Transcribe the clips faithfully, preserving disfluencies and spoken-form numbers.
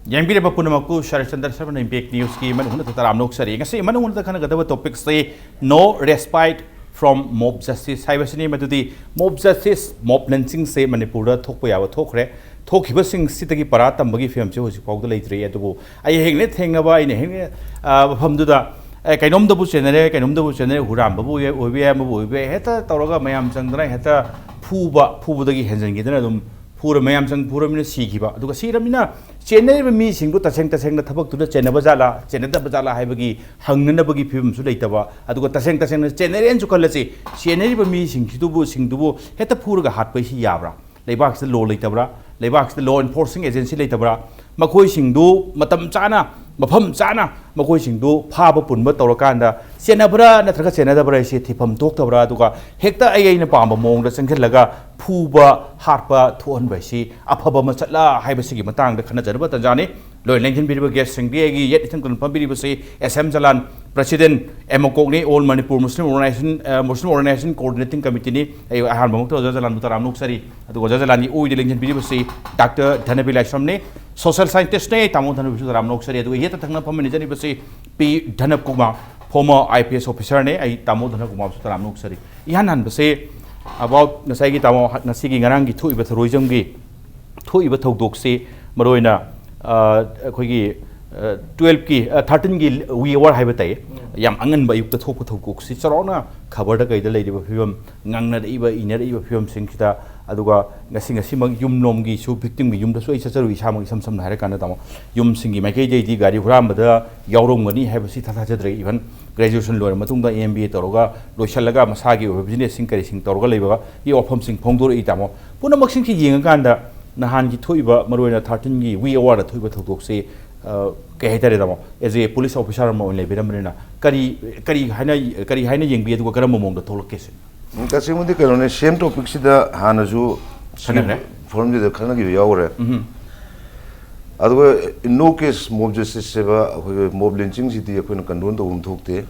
ꯌꯦꯡꯕꯤꯔꯕ ꯄꯨꯝꯅꯃꯛꯄꯨ ꯁꯔꯠꯆꯟꯗ꯭ꯔ ꯁꯔꯃꯅ ꯏꯝꯄꯦꯛ ꯅ꯭ꯌꯨꯁꯀꯤ ꯃꯅꯨꯡ ꯍꯨꯠꯅ ꯇꯔꯥꯝꯅ ꯑꯣꯛꯆꯔꯤ꯫ ꯉꯁꯤ ꯃꯅꯨꯡ ꯍꯨꯠꯅ ꯈꯟꯅꯒꯗꯕ ꯇꯣꯄꯤꯛꯁꯤ "No respite from mob justice" ꯍꯥꯏꯕꯁꯤꯅꯤ꯫ ꯃꯗꯨꯗꯤ ꯃꯣꯕ ꯖꯁꯇꯤꯁ, ꯃꯣꯕ ꯂꯤꯟꯆꯤꯡꯁꯦ ꯃꯅꯤꯄꯨꯔꯗ ꯊꯣꯛꯄ ꯌꯥꯕ ꯊꯣꯛꯈ꯭ꯔꯦ꯫ ꯊꯣꯛꯈꯤꯕꯁꯤꯡꯁꯤꯗꯒꯤ ꯄꯔꯥ ꯇꯝꯕꯒꯤ ꯐꯤꯕꯝꯁꯤ ꯍꯧꯖꯤꯛ ꯐꯥꯎꯗ ꯂꯩꯇ꯭ꯔꯤ꯫ ꯑꯗꯨꯕꯨ ꯑꯩ ꯍꯦꯛ ꯍꯦꯛ ꯊꯦꯡꯅꯕ, ꯑꯩꯅ ꯍꯦꯛ ꯍꯦꯛ, ꯑ, ꯃꯐꯝꯗꯨꯗ, ꯑꯦ, ꯀꯩꯅꯣꯝꯗꯕꯨ ꯆꯦꯟꯅꯔꯦ, ꯀꯩꯅꯣꯝꯗꯕꯨ ꯆꯦꯟꯅꯔꯦ, ꯍꯨꯔꯥꯟꯕꯕꯨ ꯑꯣꯏꯕ ꯌꯥꯏ, ꯑꯃꯕꯨ ꯑꯣꯏꯕ ꯌꯥꯏ, ꯍꯦꯛꯇ ꯇꯧꯔꯒ ꯃꯌꯥꯝ ꯆꯪꯗꯅ ꯍꯦꯛꯇ ꯐꯨꯕ, ꯐꯨꯕꯗꯒꯤ ꯍꯦꯟꯖꯟꯈꯤꯗꯅ ꯑꯗꯨꯝ ꯐꯨꯔ-, ꯃꯌꯥꯝ ꯆꯪ ꯐꯨꯔꯃꯤꯅ ꯁꯤꯈꯤꯕ꯫ ꯑꯗꯨꯒ ꯁꯤꯔꯃꯤꯅ ꯆꯦꯟꯅꯔꯤꯕ ꯃꯤꯁꯤꯡꯗꯨ ꯇꯁꯦꯡ ꯇꯁꯦꯡꯅ ꯊꯕꯛꯇꯨꯗ ꯆꯦꯟꯅꯕ ꯖꯥꯠꯂꯥ, ꯆꯦꯟꯅꯗꯕ ꯖꯥꯠꯂꯥ ꯍꯥꯏꯕꯒꯤ ꯍꯪꯅꯅꯕꯒꯤ ꯐꯤꯕꯝꯁꯨ ꯂꯩꯇꯕ꯫ ꯑꯗꯨꯒ ꯇꯁꯦꯡ ꯇꯁꯦꯡꯅ ꯆꯦꯟꯅꯔꯦꯅꯁꯨ ꯈꯜꯂꯁꯤ, ꯆꯦꯟꯅꯔꯤꯕ ꯃꯤꯁꯤꯡꯁꯤꯗꯨꯕꯨ, ꯁꯤꯡꯗꯨꯕꯨ ꯍꯦꯛꯇ ꯐꯨꯔꯒ ꯍꯥꯠꯄꯁꯤ ꯌꯥꯕ꯭ꯔꯥ? ꯂꯩꯕꯥꯛꯁꯤꯗ ꯂꯣ ꯂꯩꯇꯕ꯭ꯔꯥ? ꯂꯩꯕꯥꯛꯁꯤꯗ ꯂꯣ ꯏꯟꯐꯣꯔꯁꯤꯡ ꯑꯦꯖꯦꯟꯁꯤ ꯂꯩꯇꯕ꯭ꯔꯥ? ꯃꯈꯣꯏꯁꯤꯡꯗꯨ ꯃꯇꯝ ꯆꯥꯅ, ꯃꯐꯝ ꯆꯥꯅ ꯃꯈꯣꯏꯁꯤꯡꯗꯨ ꯐꯥꯕ ꯄꯨꯟꯕ ꯇꯧꯔꯀꯥꯟꯗ ꯆꯦꯟꯅꯕ꯭ꯔꯥ ꯅꯠꯇ꯭ꯔꯒ ꯆꯦꯟꯅꯗꯕ꯭ꯔꯥ ꯍꯥꯏꯁꯤ ꯊꯤꯐꯝ ꯊꯣꯛꯇꯕ꯭ꯔꯥ? ꯑꯗꯨꯒ ꯍꯦꯛꯇ ꯑꯩ ꯑꯩꯅ ꯄꯥꯝꯕ ꯃꯑꯣꯡꯗ ꯆꯪꯁꯤꯜꯂꯒ ꯐꯨꯕ, ꯍꯥꯠꯄ ꯊꯣꯛꯍꯟꯕ ꯍꯥꯏꯁꯤ ꯑꯐꯕ ꯃꯆꯠꯂꯥ ꯍꯥꯏꯕꯁꯤꯒꯤ ꯃꯇꯥꯡꯗ ꯈꯟꯅꯖꯅꯕ ꯇꯟꯖꯥꯅꯤ꯫ ꯂꯣꯏꯅ ꯂꯦꯡꯁꯤꯟꯕꯤꯔꯤꯕ ꯒꯦꯁꯁꯤꯡꯗꯤ ꯑꯩꯒꯤ ꯌꯦꯠ ꯏꯊꯪ ꯀꯨꯟ ꯐꯝꯕꯤꯔꯤꯕꯁꯤ ꯑꯦꯁ ꯑꯦꯝ ꯖꯂꯥꯟ, ꯄ꯭ꯔꯦꯁꯤꯗꯦꯟ ꯑꯦꯃꯣꯀꯣꯛꯅꯤ, ꯑꯣꯜ ꯃꯅꯤꯄꯨꯔ ꯃꯨꯁꯂꯤꯝ ꯑꯣꯔꯒꯅꯥꯏꯖꯦꯁꯟ, ꯑ, ꯃꯨꯁꯂꯤꯝ ꯑꯣꯔꯒꯅꯥꯏꯖꯦꯁꯟ ꯀꯣꯑꯣꯔꯗꯤꯅꯦꯇꯤꯡ ꯀꯃꯤꯇꯤꯅꯤ꯫ ꯑꯩ ꯑꯍꯥꯟꯕꯃꯛꯇ ꯑꯣꯖꯥ ꯖꯂꯥꯟꯕꯨ ꯇꯔꯥꯝꯅ ꯑꯣꯛꯆꯔꯤ꯫ ꯑꯗꯨꯒ ꯑꯣꯖꯥ ꯖꯂꯥꯟꯒꯤ ꯑꯣꯏꯗ ꯂꯦꯡꯁꯤꯟꯕꯤꯔꯤꯕꯁꯤ ꯗꯥꯛꯇꯔ ꯙꯅꯕꯤ ꯂꯥꯏꯁ꯭ꯔꯝꯅꯤ, ꯁꯣꯁꯤꯌꯦꯜ ꯁꯥꯏꯟꯇꯤꯁ꯭ꯠꯅꯤ꯫ ꯇꯥꯃꯣ ꯙꯅꯕꯤꯁꯨ ꯇꯔꯥꯝꯅ ꯑꯣꯛꯆꯔꯤ꯫ ꯑꯗꯨꯒ ꯌꯦꯠꯇ ꯊꯪꯅ ꯐꯝꯃꯤꯟꯅꯖꯔꯤꯕꯁꯤ ꯄꯤ ꯙꯅꯕ Kumar, former I P S ꯑꯣꯐꯤꯁꯥꯔꯅꯤ꯫ ꯑꯩ ꯇꯥꯃꯣ ꯙꯅꯕ ꯀꯨꯃꯥꯔꯁꯨ ꯇꯔꯥꯝꯅ ꯑꯣꯛꯆꯔꯤ꯫ ꯏꯍꯥꯟ ꯍꯥꯟꯕꯁꯦ ꯑꯕꯥꯎꯠ ꯉꯁꯥꯏꯒꯤ ꯇꯥꯃꯣ ꯉꯁꯤꯒꯤ ꯉꯔꯥꯡꯒꯤ ꯊꯣꯛꯏꯕ ꯊꯧꯔꯣꯏꯖꯝꯒꯤ ꯊꯣꯛꯏꯕ ꯊꯧꯗꯣꯛꯁꯤ ꯃꯔꯨꯑꯣꯏꯅ, ꯑ, ꯑꯩꯈꯣꯏꯒꯤ, ꯑ, ꯇꯨꯋꯦꯜꯐꯀꯤ, ꯑ, ꯊꯥꯔꯇꯤꯟꯒꯤ ꯋꯤ ꯑꯋꯥꯔ ꯍꯥꯏꯕ ꯇꯥꯏ, ꯌꯥꯝ ꯑꯉꯟꯕ ꯑꯌꯨꯛꯇ ꯊꯣꯛꯄ ꯊꯧꯗꯣꯛꯁꯤ ꯆꯥꯎꯔꯥꯛꯅ ꯈꯕꯔꯗ ꯀꯩꯗ ꯂꯩꯔꯤꯕ ꯐꯤꯕꯝ, ꯉꯥꯡꯅꯔꯛꯏꯕ, ꯏꯅꯔꯛꯏꯕ ꯐꯤꯕꯝꯁꯤꯡꯁꯤꯗ, ꯑꯗꯨꯒ ꯉꯁꯤ ꯉꯁꯤꯃꯛ ꯌꯨꯝꯂꯣꯝꯒꯤꯁꯨ, ꯚꯤꯛꯇꯤꯝꯒꯤ ꯌꯨꯝꯗꯁꯨ ꯑꯩ ꯆꯠꯆꯔꯨꯏ ꯏꯁꯥꯃꯛ, ꯏꯁꯝ ꯁꯝꯅ ꯍꯥꯏꯔꯀꯥꯟꯗ, ꯇꯥꯃꯣ, ꯌꯨꯝꯁꯤꯡꯒꯤ ꯃꯥꯏꯀꯩꯗꯩꯗꯤ ꯒꯥꯔꯤ ꯍꯨꯔꯥꯟꯕꯗ ꯌꯥꯎꯔꯝꯒꯅꯤ ꯍꯥꯏꯕꯁꯤ ꯏꯊꯥ ꯊꯥꯖꯗ꯭ꯔꯦ꯫ ꯏꯚꯟ ꯒ꯭ꯔꯦꯖꯨꯑꯦꯁꯟ ꯂꯣꯏꯔ ꯃꯇꯨꯡꯗ ꯑꯦꯝ ꯕꯤ ꯑꯦ ꯇꯧꯔꯒ ꯂꯣꯏꯁꯤꯜꯂꯒ ꯃꯁꯥꯒꯤ ꯑꯣꯏꯕ ꯕꯤꯖꯤꯅꯦꯁꯁꯤꯡ ꯀꯔꯤꯁꯤꯡ ꯇꯧꯔꯒ ꯂꯩꯕꯒꯤ ꯋꯥꯐꯝꯁꯤꯡ ꯐꯣꯡꯗꯣꯔꯛꯏ꯫ ꯇꯥꯃꯣ, ꯄꯨꯝꯅꯃꯛꯁꯤꯡꯁꯤ ꯌꯦꯡꯉꯀꯥꯟꯗ ꯅꯍꯥꯟꯒꯤ ꯊꯣꯛꯏꯕ ꯃꯔꯨꯑꯣꯏꯅ ꯊꯥꯔꯇꯤꯟꯒꯤ ꯋꯤ ꯑꯋꯥꯔꯗ ꯊꯣꯛꯏꯕ ꯊꯧꯗꯣꯛꯁꯤ, ꯑ, ꯀꯩ ꯍꯥꯏꯇꯥꯔꯦ ꯇꯥꯃꯣ, ꯑꯦꯖ ꯑꯦ ꯄꯨꯂꯤꯁ ꯑꯣꯐꯤꯁꯥꯔ ꯑꯃ ꯑꯣꯏꯅ ꯂꯩꯕꯤꯔꯝꯕꯅꯤꯅ ꯀꯔꯤ, ꯀꯔꯤ ꯍꯥꯏꯅ, ꯀꯔꯤ ꯍꯥꯏꯅ ꯌꯦꯡꯕꯤ, ꯑꯗꯨꯒ ꯀꯔꯝꯕ ꯃꯑꯣꯡꯗ ꯊꯣꯛꯂꯛꯀꯦ ꯁꯤ? ꯎꯝ, ꯇꯁꯦꯡꯕꯗꯤ ꯀꯩꯅꯣꯅꯦ, ꯁꯦꯝ ꯇꯣꯄꯤꯛꯁꯤꯗ ꯍꯥꯟꯅꯁꯨ ꯁꯤꯒꯤ ꯈꯟꯅꯈ꯭ꯔꯦ꯫ ꯐꯣꯔꯝꯁꯤꯗ ꯈꯟꯅꯈꯤꯕ ꯌꯥꯎꯈ꯭ꯔꯦ꯫ ꯎꯝ꯫ ꯑꯗꯨꯒ in no case mob justice ꯍꯥꯏꯕ ꯑꯩꯈꯣꯏꯒꯤ ꯃꯣꯕ ꯂꯤꯟꯆꯤꯡꯁꯤꯗꯤ ꯑꯩꯈꯣꯏꯅ ꯀꯟꯗꯣꯟ ꯇꯧꯐꯝ ꯊꯣꯛꯇꯦ꯫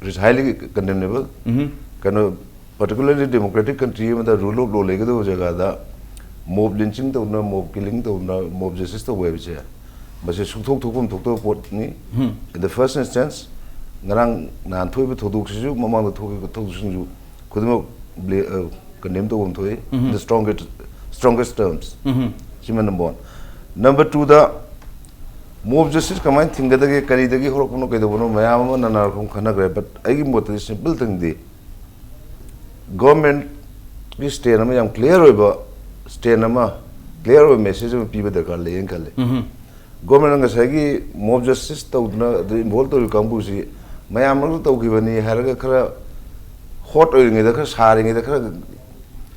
It is highly condemnable. ꯎꯝ꯫ ꯀꯩꯅꯣ, particularly democratic country ꯑꯃꯗ rule of law ꯂꯩꯒꯗꯕ ꯖꯒꯥꯗ ꯃꯣꯕ ꯂꯤꯟꯆꯤꯡ ꯇꯧꯗꯅ, ꯃꯣꯕ ꯀꯤꯂꯤꯡ ꯇꯧꯗꯅ, ꯃꯣꯕ ꯖꯁꯇꯤꯁ ꯇꯧꯕ ꯍꯥꯏꯕꯁꯦ ꯃꯁꯤ ꯁꯨꯡꯊꯣꯛ ꯊꯣꯛꯐꯝ ꯊꯣꯛꯇꯕ ꯄꯣꯠꯅꯤ꯫ In the first instance, ꯉꯔꯥꯡ ꯅꯍꯥꯟ ꯊꯣꯛꯏꯕ ꯊꯧꯗꯣꯛꯁꯤꯁꯨ, ꯃꯃꯥꯡꯗ ꯊꯣꯛꯈꯤꯕ ꯊꯧꯗꯣꯛꯁꯤꯡꯁꯨ ꯈꯨꯗꯤꯡꯃꯛ ꯕ꯭ꯂꯦ-, ꯑ, condemn ꯇꯧꯐꯝ ꯊꯣꯛꯏ, in the strongest, strongest terms꯫ ꯁꯤꯃ number one꯫ Number twoꯗ, mob justice ꯀꯃꯥꯏꯅ ꯊꯤꯡꯒꯗꯒꯦ, ꯀꯔꯤꯗꯒꯤ ꯍꯧꯔꯛꯄꯅꯣ, ꯀꯩꯗꯧꯕꯅꯣ, ꯃꯌꯥꯝ ꯑꯃ ꯅꯅꯥꯔꯛꯐꯝ ꯈꯟꯅꯈ꯭ꯔꯦ꯫ But ꯑꯩꯒꯤ ꯃꯣꯠꯇꯗꯤ simple ꯊꯤꯡꯗꯤ, governmentꯀꯤ stand ꯑꯃ, ꯌꯥꯝ clear ꯑꯣꯏꯕ stand ꯑꯃ, clear ꯑꯣꯏꯕ message ꯑꯃ ꯄꯤꯕ ꯗꯔꯀꯥꯔ ꯂꯩꯌꯦꯅ ꯈꯜꯂꯤ꯫ Governmentꯅ ꯉꯁꯥꯏꯒꯤ mob justice ꯇꯧꯗꯅ ꯑꯗꯨ involve ꯇꯧꯔꯤꯕ ꯀꯥꯡꯕꯨꯁꯤ ꯃꯌꯥꯝ ꯃꯔꯛꯇ ꯇꯧꯈꯤꯕꯅꯤ ꯍꯥꯏꯔꯒ, ꯈꯔ hot ꯑꯣꯏꯔꯤꯉꯩꯗ, ꯈꯔ ꯁꯥꯔꯤꯉꯩꯗ, ꯈꯔ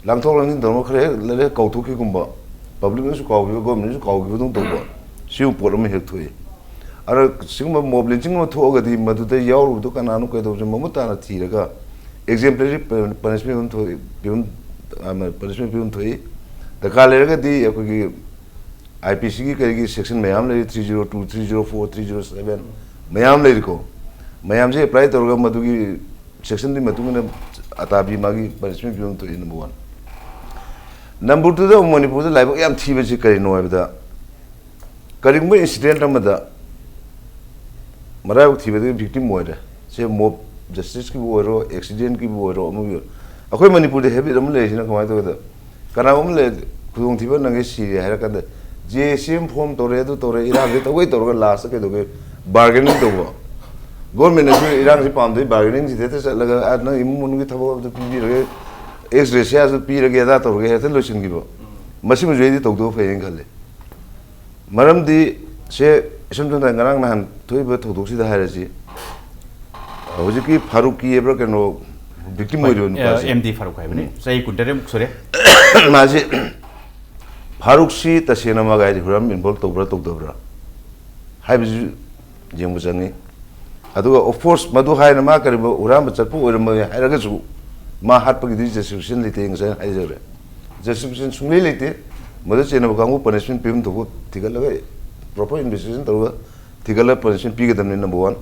ꯂꯥꯡꯊꯣꯛ ꯂꯥꯡꯁꯤꯟ ꯇꯧꯔꯒ ꯈꯔ ꯍꯦꯛ ꯂꯩꯔꯒ ꯀꯥꯎꯊꯣꯛꯈꯤꯒꯨꯝꯕ, publicꯅꯁꯨ ꯀꯥꯎꯈꯤꯕ, governmentꯅꯁꯨ ꯀꯥꯎꯈꯤꯕꯗꯧ ꯇꯧꯕ, ꯁꯤꯒꯨꯝꯕ ꯄꯣꯠ ꯑꯃ ꯍꯦꯛ ꯊꯣꯛꯏ꯫ ꯑꯗ ꯁꯤꯒꯨꯝꯕ mob lynching ꯑꯃ ꯊꯣꯛꯑꯒꯗꯤ ꯃꯗꯨꯗ ꯌꯥꯎꯔꯨꯕꯗꯣ ꯀꯅꯥꯅꯣ, ꯀꯩꯗꯧꯕꯅꯣ ꯃꯃꯨꯠ ꯇꯥꯅ ꯊꯤꯔꯒ exemplary punishment ꯑꯃ ꯊꯣꯛꯏ, ꯄꯤꯐꯝ, ꯑꯃ punishment ꯄꯤꯐꯝ ꯊꯣꯛꯏ꯫ ꯗꯔꯀꯥꯔ ꯂꯩꯔꯒꯗꯤ ꯑꯩꯈꯣꯏꯒꯤ IPCꯒꯤ ꯀꯔꯤꯒꯤ section ꯃꯌꯥꯝ ꯂꯩꯔꯤ, three zero two, three zero four, three zero seven ꯃꯌꯥꯝ ꯂꯩꯔꯤꯀꯣ꯫ ꯃꯌꯥꯝꯁꯦ apply ꯇꯧꯔꯒ ꯃꯗꯨꯒꯤ sectionꯗꯨꯒꯤ ꯃꯇꯨꯡ ꯏꯟꯅ ꯑꯇꯥꯕꯤ ꯃꯥꯒꯤ punishment ꯄꯤꯐꯝ ꯊꯣꯛꯏ, number one꯫ Number twoꯗ ꯃꯅꯤꯄꯨꯔꯗ ꯂꯥꯏꯕꯛ ꯌꯥꯝ ꯊꯤꯕꯁꯤ ꯀꯔꯤꯅꯣ ꯍꯥꯏꯕꯗ, ꯀꯔꯤꯒꯨꯝꯕ incident ꯑꯃꯗ ꯃꯔꯥꯏꯕꯛ ꯊꯤꯕꯗꯒꯤ victim ꯑꯣꯏꯔꯦ꯫ ꯁꯦ mob justiceꯀꯤꯕꯨ ꯑꯣꯏꯔꯣ, accidentꯀꯤꯕꯨ ꯑꯣꯏꯔꯣ, ꯑꯃꯒꯤ ꯑꯣꯏꯔꯣ꯫ ꯑꯩꯈꯣꯏ ꯃꯅꯤꯄꯨꯔꯗ habit ꯑꯃ ꯂꯩꯔꯤꯁꯤꯅ ꯀꯃꯥꯏꯅ ꯇꯧꯒꯦꯗ, ꯀꯅꯥꯒꯨꯝꯕ ꯂꯩ, ꯈꯨꯗꯣꯡꯊꯤꯕ ꯅꯪꯉꯦ, ꯁꯤꯔꯦ ꯍꯥꯏꯔ ꯀꯥꯟꯗ JAC ꯑꯃ form ꯇꯧꯔꯦ, ꯑꯗꯨ ꯇꯧꯔꯦ, ꯏꯔꯥꯡꯁꯦ ꯇꯧꯒꯩ ꯇꯧꯔꯒ lastꯇ ꯀꯩꯗꯧꯒꯦ, bargaining ꯇꯧꯕ꯫ Governmentꯅꯁꯨ ꯏꯔꯥꯡꯁꯤ ꯄꯥꯝꯗꯦ, bargainingꯁꯤꯗ ꯍꯦꯛꯇ ꯆꯠꯂꯒ, "ꯑ, ꯅꯪ ꯏꯃꯨꯡ ꯃꯅꯨꯡꯒꯤ ꯊꯕꯛ ꯑꯝꯇ ꯄꯤꯕꯤꯔꯒꯦ, ex gratia ꯁꯨ ꯄꯤꯔꯒꯦ, ꯑꯗꯥ ꯇꯧꯔꯒꯦ" ꯍꯦꯛꯇ ꯂꯣꯏꯁꯤꯟꯈꯤꯕ꯫ ꯃꯁꯤꯃꯁꯨ ꯑꯩꯗꯤ ꯇꯧꯗꯕ ꯐꯩꯌꯦꯅ ꯈꯜꯂꯤ꯫ ꯃꯔꯝꯗꯤ ꯁꯦ, ꯏꯁꯝ ꯁꯝꯅ ꯉꯔꯥꯡ ꯅꯍꯥꯟ ꯊꯣꯛꯏꯕ ꯊꯧꯗꯣꯛꯁꯤꯗ ꯍꯥꯏꯔꯁꯤ, ꯍꯧꯖꯤꯛꯀꯤ ꯐꯥꯔꯨꯛꯀꯤ ꯍꯥꯏꯕ꯭ꯔꯥ ꯀꯩꯅꯣ, victim ꯑꯣꯏꯔꯤꯕ ꯅꯨꯄꯥꯁꯦ꯫ ꯑꯦꯝ ꯗꯤ ꯐꯥꯔꯨꯛ ꯍꯥꯏꯕꯅꯤ꯫ ꯆꯍꯤ ꯀꯨꯟꯇꯔꯦꯠꯃꯨꯛ ꯁꯨꯔꯦ꯫ ꯃꯥꯁꯤ, ꯐꯥꯔꯨꯛꯁꯤ ꯇꯁꯦꯡꯅ ꯃꯥꯒ ꯍꯥꯏꯗꯤ ꯍꯨꯔꯥꯟꯕ involve ꯇꯧꯕ꯭ꯔꯥ ꯇꯧꯗꯕ꯭ꯔꯥ ꯍꯥꯏꯕꯁꯤ ꯌꯦꯡꯕ ꯆꯪꯉꯤ꯫ ꯑꯗꯨꯒ of course ꯃꯗꯨ ꯍꯥꯏꯅ ꯃꯥ ꯀꯔꯤꯒꯨꯝꯕ ꯍꯨꯔꯥꯟꯕ ꯆꯠꯄ ꯑꯣꯏꯔꯝꯃꯦ ꯍꯥꯏꯔꯒꯁꯨ, ꯃꯥ ꯍꯥꯠꯄꯒꯤꯗꯤ justification ꯂꯩꯇꯦ, ꯉꯁꯥꯏ ꯍꯥꯏꯖꯈ꯭ꯔꯦ꯫ Justification ꯁꯨꯡꯂꯩ ꯂꯩꯇꯦ꯫ ꯃꯗꯨ ꯆꯦꯟꯅꯕ ꯀꯥꯡꯕꯨ punishment ꯄꯤꯐꯝ ꯊꯣꯛꯄ ꯊꯤꯒꯠꯂꯒ, proper investigation ꯇꯧꯔꯒ ꯊꯤꯒꯠꯂꯒ punishment ꯄꯤꯒꯗꯕꯅꯤ, number one꯫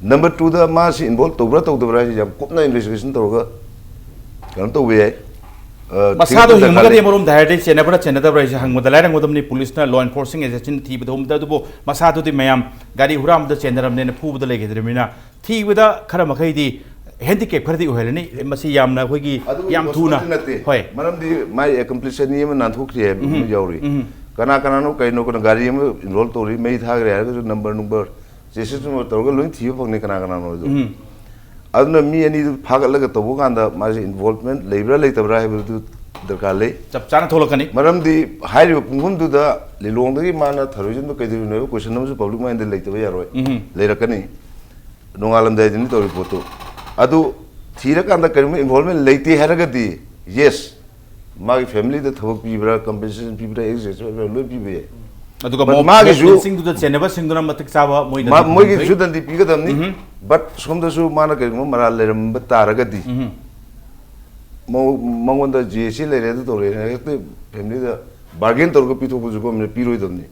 Number twoꯗ ꯃꯥꯁꯤ involve ꯇꯧꯕ꯭ꯔꯥ ꯇꯧꯗꯕ꯭ꯔꯥ ꯍꯥꯏꯁꯤ ꯌꯥꯝ ꯀꯨꯞꯅ investigation ꯇꯧꯔꯒ ꯀꯩꯅꯣ ꯇꯧꯕ ꯌꯥꯏ꯫ ꯑ, ꯃꯁꯥꯗꯣ ꯊꯤꯒꯠꯄ ꯗꯔꯀꯥꯔ ꯍꯤꯡꯉꯒꯗꯤ ꯂꯩ꯫ ꯑꯃꯔꯣꯝꯗ ꯍꯥꯏꯔꯗꯤ ꯆꯦꯟꯅꯕ꯭ꯔꯥ ꯆꯦꯟꯅꯗꯕ꯭ꯔꯥ ꯍꯥꯏꯁꯦ ꯍꯪꯕꯗ ꯂꯥꯏꯔ ꯍꯪꯒꯗꯕꯅꯤ꯫ ꯄꯨꯂꯤꯁꯅ, ꯂꯣ ꯑꯦꯟꯐꯣꯔꯁꯤꯡ ꯑꯦꯖꯦꯟꯁꯤꯅ ꯊꯤꯕꯗ ꯍꯨꯝꯕꯗ, ꯑꯗꯨꯕꯨ ꯃꯁꯥꯗꯨꯗꯤ ꯃꯌꯥꯝ ꯒꯥꯔꯤ ꯍꯨꯔꯥꯟꯕꯗ ꯆꯦꯟꯅꯔꯝꯅꯦꯅ ꯐꯨꯕꯗ ꯂꯩꯈꯤꯗ꯭ꯔꯕꯅꯤꯅ ꯊꯤꯕꯗ ꯈꯔ ꯃꯈꯩꯗꯤ ꯍꯦꯟꯗꯤꯀꯦꯞ ꯈꯔꯗꯤ ꯑꯣꯏꯍꯜꯂꯅꯤ꯫ ꯃꯁꯤ ꯌꯥꯝꯅ ꯑꯩꯈꯣꯏꯒꯤ ꯑꯗꯨꯒꯤ ꯌꯥꯝ ꯊꯨꯅ ꯄꯣꯠꯇꯨꯃꯛꯇꯤ ꯅꯠꯇꯦ꯫ ꯍꯣꯏ꯫ ꯃꯔꯝꯗꯤ ꯃꯥꯏ ꯑꯦꯀꯝꯄ꯭ꯂꯤꯁ ꯑꯅꯤ ꯑꯃ ꯅꯥꯟꯊꯣꯛꯈ꯭ꯔꯤ ꯍꯥꯏꯕ ꯑꯃ ꯎꯝ꯫ ꯌꯥꯎꯔꯤ꯫ ꯎꯝ꯫ ꯀꯅꯥ ꯀꯅꯥꯅꯣ ꯀꯩꯅꯣ ꯀꯅꯥ ꯒꯥꯔꯤ ꯑꯃ ꯏꯟꯚꯣꯜꯕ ꯇꯧꯔꯤ, ꯃꯩ ꯊꯥꯈ꯭ꯔꯦ ꯍꯥꯏꯔꯒꯁꯨ ꯅꯝꯕꯔ ꯅꯨꯡꯕꯔ ꯆꯦꯁꯤꯁ ꯅꯝꯕꯔ ꯇꯧꯔꯒ ꯂꯣꯏ ꯊꯤꯕ ꯐꯪꯅꯤ ꯀꯅꯥ ꯀꯅꯥꯅꯣ ꯑꯗꯨ꯫ ꯎꯝ꯫ ꯑꯗꯨꯅ ꯃꯤ ꯑꯅꯤꯗꯨ ꯐꯥꯒꯠꯂꯒ ꯇꯧꯕ ꯀꯥꯟꯗ ꯃꯥꯁꯦ ꯏꯟꯚꯣꯜꯕꯃꯦꯟ ꯂꯩꯕ꯭ꯔꯥ ꯂꯩꯇꯕ꯭ꯔꯥ ꯍꯥꯏꯕꯗꯨ ꯗꯔꯀꯥꯔ ꯂꯩ꯫ ꯆꯞ ꯆꯥꯅ ꯊꯣꯛꯂꯛꯀꯅꯤ꯫ ꯃꯔꯝꯗꯤ ꯍꯥꯏꯔꯤꯕ ꯄꯨꯡꯐꯝꯗꯨꯗ ꯂꯤꯂꯣꯡꯗꯒꯤ ꯃꯥꯅ ꯊꯔꯣꯏ ꯆꯟꯕ ꯀꯩꯗꯧꯔꯤꯅꯣ ꯍꯥꯏꯕ ꯀꯣꯏꯁꯟ ꯑꯃꯁꯨ ꯄꯕ꯭ꯂꯤꯛ ꯃꯥꯏꯟꯗ ꯂꯩꯇꯕ ꯌꯥꯔꯣꯏ꯫ ꯎꯝ꯫ ꯂꯩꯔꯛꯀꯅꯤ꯫ ꯅꯣꯡꯉꯥꯜꯂꯝꯗꯥꯏꯗꯅꯤ ꯇꯧꯔꯤ ꯄꯣꯠꯇꯨ꯫ ꯑꯗꯨ ꯊꯤꯔꯀꯥꯟꯗ ꯀꯔꯤꯒꯨꯝꯕ ꯏꯟꯚꯣꯜꯕꯃꯦꯟ ꯂꯩꯇꯦ ꯍꯥꯏꯔꯒꯗꯤ, ꯌꯦꯁ, ꯃꯥꯒꯤ ꯐꯦꯃꯤꯂꯤꯗ ꯊꯕꯛ ꯄꯤꯕ꯭ꯔꯥ, ꯀꯝꯄꯦꯟꯁꯦꯁꯟ ꯄꯤꯕ꯭ꯔꯥ, ꯑꯦꯛꯁ ꯂꯣꯏ ꯄꯤꯕ ꯌꯥꯏ꯫ ꯑꯗꯨꯒ But ꯃꯣꯞ-, ꯃꯥꯒꯤꯁꯨ ꯃꯣꯞ ꯂꯤꯟꯆꯤꯡꯗꯨꯗ ꯆꯦꯟꯅꯕꯁꯤꯡꯗꯨꯅ ꯃꯇꯤꯛ ꯆꯥꯕ ꯃꯣꯏꯗꯗꯤ ꯃꯥ-, ꯐꯪꯗ꯭ꯔꯤ꯫ ꯃꯣꯏꯒꯤꯁꯨ ꯗꯟꯗꯤ ꯄꯤꯒꯗꯕꯅꯤ꯫ ꯎꯝ꯫ But ꯁꯣꯝꯗꯁꯨ ꯃꯥꯅ ꯀꯔꯤꯒꯨꯝꯕ ꯃꯔꯥꯜ ꯂꯩꯔꯝꯕ ꯇꯥꯔꯒꯗꯤ, ꯎꯝ꯫ ꯃꯉꯣ-, ꯃꯉꯣꯟꯗ ꯖꯤ ꯑꯦꯁ ꯁꯤ ꯂꯩꯔꯦ, ꯑꯗꯨ ꯇꯧꯔꯦ, ꯍꯦꯛꯇ ꯐꯦꯃꯤꯂꯤꯗ ꯕꯥꯔꯒꯦꯟ ꯇꯧꯔꯒ ꯄꯤꯊꯣꯛꯄꯁꯨ ꯒꯣꯔꯃꯦꯟꯅ ꯄꯤꯔꯣꯏꯗꯕꯅꯤ꯫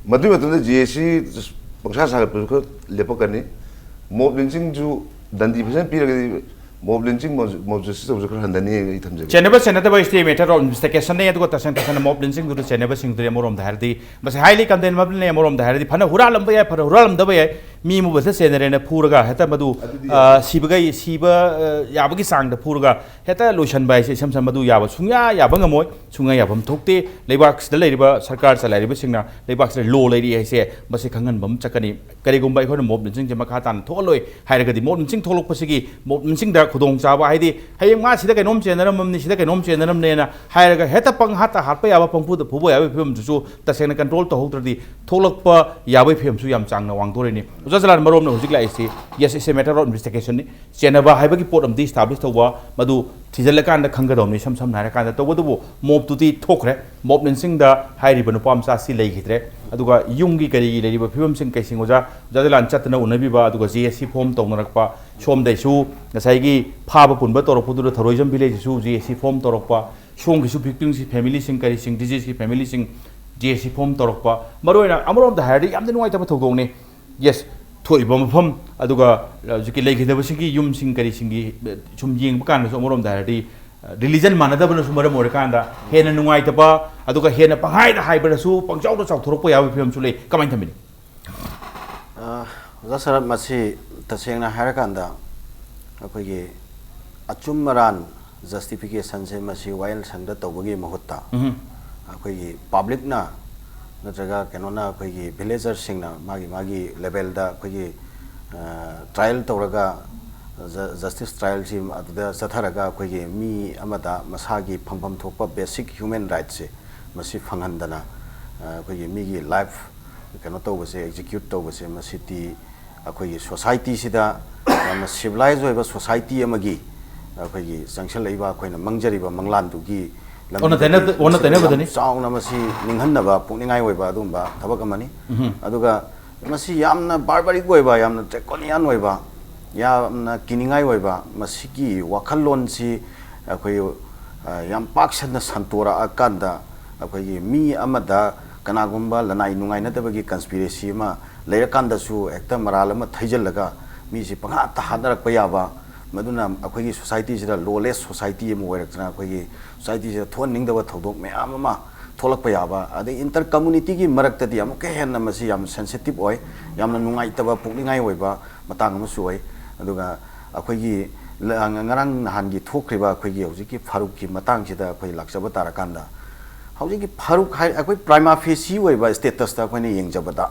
ꯃꯗꯨꯒꯤ ꯃꯇꯝꯗ ꯖꯤ ꯑꯦꯁ ꯁꯤ ꯄꯪꯁꯥ ꯁꯥꯒꯠꯄꯁꯨ ꯈꯔ ꯂꯦꯞꯄꯛꯀꯅꯤ꯫ ꯃꯣꯞ ꯂꯤꯟꯆꯤꯡꯁꯨ ꯗꯟꯗꯤ ꯐꯖꯅ ꯄꯤꯔꯒꯗꯤ ꯃꯣꯞ ꯂꯤꯟꯆꯤꯡ, ꯃꯣꯞ, ꯃꯣꯞ ꯖꯁꯇꯤꯁ ꯇꯧꯕꯁꯨ ꯈꯔ ꯍꯟꯊꯅꯤ, ꯑꯩ ꯊꯝꯖꯒꯦ꯫ ꯆꯦꯟꯅꯕ ꯆꯦꯟꯅꯗꯕ is the matter of investigation ꯅꯤ꯫ ꯑꯗꯨꯒ ꯇꯁꯦꯡ ꯇꯁꯦꯡꯅ ꯃꯣꯞ ꯂꯤꯟꯆꯤꯡꯗꯨꯗ ꯆꯦꯟꯅꯕꯁꯤꯡꯗꯨꯗꯤ ꯑꯃꯔꯣꯝꯗ ꯍꯥꯏꯔꯗꯤ ꯃꯁꯤ highly condemnable ꯅꯤ꯫ ꯑꯃꯔꯣꯝꯗ ꯍꯥꯏꯔꯗꯤ ꯐꯅ ꯍꯨꯔꯥꯜꯂꯝꯕ ꯌꯥꯏ, ꯐꯅ ꯍꯨꯔꯥꯜꯂꯝꯗꯕ ꯌꯥꯏ, ꯃꯤ ꯑꯃꯕꯨ ꯍꯦꯛꯇ ꯆꯦꯟꯅꯔꯦꯅ ꯐꯨꯔꯒ ꯍꯦꯛꯇ ꯃꯗꯨ, ꯑꯗꯨꯗꯤ ꯑ, ꯌꯥꯗꯦ꯫ ꯁꯤꯕꯒꯩ, ꯁꯤꯕ, ꯑ, ꯌꯥꯕꯒꯤ ꯆꯥꯡꯗ ꯐꯨꯔꯒ ꯍꯦꯛꯇ ꯂꯣꯏꯁꯟꯕ ꯍꯥꯏꯁꯦ ꯏꯁꯝ ꯁꯝ ꯃꯗꯨ ꯌꯥꯕ ꯁꯨꯡꯌꯥ ꯌꯥꯕ ꯉꯝꯃꯣꯏ, ꯁꯨꯡꯌꯥ ꯌꯥꯐꯝ ꯊꯣꯛꯇꯦ꯫ ꯂꯩꯕꯥꯛꯁꯤꯗ ꯂꯩꯔꯤꯕ ꯁꯔꯀꯥꯔ ꯆꯂꯥꯏꯔꯤꯕꯁꯤꯡꯅ ꯂꯩꯕꯥꯛꯁꯤꯗ ꯂꯣ ꯂꯩꯔꯤ ꯍꯥꯏꯁꯦ ꯃꯁꯤ ꯈꯪꯍꯟꯕ ꯑꯃ ꯆꯠꯀꯅꯤ꯫ ꯀꯔꯤꯒꯨꯝꯕ ꯑꯩꯈꯣꯏꯅ ꯃꯣꯞ ꯂꯤꯟꯆꯤꯡꯁꯦ ꯃꯈꯥ ꯇꯥꯅ ꯊꯣꯛꯍꯜꯂꯣꯏ ꯍꯥꯏꯔꯒꯗꯤ ꯃꯣꯞ ꯂꯤꯟꯆꯤꯡ ꯊꯣꯛꯂꯛꯄꯁꯤꯒꯤ ꯃꯣꯞ ꯂꯤꯟꯆꯤꯡꯗ ꯈꯨꯗꯣꯡꯆꯥꯕ, ꯍꯥꯏꯗꯤ ꯍꯌꯦꯡ ꯃꯥ ꯁꯤꯗ ꯀꯩꯅꯣꯝ ꯆꯦꯟꯅꯔꯝꯃꯅꯤ, ꯁꯤꯗ ꯀꯩꯅꯣꯝ ꯆꯦꯟꯅꯔꯝꯅꯦꯅ ꯍꯥꯏꯔꯒ ꯍꯦꯛꯇ ꯄꯪꯍꯥꯠꯇ ꯍꯥꯠꯄ ꯌꯥꯕ, ꯄꯪꯐꯨꯗ ꯐꯨꯕ ꯌꯥꯕꯒꯤ ꯐꯤꯕꯝꯗꯨꯁꯨ ꯇꯁꯦꯡꯅ ꯀꯟꯇ꯭ꯔꯣꯜ ꯇꯧꯍꯧꯗ꯭ꯔꯗꯤ ꯊꯣꯛꯂꯛꯄ ꯌꯥꯕꯒꯤ ꯐꯤꯕꯝꯁꯨ ꯌꯥꯝ ꯆꯥꯡꯅ ꯋꯥꯡꯗꯣꯔꯤꯅꯤ꯫ ꯑꯣꯖꯥ ꯖꯂꯥꯟ, ꯃꯔꯨ ꯑꯣꯏꯅ ꯍꯧꯖꯤꯛ ꯂꯥꯛꯏꯁꯤ, yes, it's a matter of investigation ꯅꯤ꯫ ꯆꯦꯟꯅꯕ ꯍꯥꯏꯕꯒꯤ ꯄꯣꯠ ꯑꯃꯗꯤ establish ꯇꯧꯕ, ꯃꯗꯨ ꯊꯤꯖꯤꯜꯂꯀꯥꯟꯗ ꯈꯪꯒꯗꯧꯅꯤ꯫ ꯏꯁꯝ ꯁꯝꯅ ꯍꯥꯏꯔꯀꯥꯟꯗ ꯇꯧꯕꯇꯕꯨ ꯃꯣꯞꯇꯨꯗꯤ ꯊꯣꯛꯈ꯭ꯔꯦ꯫ ꯃꯣꯞ ꯂꯤꯟꯆꯤꯡꯗ ꯍꯥꯏꯔꯤꯕ ꯅꯨꯄꯥ ꯃꯆꯥ ꯑꯁꯤ ꯂꯩꯈꯤꯗ꯭ꯔꯦ꯫ ꯑꯗꯨꯒ ꯌꯨꯝꯒꯤ ꯀꯔꯤꯒꯤ ꯂꯩꯔꯤꯕ ꯐꯤꯕꯝꯁꯤꯡ ꯀꯩꯁꯤꯡ ꯑꯣꯖꯥ, ꯑꯣꯖꯥ ꯖꯂꯥꯟ ꯆꯠꯇꯅ ꯎꯅꯕꯤꯕ, ꯑꯗꯨꯒ ꯖꯤ ꯑꯦꯁ ꯁꯤ ꯐꯣꯝ ꯇꯧꯅꯔꯛꯄ, ꯁꯣꯝꯗꯩꯁꯨ ꯉꯁꯥꯏꯒꯤ ꯐꯥꯕ ꯄꯨꯟꯕ ꯇꯧꯔꯛꯄꯗꯨꯗ ꯊꯧꯔꯣꯏꯖꯝ ꯚꯤꯂꯦꯖꯁꯤꯁꯨ ꯖꯤ ꯑꯦꯁ ꯁꯤ ꯐꯣꯝ ꯇꯧꯔꯛꯄ, ꯁꯣꯝꯒꯤꯁꯨ ꯚꯤꯛꯇꯤꯝꯁꯀꯤ ꯐꯦꯃꯤꯂꯤꯁꯤꯡ ꯀꯔꯤꯁꯤꯡ, ꯗꯤꯖꯤꯁꯀꯤ ꯐꯦꯃꯤꯂꯤꯁꯤꯡ ꯖꯤ ꯑꯦꯁ ꯁꯤ ꯐꯣꯝ ꯇꯧꯔꯛꯄ, ꯃꯔꯨꯑꯣꯏꯅ ꯑꯃꯔꯣꯝꯗ ꯍꯥꯏꯔꯗꯤ ꯌꯥꯝꯅ ꯅꯨꯡꯉꯥꯏꯇꯕ ꯊꯧꯗꯣꯛꯅꯤ꯫ ꯌꯦꯁ, ꯊꯣꯛꯏꯕ ꯃꯐꯝ, ꯑꯗꯨꯒ ꯍꯧꯖꯤꯛꯀꯤ ꯂꯩꯈꯤꯗꯕꯁꯤꯡꯒꯤ ꯌꯨꯝꯁꯤꯡ ꯀꯔꯤꯁꯤꯡꯒꯤ ꯁꯨꯝ ꯌꯦꯡꯕ ꯀꯥꯟꯗꯁꯨ ꯑꯃꯔꯣꯝꯗ ꯍꯥꯏꯔꯗꯤ ꯔꯤꯂꯤꯖꯟ ꯃꯥꯟꯅꯗꯕꯅꯁꯨ ꯃꯔꯝ ꯑꯣꯏꯔꯀꯥꯟꯗ ꯍꯦꯟꯅ ꯅꯨꯡꯉꯥꯏꯇꯕ, ꯑꯗꯨꯒ ꯍꯦꯟꯅ ꯄꯪꯍꯥꯏꯗ ꯍꯥꯏꯕꯗꯁꯨ ꯄꯪꯆꯥꯎꯗ ꯆꯥꯎꯊꯣꯔꯛꯄ ꯌꯥꯎꯕꯒꯤ ꯐꯤꯕꯝꯁꯨ ꯂꯩ꯫ ꯀꯃꯥꯏꯅ ꯊꯝꯕꯤꯅꯤ? ꯑ, ꯑꯣꯖꯥ ꯁꯔꯠ, ꯃꯁꯤ ꯇꯁꯦꯡꯅ ꯍꯥꯏꯔꯀꯥꯟꯗ ꯑꯩꯈꯣꯏꯒꯤ ꯑꯆꯨꯝ ꯑꯔꯥꯟ ꯖꯁꯇꯤꯐꯤꯀꯦꯁꯟꯁꯦ ꯃꯁꯤ ꯋꯥꯌꯦꯜ ꯁꯪꯗ ꯇꯧꯕꯒꯤ ꯃꯍꯨꯠꯇ, ꯎꯝ꯫ ꯑꯩꯈꯣꯏꯒꯤ ꯄꯥꯕ꯭ꯂꯤꯛꯅ ꯅꯠꯇ꯭ꯔꯒ ꯀꯩꯅꯣꯅ, ꯑꯩꯈꯣꯏꯒꯤ ꯚꯤꯂꯦꯖꯔꯁꯤꯡꯅ ꯃꯥꯒꯤ ꯃꯥꯒꯤ ꯂꯦꯕꯦꯜꯗ ꯑꯩꯈꯣꯏꯒꯤ ꯇ꯭ꯔꯥꯏꯌꯦꯜ ꯇꯧꯔꯒ, ꯖꯁꯇꯤꯁ ꯇ꯭ꯔꯥꯏꯌꯦꯜꯁꯤ ꯑꯗꯨꯗ ꯆꯠꯊꯔꯒ ꯑꯩꯈꯣꯏꯒꯤ ꯃꯤ ꯑꯃꯗ ꯃꯁꯥꯒꯤ ꯐꯪꯐꯝ ꯊꯣꯛꯄ ꯕꯦꯁꯤꯛ ꯍ꯭ꯌꯨꯃꯦꯟ ꯔꯥꯏꯠꯁꯦ ꯃꯁꯤ ꯐꯪꯍꯟꯗꯅ, ꯑ, ꯑꯩꯈꯣꯏꯒꯤ ꯃꯤꯒꯤ ꯂꯥꯏꯐ ꯀꯩꯅꯣ ꯇꯧꯕꯁꯦ, ꯑꯦꯛꯖꯤꯀ꯭ꯌꯨꯠ ꯇꯧꯕꯁꯦ, ꯃꯁꯤꯗꯤ ꯑꯩꯈꯣꯏꯒꯤ ꯁꯣꯁꯥꯏꯇꯤꯁꯤꯗ, ꯌꯥꯝꯅ ꯁꯤꯚꯤꯂꯥꯏꯖ ꯑꯣꯏꯕ ꯁꯣꯁꯥꯏꯇꯤ ꯑꯃꯒꯤ ꯑꯩꯈꯣꯏꯒꯤ ꯆꯪꯁꯤꯜꯂꯛꯏꯕ ꯑꯩꯈꯣꯏꯅ ꯃꯪꯖꯔꯤꯕ ꯃꯪꯂꯥꯟꯗꯨꯒꯤ ꯑꯣꯟꯅ ꯇꯩꯅ-, ꯂꯝꯕꯤꯗꯒꯤ ꯑꯣꯟꯅ ꯃꯁꯤꯗ ꯇꯩꯅꯕꯗꯅꯤ꯫ ꯌꯥꯝ ꯆꯥꯎꯅ ꯃꯁꯤ ꯅꯤꯡꯍꯟꯅꯕ, ꯄꯨꯛꯅꯤꯡꯉꯥꯏ ꯑꯣꯏꯕ ꯑꯗꯨꯒꯨꯝꯕ ꯊꯕꯛ ꯑꯃꯅꯤ꯫ ꯎꯝ꯫ ꯑꯗꯨꯒ ꯃꯁꯤ ꯌꯥꯝꯅ ꯕꯥꯔꯕꯥꯔꯤꯛ ꯑꯣꯏꯕ, ꯌꯥꯝꯅ ꯗ꯭ꯔꯦꯀꯣꯅꯤꯌꯥꯟ ꯑꯣꯏꯕ, ꯌꯥꯝꯅ ꯀꯤꯅꯤꯡꯉꯥꯏ ꯑꯣꯏꯕ ꯃꯁꯤꯒꯤ ꯋꯥꯈꯜꯂꯣꯟꯁꯤ ꯑꯩꯈꯣꯏ, ꯑ, ꯌꯥꯝ ꯄꯥꯛ ꯁꯟꯅ ꯁꯟꯇꯣꯔꯛꯑꯀꯥꯟꯗ, ꯑꯩꯈꯣꯏꯒꯤ ꯃꯤ ꯑꯃꯗ ꯀꯅꯥꯒꯨꯝꯕ ꯂꯅꯥꯏ ꯅꯨꯡꯉꯥꯏꯅꯗꯕꯒꯤ ꯀꯟꯁꯄꯤꯔꯦꯁꯤ ꯑꯃ ꯂꯩꯔꯀꯥꯟꯗꯁꯨ ꯍꯦꯛꯇ ꯃꯔꯥꯜ ꯑꯃ ꯊꯩꯖꯤꯜꯂꯒ ꯃꯤꯁꯤ ꯄꯪꯍꯥꯠꯇ ꯍꯥꯠꯅꯔꯛꯄ ꯌꯥꯕ, ꯃꯗꯨꯅ ꯑꯩꯈꯣꯏꯒꯤ ꯁꯣꯁꯥꯏꯇꯤꯁꯤꯗ ꯂꯣꯂꯦꯁ ꯁꯣꯁꯥꯏꯇꯤ ꯑꯃ ꯑꯣꯏꯔꯛꯇꯅ ꯑꯩꯈꯣꯏꯒꯤ ꯁꯣꯁꯥꯏꯇꯤꯁꯤꯗ ꯊꯣꯛꯍꯟꯅꯤꯡꯗꯕ ꯊꯧꯗꯣꯛ ꯃꯌꯥꯝ ꯑꯃ ꯊꯣꯛꯂꯛꯄ ꯌꯥꯕ, ꯑꯗꯩ ꯏꯟꯇꯔ ꯀꯝꯃꯨꯅꯤꯇꯤꯒꯤ ꯃꯔꯛꯇꯗꯤ ꯑꯃꯨꯛꯀ ꯍꯦꯟꯅ ꯃꯁꯤ ꯌꯥꯝ ꯁꯦꯟꯁꯤꯇꯤꯞ ꯑꯣꯏ, ꯌꯥꯝꯅ ꯅꯨꯡꯉꯥꯏꯇꯕ, ꯄꯨꯛꯅꯤꯡꯉꯥꯏ ꯑꯣꯏꯕ ꯃꯇꯥꯡ ꯑꯃꯁꯨ ꯑꯣꯏ꯫ ꯑꯗꯨꯒ ꯑꯩꯈꯣꯏꯒꯤ ꯂ-, ꯉꯔꯥꯡ ꯅꯍꯥꯟꯒꯤ ꯊꯣꯛꯈ꯭ꯔꯤꯕ ꯑꯩꯈꯣꯏꯒꯤ ꯍꯧꯖꯤꯛꯀꯤ ꯐꯥꯔꯨꯛꯀꯤ ꯃꯇꯥꯡꯁꯤꯗ ꯑꯩꯈꯣꯏ ꯂꯥꯛꯆꯕ ꯇꯥꯔꯀꯥꯟꯗ, ꯍꯧꯖꯤꯛꯀꯤ ꯐꯥꯔꯨꯛ ꯍꯥꯏ, ꯑꯩꯈꯣꯏ ꯄ꯭ꯔꯥꯏꯃꯥ ꯐꯦꯁꯤ ꯑꯣꯏꯕ ꯁ꯭ꯇꯦꯇꯁꯇ ꯑꯩꯈꯣꯏꯅ ꯌꯦꯡꯖꯕꯗ,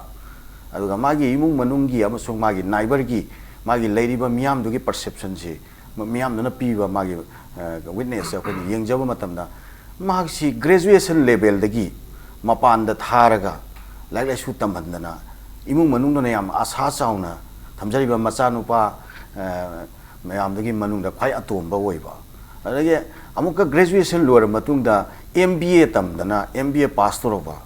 ꯑꯗꯨꯒ ꯃꯥꯒꯤ ꯏꯃꯨꯡ ꯃꯅꯨꯡꯒꯤ ꯑꯃꯁꯨꯡ ꯃꯥꯒꯤ ꯅꯥꯏꯕꯔꯒꯤ, ꯃꯥꯒꯤ ꯂꯩꯔꯤꯕ ꯃꯤꯌꯥꯝꯗꯨꯒꯤ ꯄꯔꯁꯦꯞꯁꯟꯁꯤ, ꯃ-, ꯃꯤꯌꯥꯝꯗꯨꯅ ꯄꯤꯕ ꯃꯥꯒꯤ, ꯑ, ꯋꯤꯠꯅꯦꯁꯁꯦ ꯑꯩꯈꯣꯏꯅ ꯌꯦꯡꯖꯕ ꯃꯇꯝꯗ, ꯃꯍꯥꯛꯁꯤ ꯒ꯭ꯔꯦꯖꯨꯑꯦꯁꯟ ꯂꯦꯚꯦꯜꯗꯒꯤ ꯃꯄꯥꯟꯗ ꯊꯥꯔꯒ ꯂꯥꯏꯔꯤꯛ ꯂꯥꯏꯁꯨ ꯇꯝꯍꯟꯗꯅ, ꯏꯃꯨꯡ ꯃꯅꯨꯡꯗꯨꯅ ꯌꯥꯝ ꯑꯁꯥ ꯆꯥꯎꯅ ꯊꯝꯖꯔꯤꯕ ꯃꯆꯥꯅꯨꯄꯥ, ꯑ, ꯃꯌꯥꯝꯗꯨꯒꯤ ꯃꯅꯨꯡꯗ ꯈ꯭ꯋꯥꯏ ꯑꯇꯣꯝꯕ ꯑꯣꯏꯕ, ꯑꯗꯒꯤ ꯑꯃꯨꯛꯀ ꯒ꯭ꯔꯦꯖꯨꯑꯦꯁꯟ ꯂꯣꯏꯔꯕ ꯃꯇꯨꯡꯗ ꯑꯦꯝ ꯕꯤ ꯑꯦ ꯇꯝꯗꯅ ꯑꯦꯝ ꯕꯤ ꯑꯦ ꯄꯥꯁ ꯇꯧꯔꯕ,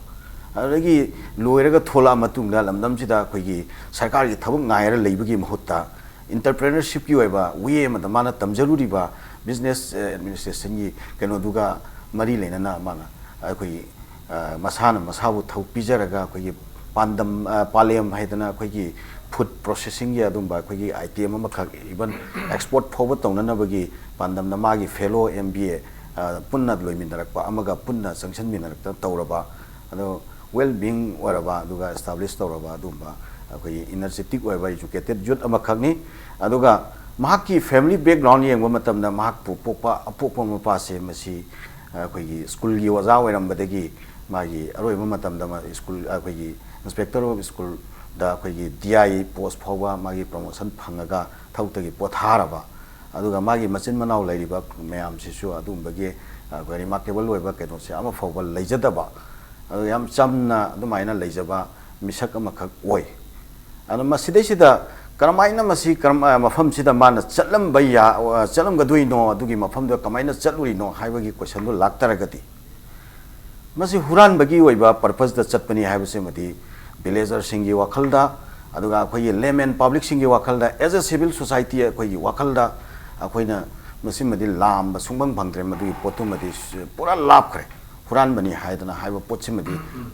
ꯑꯗꯨꯗꯒꯤ ꯂꯣꯏꯔꯒ ꯊꯣꯛꯂꯛꯑ ꯃꯇꯨꯡꯗ ꯂꯝꯗꯝꯁꯤꯗ ꯑꯩꯈꯣꯏꯒꯤ ꯁꯔꯀꯥꯔꯒꯤ ꯊꯕꯛ ꯉꯥꯏꯔ ꯂꯩꯕꯒꯤ ꯃꯍꯨꯠꯇ, ꯏꯟꯇꯔꯄ꯭ꯔꯦꯅꯔꯁꯤꯞꯀꯤ ꯑꯣꯏꯕ ꯋꯦ ꯑꯃꯗ ꯃꯥꯅ ꯇꯝꯖꯔꯨꯔꯤꯕ ꯕꯤꯖꯤꯅꯦꯁ, ꯑ, ꯑꯦꯗꯃꯤꯅꯤꯁꯇ꯭ꯔꯦꯁꯟꯒꯤ ꯀꯩꯅꯣꯗꯨꯒ ꯃꯔꯤ ꯂꯩꯅꯅ ꯃꯥꯅ ꯑꯩꯈꯣꯏꯒꯤ, ꯑ, ꯃꯁꯥꯅ ꯃꯁꯥꯕꯨ ꯊꯕꯛ ꯄꯤꯖꯔꯒ ꯑꯩꯈꯣꯏꯒꯤ ꯄꯥꯟꯗꯝ, ꯑ, ꯄꯥꯂꯦꯝ ꯍꯥꯏꯗꯅ ꯑꯩꯈꯣꯏꯒꯤ ꯐꯨꯗ ꯄ꯭ꯔꯣꯁꯦꯁꯤꯡꯒꯤ ꯑꯗꯨꯝꯕ ꯑꯩꯈꯣꯏꯒꯤ ꯑꯥꯏꯇꯦꯝ ꯑꯃꯈꯛ, ꯏꯚꯟ ꯑꯦꯛꯁꯄꯣꯔꯠ ꯐꯥꯎꯕ ꯇꯧꯅꯅꯕꯒꯤ ꯄꯥꯟꯗꯝꯗ ꯃꯥꯒꯤ ꯐꯦꯂꯣ ꯑꯦꯝ ꯕꯤ ꯑꯦ, ꯑ, ꯄꯨꯟꯅ ꯂꯣꯏꯃꯤꯟꯅꯔꯛꯄ, ꯑꯃꯒ ꯄꯨꯟꯅ ꯆꯪꯁꯤꯟꯃꯤꯟꯅꯔꯛꯇꯅ ꯇꯧꯔꯕ, ꯑꯗꯣ ꯋꯦꯜ ꯕꯤꯡ ꯑꯣꯏꯔꯕ, ꯑꯗꯨꯒ ꯑꯦꯁꯇꯥꯕ꯭ꯂꯤꯁ ꯇꯧꯔꯕ ꯑꯗꯨꯒꯨꯝꯕ ꯑꯩꯈꯣꯏꯒꯤ ꯏꯅꯔꯖꯦꯇꯤꯛ ꯑꯣꯏꯕ ꯏꯖꯨꯀꯦꯇꯦꯠ ꯌꯨꯠ ꯑꯃꯈꯛꯅꯤ꯫ ꯑꯗꯨꯒ ꯃꯍꯥꯛꯀꯤ ꯐꯦꯃꯤꯂꯤ ꯕꯦꯛꯒ꯭ꯔꯥꯎꯟ ꯌꯦꯡꯕ ꯃꯇꯝꯗ, ꯃꯍꯥꯛꯄꯨ ꯄꯣꯛꯄ ꯑꯄꯣꯛꯄ ꯃꯄꯥꯁꯦ ꯃꯁꯤ ꯑꯩꯈꯣꯏꯒꯤ ꯁ꯭ꯀꯨꯜꯒꯤ ꯑꯣꯖꯥ ꯑꯣꯏꯔꯝꯕꯗꯒꯤ ꯃꯥꯒꯤ ꯑꯔꯣꯏꯕ ꯃꯇꯝꯗ ꯃꯥ ꯁ꯭ꯀꯨꯜ, ꯑꯩꯈꯣꯏꯒꯤ ꯏꯟꯁꯄꯦꯛꯇꯔ ꯑꯣꯐ ꯁ꯭ꯀꯨꯜꯗ ꯑꯩꯈꯣꯏꯒꯤ ꯗꯤ ꯑꯥꯏ ꯄꯣꯁ ꯐꯥꯎꯕ ꯃꯥꯒꯤ ꯄ꯭ꯔꯣꯃꯣꯁꯟ ꯐꯪꯉꯒ ꯊꯕꯛꯇꯒꯤ ꯄꯣꯊꯥꯔꯕ꯫ ꯑꯗꯨꯒ ꯃꯥꯒꯤ ꯃꯆꯤꯟ ꯃꯅꯥꯎ ꯂꯩꯔꯤꯕ ꯃꯌꯥꯝꯁꯤꯁꯨ ꯑꯗꯨꯒꯨꯝꯕꯒꯤ, ꯑ, ꯔꯤꯃꯥꯔꯀꯦꯕꯜ ꯑꯣꯏꯕ ꯀꯩꯅꯣꯁꯦ ꯑꯃ ꯐꯥꯎꯕ ꯂꯩꯖꯗꯕ, ꯑꯗꯨ ꯌꯥꯝ ꯆꯝꯅ ꯑꯗꯨꯃꯥꯏꯅ ꯂꯩꯖꯕ ꯃꯤꯁꯛ ꯑꯃꯈꯛ ꯑꯣꯏ꯫ ꯑꯗꯣ ꯃꯁꯤꯗꯩꯁꯤꯗ ꯀꯔꯝꯍꯥꯏꯅ ꯃꯁꯤ ꯀꯔꯝ-, ꯑ, ꯃꯐꯝꯁꯤꯗ ꯃꯥꯅ ꯆꯠꯂꯝꯕ ꯌꯥ-, ꯑ, ꯆꯠꯂꯝꯒꯗꯣꯏꯅꯣ, ꯑꯗꯨꯒꯤ ꯃꯐꯝꯗꯨꯗ ꯀꯃꯥꯏꯅ ꯆꯠꯂꯨꯔꯤꯅꯣ ꯍꯥꯏꯕꯒꯤ ꯀꯣꯏꯁꯟꯗꯨ ꯂꯥꯛꯇꯥꯔꯒꯗꯤ, ꯃꯁꯤ ꯍꯨꯔꯥꯟꯕꯒꯤ ꯑꯣꯏꯕ ꯄꯔꯄꯁꯇ ꯆꯠꯄꯅꯤ ꯍꯥꯏꯕꯁꯤꯃꯗꯤ ꯚꯤꯂꯦꯖꯔꯁꯤꯡꯒꯤ ꯋꯥꯈꯜꯗ, ꯑꯗꯨꯒ ꯑꯩꯈꯣꯏꯒꯤ ꯂꯦꯃꯦꯟ ꯄꯕ꯭ꯂꯤꯛꯁꯤꯡꯒꯤ ꯋꯥꯈꯜꯗ, ꯑꯦꯖ ꯑꯦ ꯁꯤꯚꯤꯜ ꯁꯣꯁꯥꯏꯇꯤ ꯑꯩꯈꯣꯏꯒꯤ ꯋꯥꯈꯜꯗ ꯑꯩꯈꯣꯏꯅ ꯃꯁꯤꯃꯗꯤ ꯂꯥꯝꯕ ꯁꯨꯡꯐꯪ ꯐꯪꯗ꯭ꯔꯦ꯫ ꯃꯗꯨꯒꯤ ꯄꯣꯠꯇꯨꯃꯗꯤ ꯁ-, ꯄꯨꯔꯥ ꯂꯥꯞꯈ꯭ꯔꯦ꯫ ꯍꯨꯔꯥꯟꯕꯅꯤ ꯍꯥꯏꯗꯅ ꯍꯥꯏꯕ ꯄꯣꯠꯁꯤꯃꯗꯤ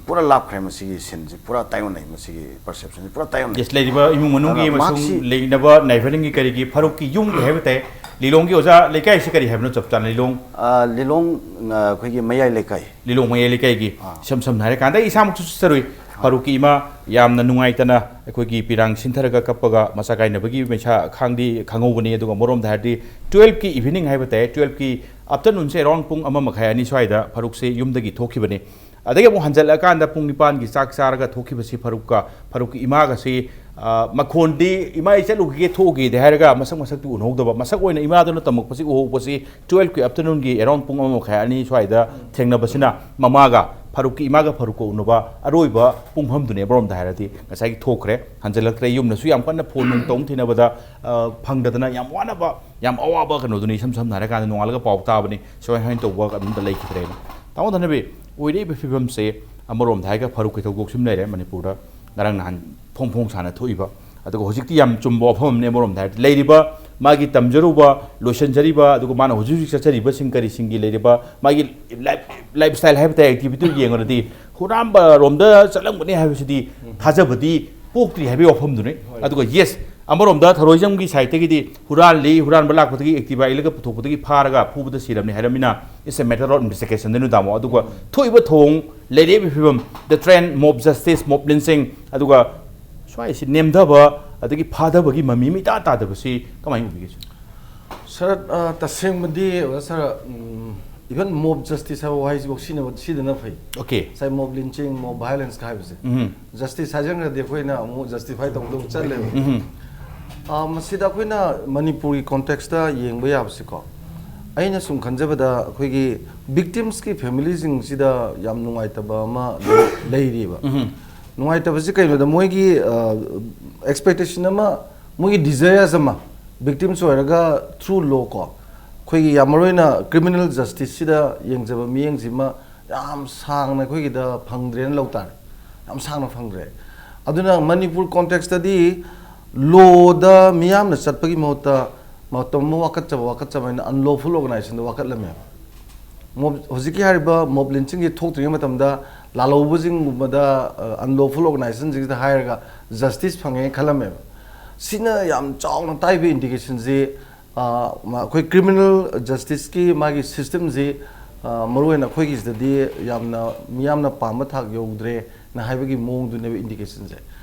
ꯄꯨꯔꯥ ꯂꯥꯞꯈ꯭ꯔꯦ꯫ ꯃꯁꯤꯒꯤ ꯁꯤꯟꯁꯤ ꯄꯨꯔꯥ ꯇꯥꯏꯑꯣꯟꯅꯩ, ꯃꯁꯤꯒꯤ ꯄꯔꯁꯦꯞꯁꯟꯁꯤ ꯄꯨꯔꯥ ꯇꯥꯏꯑꯣꯟꯅꯩ꯫ ꯌꯦꯁ, ꯂꯩꯔꯤꯕ ꯏꯃꯨꯡ ꯃꯅꯨꯡꯒꯤ ꯑꯗꯨꯅ ꯑꯃꯁꯨꯡ ꯃꯍꯥꯛꯁꯤ ꯂꯩꯅꯕ ꯅꯥꯏꯕꯔꯤꯡꯒꯤ ꯀꯔꯤꯒꯤ ꯐꯥꯔꯨꯛꯀꯤ ꯌꯨꯝꯒꯤ ꯍꯥꯏꯕ ꯇꯥꯏ꯫ ꯂꯤꯂꯣꯡꯒꯤ ꯑꯣꯖꯥ ꯂꯩꯀꯥꯏꯁꯤ ꯀꯔꯤ ꯍꯥꯏꯕꯅꯣ ꯆꯞ ꯆꯥꯅ? ꯂꯤꯂꯣꯡ ꯑ, ꯂꯤꯂꯣꯡ, ꯑ, ꯑꯩꯈꯣꯏꯒꯤ ꯃꯌꯥꯏ ꯂꯩꯀꯥꯏ꯫ ꯂꯤꯂꯣꯡ ꯃꯌꯥꯏ ꯂꯩꯀꯥꯏꯒꯤ ꯑꯥ꯫ ꯏꯁꯝ ꯁꯝꯅ ꯍꯥꯏꯔꯀꯥꯟꯗ ꯑꯩ ꯏꯁꯥꯃꯛꯁꯨ ꯆꯠꯆꯔꯨꯏ꯫ ꯑꯥ꯫ ꯐꯥꯔꯨꯛꯀꯤ ꯏꯃꯥ ꯌꯥꯝꯅ ꯅꯨꯡꯉꯥꯏꯇꯅ ꯑꯩꯈꯣꯏꯒꯤ ꯄꯤꯔꯥꯡ ꯁꯤꯟꯊꯔꯒ ꯀꯞꯄꯒ ꯃꯆꯥ ꯀꯥꯏꯅꯕꯒꯤ ꯃꯩꯁꯥ ꯈꯥꯡꯗꯤ ꯈꯪꯍꯧꯕꯅꯤ꯫ ꯑꯗꯨꯒ ꯑꯃꯔꯣꯝꯗ ꯍꯥꯏꯔꯗꯤ ꯇꯨꯌꯦꯜꯐꯀꯤ ꯏꯚꯤꯅꯤꯡ ꯍꯥꯏꯕ ꯇꯥꯏ, ꯇꯨꯌꯦꯜꯐꯀꯤ ꯑꯥꯐꯇꯔꯅꯨꯟꯁꯦ ꯑꯦꯔꯥꯎꯟ ꯄꯨꯡ ꯑꯃ ꯃꯈꯥꯏ ꯑꯅꯤ ꯁ꯭ꯋꯥꯏꯗ ꯐꯥꯔꯨꯛꯁꯦ ꯌꯨꯝꯗꯒꯤ ꯊꯣꯛꯈꯤꯕꯅꯤ꯫ ꯑꯗꯒꯤ ꯑꯃꯨꯛ ꯍꯟꯖꯜꯂꯛꯑꯀꯥꯟꯗ ꯄꯨꯡ ꯅꯤꯄꯥꯟꯒꯤ ꯆꯥꯛ ꯆꯥꯔꯒ ꯊꯣꯛꯈꯤꯕꯁꯤ ꯐꯥꯔꯨꯛꯀ, ꯐꯥꯔꯨꯛꯀꯤ ꯏꯃꯥꯒꯁꯤ, ꯑ, ꯃꯈꯣꯟꯗꯤ "ꯏꯃꯥ, ꯑꯩ ꯆꯠꯂꯨꯈꯤꯒꯦ, ꯊꯣꯛꯎꯒꯦꯗꯤ" ꯍꯥꯏꯔꯒ ꯃꯁꯛ ꯃꯁꯛꯇꯤ ꯎꯅꯍꯧꯗꯕ, ꯃꯁꯛ ꯑꯣꯏꯅ ꯏꯃꯥꯗꯨꯅ ꯇꯝꯃꯛꯄꯁꯤ ꯎꯍꯧꯕꯁꯤ ꯇꯨꯌꯦꯜꯐꯀꯤ ꯑꯥꯐꯇꯔꯅꯨꯟꯒꯤ ꯑꯦꯔꯥꯎꯟ ꯄꯨꯡ ꯑꯃ ꯃꯈꯥꯏ ꯑꯅꯤ ꯁ꯭ꯋꯥꯏꯗ ꯊꯦꯡꯅꯕꯁꯤꯅ ꯃꯃꯥꯒ ꯐꯥꯔꯨꯛꯀꯤ ꯏꯃꯥꯒ ꯐꯥꯔꯨꯛꯀ ꯎꯅꯕ ꯑꯔꯣꯏꯕ ꯄꯨꯡꯐꯝꯗꯨꯅꯦ꯫ ꯑꯃꯔꯣꯝꯗ ꯍꯥꯏꯔꯗꯤ ꯉꯁꯥꯏꯒꯤ ꯊꯣꯛꯈ꯭ꯔꯦ, ꯍꯟꯖꯜꯂꯛꯇ꯭ꯔꯦ꯫ ꯌꯨꯝꯗꯁꯨ ꯌꯥꯝ ꯀꯟꯅ ꯐꯣꯟ ꯅꯨꯡ ꯇꯧ ꯊꯤꯅꯕꯗ, ꯑ, ꯐꯪꯗꯗꯅ ꯌꯥꯝ ꯋꯥꯅꯕ, ꯌꯥꯝ ꯑꯋꯥꯕ ꯀꯩꯅꯣꯗꯨꯅꯤ꯫ ꯏꯁꯝ ꯁꯝꯅ ꯍꯥꯏꯔꯀꯥꯟꯗ ꯅꯣꯡꯉꯥꯜꯂꯒ ꯄꯥꯎ ꯇꯥꯕꯅꯤ, ꯁꯨꯃꯥꯏ ꯁꯨꯃꯥꯏꯅ ꯇꯧꯕ ꯑꯗꯨꯝꯇ ꯂꯩꯈꯤꯗ꯭ꯔꯦꯅ꯫ ꯇꯥꯃꯣ ꯙꯅꯕꯤ, ꯑꯣꯏꯔꯛꯏꯕ ꯐꯤꯕꯝꯁꯦ ꯑꯃꯔꯣꯝꯗ ꯍꯥꯏꯔꯒ ꯐꯥꯔꯨꯛꯀꯤ ꯊꯧꯗꯣꯛꯁꯤꯃ ꯂꯩꯔꯦ ꯃꯅꯤꯄꯨꯔꯗ ꯉꯔꯥꯡ ꯅꯍꯥꯟ ꯐꯣꯡ ꯐꯣꯡ ꯁꯥꯅ ꯊꯣꯛꯏꯕ꯫ ꯑꯗꯨꯒ ꯍꯧꯖꯤꯛꯇꯤ ꯌꯥꯝ ꯆꯨꯝꯕ ꯋꯥꯐꯝ ꯑꯃꯅꯦ ꯑꯃꯔꯣꯝꯗ ꯍꯥꯏꯔꯗꯤ꯫ ꯂꯩꯔꯤꯕ ꯃꯥꯒꯤ ꯇꯝꯖꯔꯨꯕ, ꯂꯣꯏꯁꯤꯟꯖꯔꯤꯕ, ꯑꯗꯨꯒ ꯃꯥꯅ ꯍꯧꯖꯤꯛ ꯍꯧꯖꯤꯛ ꯆꯠꯆꯔꯤꯕꯁꯤꯡ ꯀꯔꯤꯁꯤꯡꯒꯤ ꯂꯩꯔꯤꯕ ꯃꯥꯒꯤ ꯂꯥꯏꯐ ꯁ꯭ꯇꯥꯏꯜ ꯍꯥꯏꯕ ꯇꯥꯏ, ꯑꯦꯛꯇꯤꯚꯤꯇꯤ ꯌꯦꯡꯉꯨꯔꯗꯤ ꯍꯨꯔꯥꯟꯕ ꯔꯣꯝꯗ ꯆꯠꯂꯝꯒꯅꯤ ꯍꯥꯏꯕꯁꯤꯗꯤ ꯊꯥꯖꯕꯗꯤ ꯄꯣꯛꯇ꯭ꯔꯤ ꯍꯥꯏꯕꯒꯤ ꯋꯥꯐꯝꯗꯨꯅꯤ꯫ ꯑꯗꯨꯒ ꯌꯦꯁ, ꯑꯃꯔꯣꯝꯗ ꯊꯧꯔꯣꯏꯖꯝꯒꯤ ꯁꯥꯏꯠꯇꯒꯤꯗꯤ ꯍꯨꯔꯥꯜꯂꯤ, ꯍꯨꯔꯥꯟꯕ ꯂꯥꯛꯄꯗꯒꯤ ꯑꯦꯛꯇꯤꯚꯥ ꯏꯜꯂꯒ ꯄꯨꯊꯣꯛꯄꯗꯒꯤ ꯐꯥꯔꯒ ꯐꯨꯕꯗ ꯁꯤꯔꯕꯅꯤ ꯍꯥꯏꯔꯕꯅꯤꯅ, it's a matter of investigation ꯗꯅꯤ ꯇꯥꯃꯣ꯫ ꯑꯗꯨꯒ ꯊꯣꯛꯏꯕ ꯊꯧꯑꯣꯡ, ꯂꯩꯔꯤꯕ ꯐꯤꯕꯝ, the trend, mob justice, mob lynching, ꯑꯗꯨꯒ ꯁ꯭ꯋꯥꯏꯁꯤ ꯅꯦꯝꯊꯕ ꯑꯗꯒꯤ ꯐꯥꯊꯕꯒꯤ ꯃꯃꯤ ꯑꯃ ꯏꯇꯥ ꯇꯥꯗꯕꯁꯤ ꯀꯃꯥꯏꯅ ꯎꯕꯤꯒꯦ, ꯁꯤꯔ? ꯁꯥꯔ, ꯑ, ꯇꯁꯦꯡꯕꯗꯤ, ꯑꯣꯖꯥ ꯁꯥꯔ, ꯎꯝ, even mob justice ꯍꯥꯏꯕ ꯋꯥꯍꯩꯁꯤꯐꯥꯎ ꯁꯤꯖꯤꯟꯅꯕ, ꯁꯤꯗꯅ ꯐꯩ꯫ ꯑꯣꯀꯦ꯫ ꯉꯁꯥꯏ mob lynching, mob violence ꯀ ꯍꯥꯏꯕꯁꯦ꯫ ꯎꯝ꯫ Justice ꯍꯥꯏꯖꯟꯈ꯭ꯔꯗꯤ ꯑꯩꯈꯣꯏꯅ ꯑꯃꯨꯛ justify ꯇꯧꯗꯧ ꯆꯠꯂꯦꯕ꯫ ꯎꯝ꯫ ꯑ, ꯃꯁꯤꯗ ꯑꯩꯈꯣꯏꯅ ꯃꯅꯤꯄꯨꯔꯒꯤ context ꯇ ꯌꯦꯡꯕ ꯌꯥꯕꯁꯤꯀꯣ, ꯑꯩꯅ ꯁꯨꯝ ꯈꯟꯖꯕꯗ ꯑꯩꯈꯣꯏꯒꯤ victims ꯀꯤ family ꯁꯤꯡꯁꯤꯗ ꯌꯥꯝ ꯅꯨꯡꯉꯥꯏꯇꯕ ꯑꯃ ꯂꯩ-, ꯂꯩꯔꯤꯕ꯫ ꯎꯝ꯫ ꯅꯨꯡꯉꯥꯏꯇꯕꯁꯤ ꯀꯩꯅꯣꯗ, ꯃꯣꯏꯒꯤ, ꯑ, expectation ꯑꯃ, ꯃꯣꯏꯒꯤ desires ꯑꯃ, victims ꯑꯣꯏꯔꯒ through law ꯀꯣ, ꯑꯩꯈꯣꯏꯒꯤ ꯌꯥꯝ ꯃꯔꯨ ꯑꯣꯏꯅ criminal justice ꯁꯤꯗ ꯌꯦꯡꯖꯕ ꯃꯤꯠꯌꯦꯡꯁꯤꯃ ꯌꯥꯝ ꯁꯥꯡꯅ ꯑꯩꯈꯣꯏꯒꯤꯗ ꯐꯪꯗ꯭ꯔꯦꯅ ꯂꯧ ꯇꯥꯔꯦ꯫ ꯌꯥꯝ ꯁꯥꯡꯅ ꯐꯪꯗ꯭ꯔꯦ꯫ ꯑꯗꯨꯅ ꯃꯅꯤꯄꯨꯔ context ꯇꯗꯤ law ꯗ ꯃꯤꯌꯥꯝꯅ ꯆꯠꯄꯒꯤ ꯃꯍꯨꯠꯇ ꯃꯇꯝ ꯑꯃ ꯋꯥꯀꯠꯆꯕ, ꯋꯥꯀꯠꯆꯕ ꯍꯥꯏꯅ unlawful organization ꯗ ꯋꯥꯀꯠꯂꯝꯃꯦ꯫ Mob, ꯍꯧꯖꯤꯛꯀꯤ ꯍꯥꯏꯔꯤꯕ mob lynching ꯁꯤ ꯊꯣꯛꯇ꯭ꯔꯤꯉꯩ ꯃꯇꯝꯗ ꯂꯥꯜꯍꯧꯕꯁꯤꯡꯒꯨꯝꯕꯗ, ꯑ, unlawful organization ꯁꯤꯡꯁꯤꯗ ꯍꯥꯏꯔꯒ justice ꯐꯪꯉꯦꯅ ꯈꯜꯂꯝꯃꯦꯕ꯫ ꯁꯤꯅ ꯌꯥꯝ ꯆꯥꯎꯅ ꯇꯥꯛꯏꯕ indication ꯁꯤ, ꯑ, ꯃ-, ꯑꯩꯈꯣꯏ criminal justice ꯀꯤ ꯃꯥꯒꯤ system ꯁꯤ, ꯑ, ꯃꯔꯨꯑꯣꯏꯅ ꯑꯩꯈꯣꯏꯒꯤꯁꯤꯗꯗꯤ ꯌꯥꯝꯅ ꯃꯤꯌꯥꯝꯅ ꯄꯥꯝꯕ ꯊꯥꯛ ꯌꯧꯗ꯭ꯔꯦꯅ ꯍꯥꯏꯕꯒꯤ ꯃꯑꯣꯡꯗꯨꯅꯦꯕ indication ꯁꯦ꯫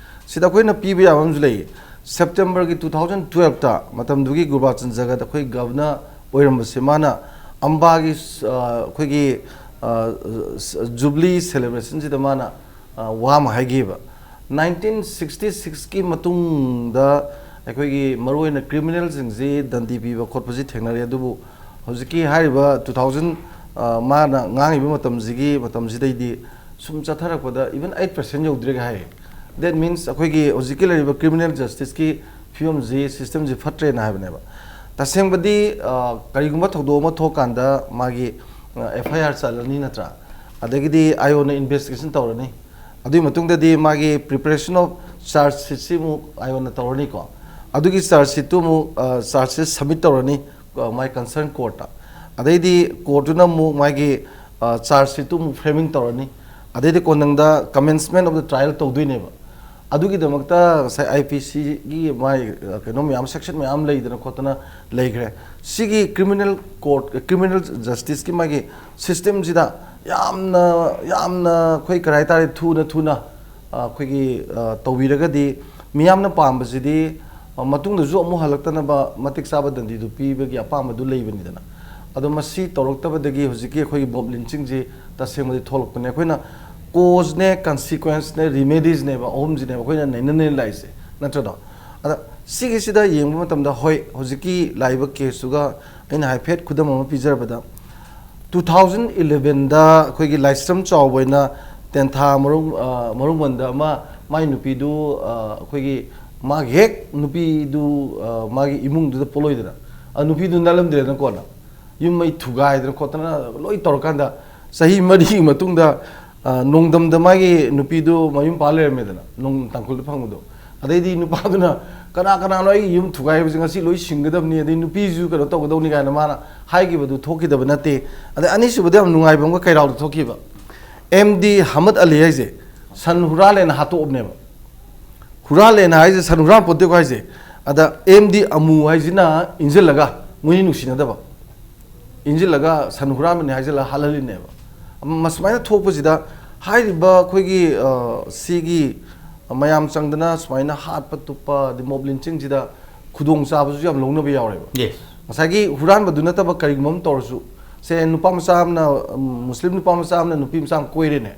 ꯁꯤꯗ ꯑꯩꯈꯣꯏꯅ ꯄꯤꯕ ꯌꯥꯕ ꯑꯃꯁꯨ ꯂꯩ꯫ September ꯒꯤ two thousand twelve ꯇ ꯃꯇꯝꯗꯨꯒꯤ ꯒꯨꯔꯕꯥꯆꯟ ꯖꯒꯠ ꯑꯩꯈꯣꯏ governor ꯑꯣꯏꯔꯝꯕꯁꯦ, ꯃꯥꯅ ꯑꯝꯕꯥꯒꯤ, ꯑ, ꯑꯩꯈꯣꯏꯒꯤ, ꯑ, jubilee celebration ꯁꯤꯗ ꯃꯥꯅ, ꯑ, ꯋꯥ ꯑꯃ ꯍꯥꯏꯈꯤꯕ꯫ Nineteen sixty six ꯀꯤ ꯃꯇꯨꯡꯗ ꯑꯩꯈꯣꯏꯒꯤ ꯃꯔꯨꯑꯣꯏꯅ criminal ꯁꯤꯡꯁꯤ ꯗꯟꯗꯤ ꯄꯤꯕ ꯈꯣꯠꯄꯁꯤ ꯊꯦꯡꯅꯔꯦ, ꯑꯗꯨꯕꯨ ꯍꯧꯖꯤꯛꯀꯤ ꯍꯥꯏꯔꯤꯕ two thousand, ꯑ, ꯃꯥꯅ ꯉꯥꯡꯉꯤꯕ ꯃꯇꯝꯁꯤꯒꯤ, ꯃꯇꯝꯁꯤꯗꯩꯗꯤ ꯁꯨꯝ ꯆꯠꯊꯔꯛꯄꯗ even eight percent ꯌꯧꯗ꯭ꯔꯦꯒ high. That means ꯑꯩꯈꯣꯏꯒꯤ ꯍꯧꯖꯤꯛꯀꯤ ꯂꯩꯔꯤꯕ criminal justice ꯀꯤ ꯐꯤꯕꯝꯁꯤ, system ꯁꯤ ꯐꯠꯇ꯭ꯔꯦꯅ ꯍꯥꯏꯕꯅꯦꯕ꯫ ꯇꯁꯦꯡꯕꯗꯤ, ꯑ, ꯀꯔꯤꯒꯨꯝꯕ ꯊꯧꯗꯣꯛ ꯑꯃ ꯊꯣꯛꯀꯥꯟꯗ ꯃꯥꯒꯤ, ꯑ, F I R ꯆꯠꯂꯅꯤ ꯅꯠꯇ꯭ꯔꯥ? ꯑꯗꯒꯤꯗꯤ ꯑꯥꯏ ꯑꯣꯅ investigation ꯇꯧꯔꯅꯤ꯫ ꯑꯗꯨꯒꯤ ꯃꯇꯨꯡꯗꯗꯤ ꯃꯥꯒꯤ preparation of charge sheet ꯁꯤ ꯑꯃꯨꯛ ꯑꯥꯏ ꯑꯣꯅ ꯇꯧꯔꯅꯤꯀꯣ꯫ ꯑꯗꯨꯒꯤ ꯆꯥꯔꯖ ꯁꯤꯠꯇꯨ ꯑꯃꯨꯛ ꯆꯥꯔꯖ ꯁꯤꯠ ꯁꯕꯃꯤꯠ ꯇꯧꯔꯅꯤ ꯃꯥꯏ ꯀꯟꯁꯔꯟ ꯀꯣꯔꯠꯇ꯫ ꯑꯗꯩꯗꯤ ꯀꯣꯔꯠꯇꯨꯅ ꯑꯃꯨꯛ ꯃꯥꯒꯤ ꯆꯥꯔꯖ ꯁꯤꯠꯇꯨ ꯑꯃꯨꯛ ꯐ꯭ꯔꯦꯃꯤꯡ ꯇꯧꯔꯅꯤ꯫ ꯑꯗꯩꯗꯤ ꯀꯣꯟꯅꯪꯗ commencement of the trial ꯇꯧꯗꯣꯏꯅꯦꯕ꯫ ꯑꯗꯨꯒꯤꯗꯃꯛꯇ ꯉꯁꯥꯏ ꯑꯥꯏ ꯄꯤ ꯁꯤꯒꯤ ꯃꯥꯏ ꯀꯩꯅꯣ ꯃꯌꯥꯝ, ꯁꯦꯛꯁꯟ ꯃꯌꯥꯝ ꯂꯩꯗꯅ ꯈꯣꯠꯇꯅ ꯂꯩꯈ꯭ꯔꯦ꯫ ꯁꯤꯒꯤ ꯀ꯭ꯔꯤꯃꯤꯅꯦꯜ ꯀꯣꯔꯠ, ꯀ꯭ꯔꯤꯃꯤꯅꯦꯜ ꯖꯁꯇꯤꯁꯀꯤ ꯃꯥꯒꯤ ꯁꯤꯁꯇꯦꯝꯁꯤꯗ ꯌꯥꯝꯅ, ꯌꯥꯝꯅ ꯑꯩꯈꯣꯏ ꯀꯔꯤ ꯍꯥꯏꯇꯥꯔꯦ, ꯊꯨꯅ ꯊꯨꯅ ꯑꯩꯈꯣꯏꯒꯤ ꯇꯧꯕꯤꯔꯒꯗꯤ ꯃꯤꯌꯥꯝꯅ ꯄꯥꯝꯕꯁꯤꯗꯤ ꯃꯇꯨꯡꯗꯁꯨ ꯑꯃꯨꯛ ꯍꯜꯂꯛꯇꯅꯕ ꯃꯇꯤꯛ ꯆꯥꯕ ꯗꯟꯗꯤꯗꯨ ꯄꯤꯕꯒꯤ ꯑꯄꯥꯝꯕꯗꯨ ꯂꯩꯕꯅꯤꯗꯅ꯫ ꯑꯗꯣ ꯃꯁꯤ ꯇꯧꯔꯛꯇꯕꯗꯒꯤ ꯍꯧꯖꯤꯛꯀꯤ ꯑꯩꯈꯣꯏꯒꯤ ꯃꯣꯕ ꯂꯤꯟꯆꯤꯡꯁꯤ ꯇꯁꯦꯡꯕꯗꯤ ꯊꯣꯛꯂꯛꯄꯅꯦ꯫ ꯑꯩꯈꯣꯏꯅ ꯀꯣꯖꯅꯦ, ꯀꯟꯁꯤꯀ꯭ꯋꯦꯟꯁꯅꯦ, ꯔꯤꯃꯦꯗꯤꯁꯅꯦꯕ, ꯑꯍꯨꯝꯁꯤꯅꯦꯕ ꯑꯩꯈꯣꯏꯅ ꯅꯩꯅꯅ ꯂꯥꯛꯏꯁꯦ, ꯅꯠꯇ꯭ꯔꯗꯣ? ꯑꯗ ꯁꯤꯒꯤꯁꯤꯗ ꯌꯦꯡꯕ ꯃꯇꯝꯗ, ꯍꯣꯏ, ꯍꯧꯖꯤꯛꯀꯤ ꯂꯥꯛꯏꯕ ꯀꯦꯁꯇꯨꯒ ꯑꯩꯅ ꯍꯥꯏꯐꯦꯠ ꯈꯨꯗꯝ ꯑꯃ ꯄꯤꯖꯔꯕꯗ, two thousand elevenꯗ ꯑꯩꯈꯣꯏꯒꯤ ꯂꯥꯏꯁ꯭ꯔꯝ ꯆꯥꯎꯕ ꯑꯣꯏꯅ ꯇꯦꯟꯊꯥ ꯃꯔꯨꯡ-, ꯑ, ꯃꯔꯨꯡꯕꯟꯗ ꯑꯃ, ꯃꯥꯏ ꯅꯨꯄꯤꯗꯨ, ꯑ, ꯑꯩꯈꯣꯏꯒꯤ ꯃꯥꯒꯤ ꯍꯦꯛ ꯅꯨꯄꯤꯗꯨ, ꯑ, ꯃꯥꯒꯤ ꯏꯃꯨꯡꯗꯨꯗ ꯄꯣꯠꯂꯣꯏꯗꯅ, ꯑ, ꯅꯨꯄꯤꯗꯨ ꯅꯥꯜꯂꯝꯗ꯭ꯔꯦꯗꯅ ꯀꯣꯟꯅ꯫ ꯌꯨꯝ ꯃꯩ ꯊꯨꯒꯥꯏꯗꯅ ꯈꯣꯠꯇꯅ ꯂꯣꯏ ꯇꯧꯔꯀꯥꯟꯗ, ꯆꯍꯤ ꯃꯔꯤꯒꯤ ꯃꯇꯨꯡꯗ, ꯑ, ꯅꯣꯡꯗꯝꯗ ꯃꯥꯒꯤ ꯅꯨꯄꯤꯗꯨ ꯃꯌꯨꯝ ꯄꯥꯜ ꯂꯩꯔꯝꯃꯦꯗꯅ, ꯅꯣꯡ-, ꯇꯥꯡꯈꯨꯜꯗ ꯐꯪꯕꯗꯣ꯫ ꯑꯗꯩꯗꯤ ꯅꯨꯄꯥꯗꯨꯅ, "ꯀꯅꯥ ꯀꯅꯥꯅꯣ ꯑꯩꯒꯤ ꯌꯨꯝ ꯊꯨꯒꯥꯏꯕꯁꯦ ꯉꯁꯤ ꯂꯣꯏ ꯁꯤꯡꯒꯗꯕꯅꯤ, ꯑꯗꯩ ꯅꯨꯄꯤꯁꯨ ꯀꯩꯅꯣ ꯇꯧꯒꯗꯧꯅꯤ" ꯀꯥꯏꯅ ꯃꯥꯅ ꯍꯥꯏꯈꯤꯕꯗꯨ ꯊꯣꯛꯈꯤꯗꯕ ꯅꯠꯇꯦ꯫ ꯑꯗꯩ ꯑꯅꯤꯁꯨꯕꯗ ꯌꯥꯝ ꯅꯨꯡꯉꯥꯏꯕ ꯑꯃꯒ ꯀꯩꯔꯥꯎꯗ ꯊꯣꯛꯈꯤꯕ, ꯑꯦꯝ ꯗꯤ ꯍꯃꯗ ꯑꯂꯤ ꯍꯥꯏꯁꯦ ꯁꯟ ꯍꯨꯔꯥꯜꯂꯦꯅ ꯍꯥꯠꯇꯣꯛꯑꯕꯅꯦꯕ꯫ ꯍꯨꯔꯥꯜꯂꯦꯅ ꯍꯥꯏꯁꯦ ꯁꯟ ꯍꯨꯔꯥꯟ ꯄꯣꯠꯇꯦꯀꯣ ꯍꯥꯏꯁꯦ꯫ ꯑꯗ ꯑꯦꯝ ꯗꯤ ꯑꯃꯨ ꯍꯥꯏꯁꯤꯅ ꯏꯟꯁꯤꯜꯂꯒ, ꯃꯣꯏꯅꯤ ꯅꯨꯡꯁꯤꯅꯗꯕ, ꯏꯟꯁꯤꯜꯂꯒ ꯁꯟ ꯍꯨꯔꯥꯟꯕꯅꯤ ꯍꯥꯏꯖꯤꯜꯂꯒ ꯍꯥꯠꯍꯜꯂꯤꯅꯦꯕ꯫ ꯃꯁꯨꯃꯥꯏꯅ ꯊꯣꯛꯄꯁꯤꯗ ꯍꯥꯏꯔꯤꯕ ꯑꯩꯈꯣꯏꯒꯤ, ꯑ, ꯁꯤꯒꯤ ꯃꯌꯥꯝ ꯆꯪꯗꯅ ꯁꯨꯃꯥꯏꯅ ꯍꯥꯠꯄ ꯇꯨꯞꯄ, ꯑꯗꯩ ꯃꯣꯕ ꯂꯤꯟꯆꯤꯡꯁꯤꯗ ꯈꯨꯗꯣꯡ ꯆꯥꯕꯁꯨ ꯌꯥꯝ ꯂꯧꯅꯕ ꯌꯥꯎꯔꯦꯕ꯫ Yes. ꯉꯁꯥꯏꯒꯤ ꯍꯨꯔꯥꯟꯕꯗꯨ ꯅꯠꯇꯕ ꯀꯔꯤꯒꯨꯝꯕ ꯑꯃ ꯇꯧꯔꯁꯨ, ꯁꯦ, ꯅꯨꯄꯥ ꯃꯆꯥ ꯑꯃꯅ, ꯎꯝ, ꯃꯨꯁꯂꯤꯝ ꯅꯨꯄꯥ ꯃꯆꯥ ꯑꯃꯅ ꯅꯨꯄꯤ ꯃꯆꯥ ꯑꯃ ꯀꯣꯏꯔꯦꯅꯦ,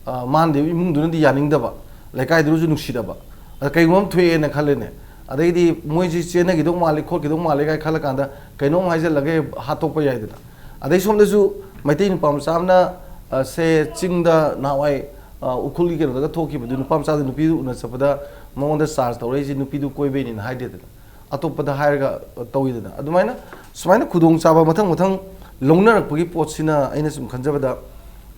ꯑ, ꯃꯥꯅꯗꯤ ꯏꯃꯨꯡꯗꯨꯅꯗꯤ ꯌꯥꯅꯤꯡꯗꯕ, ꯂꯩꯀꯥꯏꯗꯨꯅꯁꯨ ꯅꯨꯡꯁꯤꯗꯕ, ꯑꯗ ꯀꯩꯒꯨꯝꯕ ꯑꯃ ꯊꯣꯛꯑꯦꯅ ꯈꯜꯂꯦꯅꯦ, ꯑꯗꯩꯗꯤ ꯃꯣꯏꯁꯤ ꯆꯦꯟꯅꯈꯤꯗꯧ ꯃꯥꯜꯂꯤ, ꯈꯣꯠꯈꯤꯗꯧ ꯃꯥꯜꯂꯤ ꯀꯥꯏ ꯈꯜꯂꯀꯥꯟꯗ ꯀꯩꯅꯣꯝ ꯍꯥꯏꯖꯜꯂꯒ ꯍꯦꯛ ꯍꯥꯠꯇꯣꯛꯄ ꯌꯥꯏꯗꯅ꯫ ꯑꯗꯩ ꯁꯣꯝꯗꯁꯨ ꯃꯩꯇꯩ ꯅꯨꯄꯥ ꯃꯆꯥ ꯑꯃꯅ, ꯑ, ꯁꯦ, ꯆꯤꯡꯗ ꯅꯍꯥꯟꯋꯥꯏ, ꯑ, ꯎꯈ꯭ꯔꯨꯜꯒꯤ ꯀꯩꯅꯣꯗꯒ ꯊꯣꯛꯈꯤꯕꯗꯨ, ꯅꯨꯄꯥ ꯃꯆꯥꯗꯨ ꯅꯨꯄꯤꯗꯨ ꯎꯅ ꯆꯠꯄꯗ ꯃꯉꯣꯟꯗ ꯆꯥꯔꯖ ꯇꯧꯔꯛꯏꯁꯤ ꯅꯨꯄꯤꯗꯨ ꯀꯣꯏꯕꯩꯅꯤꯅ ꯍꯥꯏꯗꯦꯗꯅ, ꯑꯇꯣꯞꯄꯗ ꯍꯥꯏꯔꯒ, ꯑ, ꯇꯧꯋꯤꯗꯅ꯫ ꯑꯗꯨꯃꯥꯏꯅ ꯁꯨꯃꯥꯏꯅ ꯈꯨꯗꯣꯡꯆꯥꯕ ꯃꯊꯪ ꯃꯊꯪ ꯂꯧꯅꯔꯛꯄꯒꯤ ꯄꯣꯠꯁꯤꯅ ꯑꯩꯅ ꯁꯨꯝ ꯈꯟꯖꯕꯗ,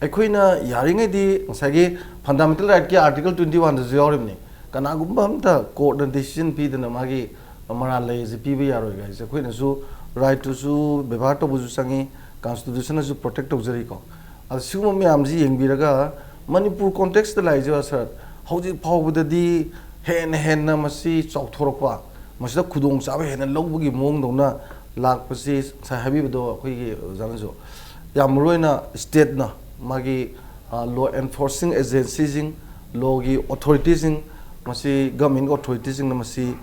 ꯑꯩꯈꯣꯏꯅ ꯌꯥꯔꯤꯉꯩꯗꯤ ꯉꯁꯥꯏꯒꯤ ꯐꯟꯗꯥꯃꯦꯟꯇꯦꯜ ꯔꯥꯏꯠꯀꯤ ꯑꯥꯔꯇꯤꯀꯜ twenty oneꯗꯁꯨ ꯌꯥꯎꯔꯤꯕꯅꯤ, ꯀꯅꯥꯒꯨꯝꯕ ꯑꯝꯇ ꯀꯣꯔꯠꯅ ꯗꯤꯁꯤꯖꯟ ꯄꯤꯗꯅ ꯃꯥꯒꯤ ꯃꯔꯥꯜ ꯂꯩ ꯑꯁꯤ ꯄꯤꯕ ꯌꯥꯔꯣꯏ ꯍꯥꯏꯁꯦ ꯑꯩꯈꯣꯏꯅꯁꯨ ꯔꯥꯏꯠꯇꯨꯁꯨ ꯕꯦꯕꯥꯔ ꯇꯧꯕꯁꯨ ꯆꯪꯉꯤ, ꯀꯟꯁꯇꯤꯇ꯭ꯌꯨꯁꯟꯅꯁꯨ ꯄ꯭ꯔꯣꯇꯦꯛ ꯇꯧꯖꯔꯤꯀꯣ꯫ ꯑꯗ ꯁꯤꯒꯨꯝꯕ ꯃꯌꯥꯝꯁꯤ ꯌꯦꯡꯕꯤꯔꯒ ꯃꯅꯤꯄꯨꯔ ꯀꯣꯟꯇꯦꯛꯁꯇ ꯂꯥꯛꯏꯁꯦ ꯁꯥꯔ, ꯍꯧꯖꯤꯛ ꯐꯥꯎꯕꯗꯗꯤ ꯍꯦꯟꯅ ꯍꯦꯟꯅ ꯃꯁꯤ ꯆꯥꯎꯊꯣꯔꯛꯄ, ꯃꯁꯤꯗ ꯈꯨꯗꯣꯡꯆꯥꯕ ꯍꯦꯟꯅ ꯂꯧꯕꯒꯤ ꯃꯑꯣꯡꯗꯧꯅ ꯂꯥꯛꯄꯁꯤ ꯉꯁꯥꯏ ꯍꯥꯏꯕꯤꯕꯗꯣ ꯑꯩꯈꯣꯏꯒꯤ ꯑꯣꯖꯥꯅꯁꯨ ꯌꯥꯝ ꯃꯔꯨ ꯑꯣꯏꯅ ꯁ꯭ꯇꯦꯠꯅ ꯃꯥꯒꯤ ꯂꯣ ꯑꯦꯟꯐꯣꯔꯁꯤꯡ ꯑꯦꯖꯦꯟꯁꯤꯁꯤꯡ, ꯂꯣꯒꯤ ꯑꯣꯊꯣꯔꯤꯇꯤꯁꯤꯡ ꯃꯁꯤ ꯒꯃꯦꯟꯒꯤ ꯑꯣꯊꯣꯔꯤꯇꯤꯁꯤꯡꯅ ꯃꯁꯤ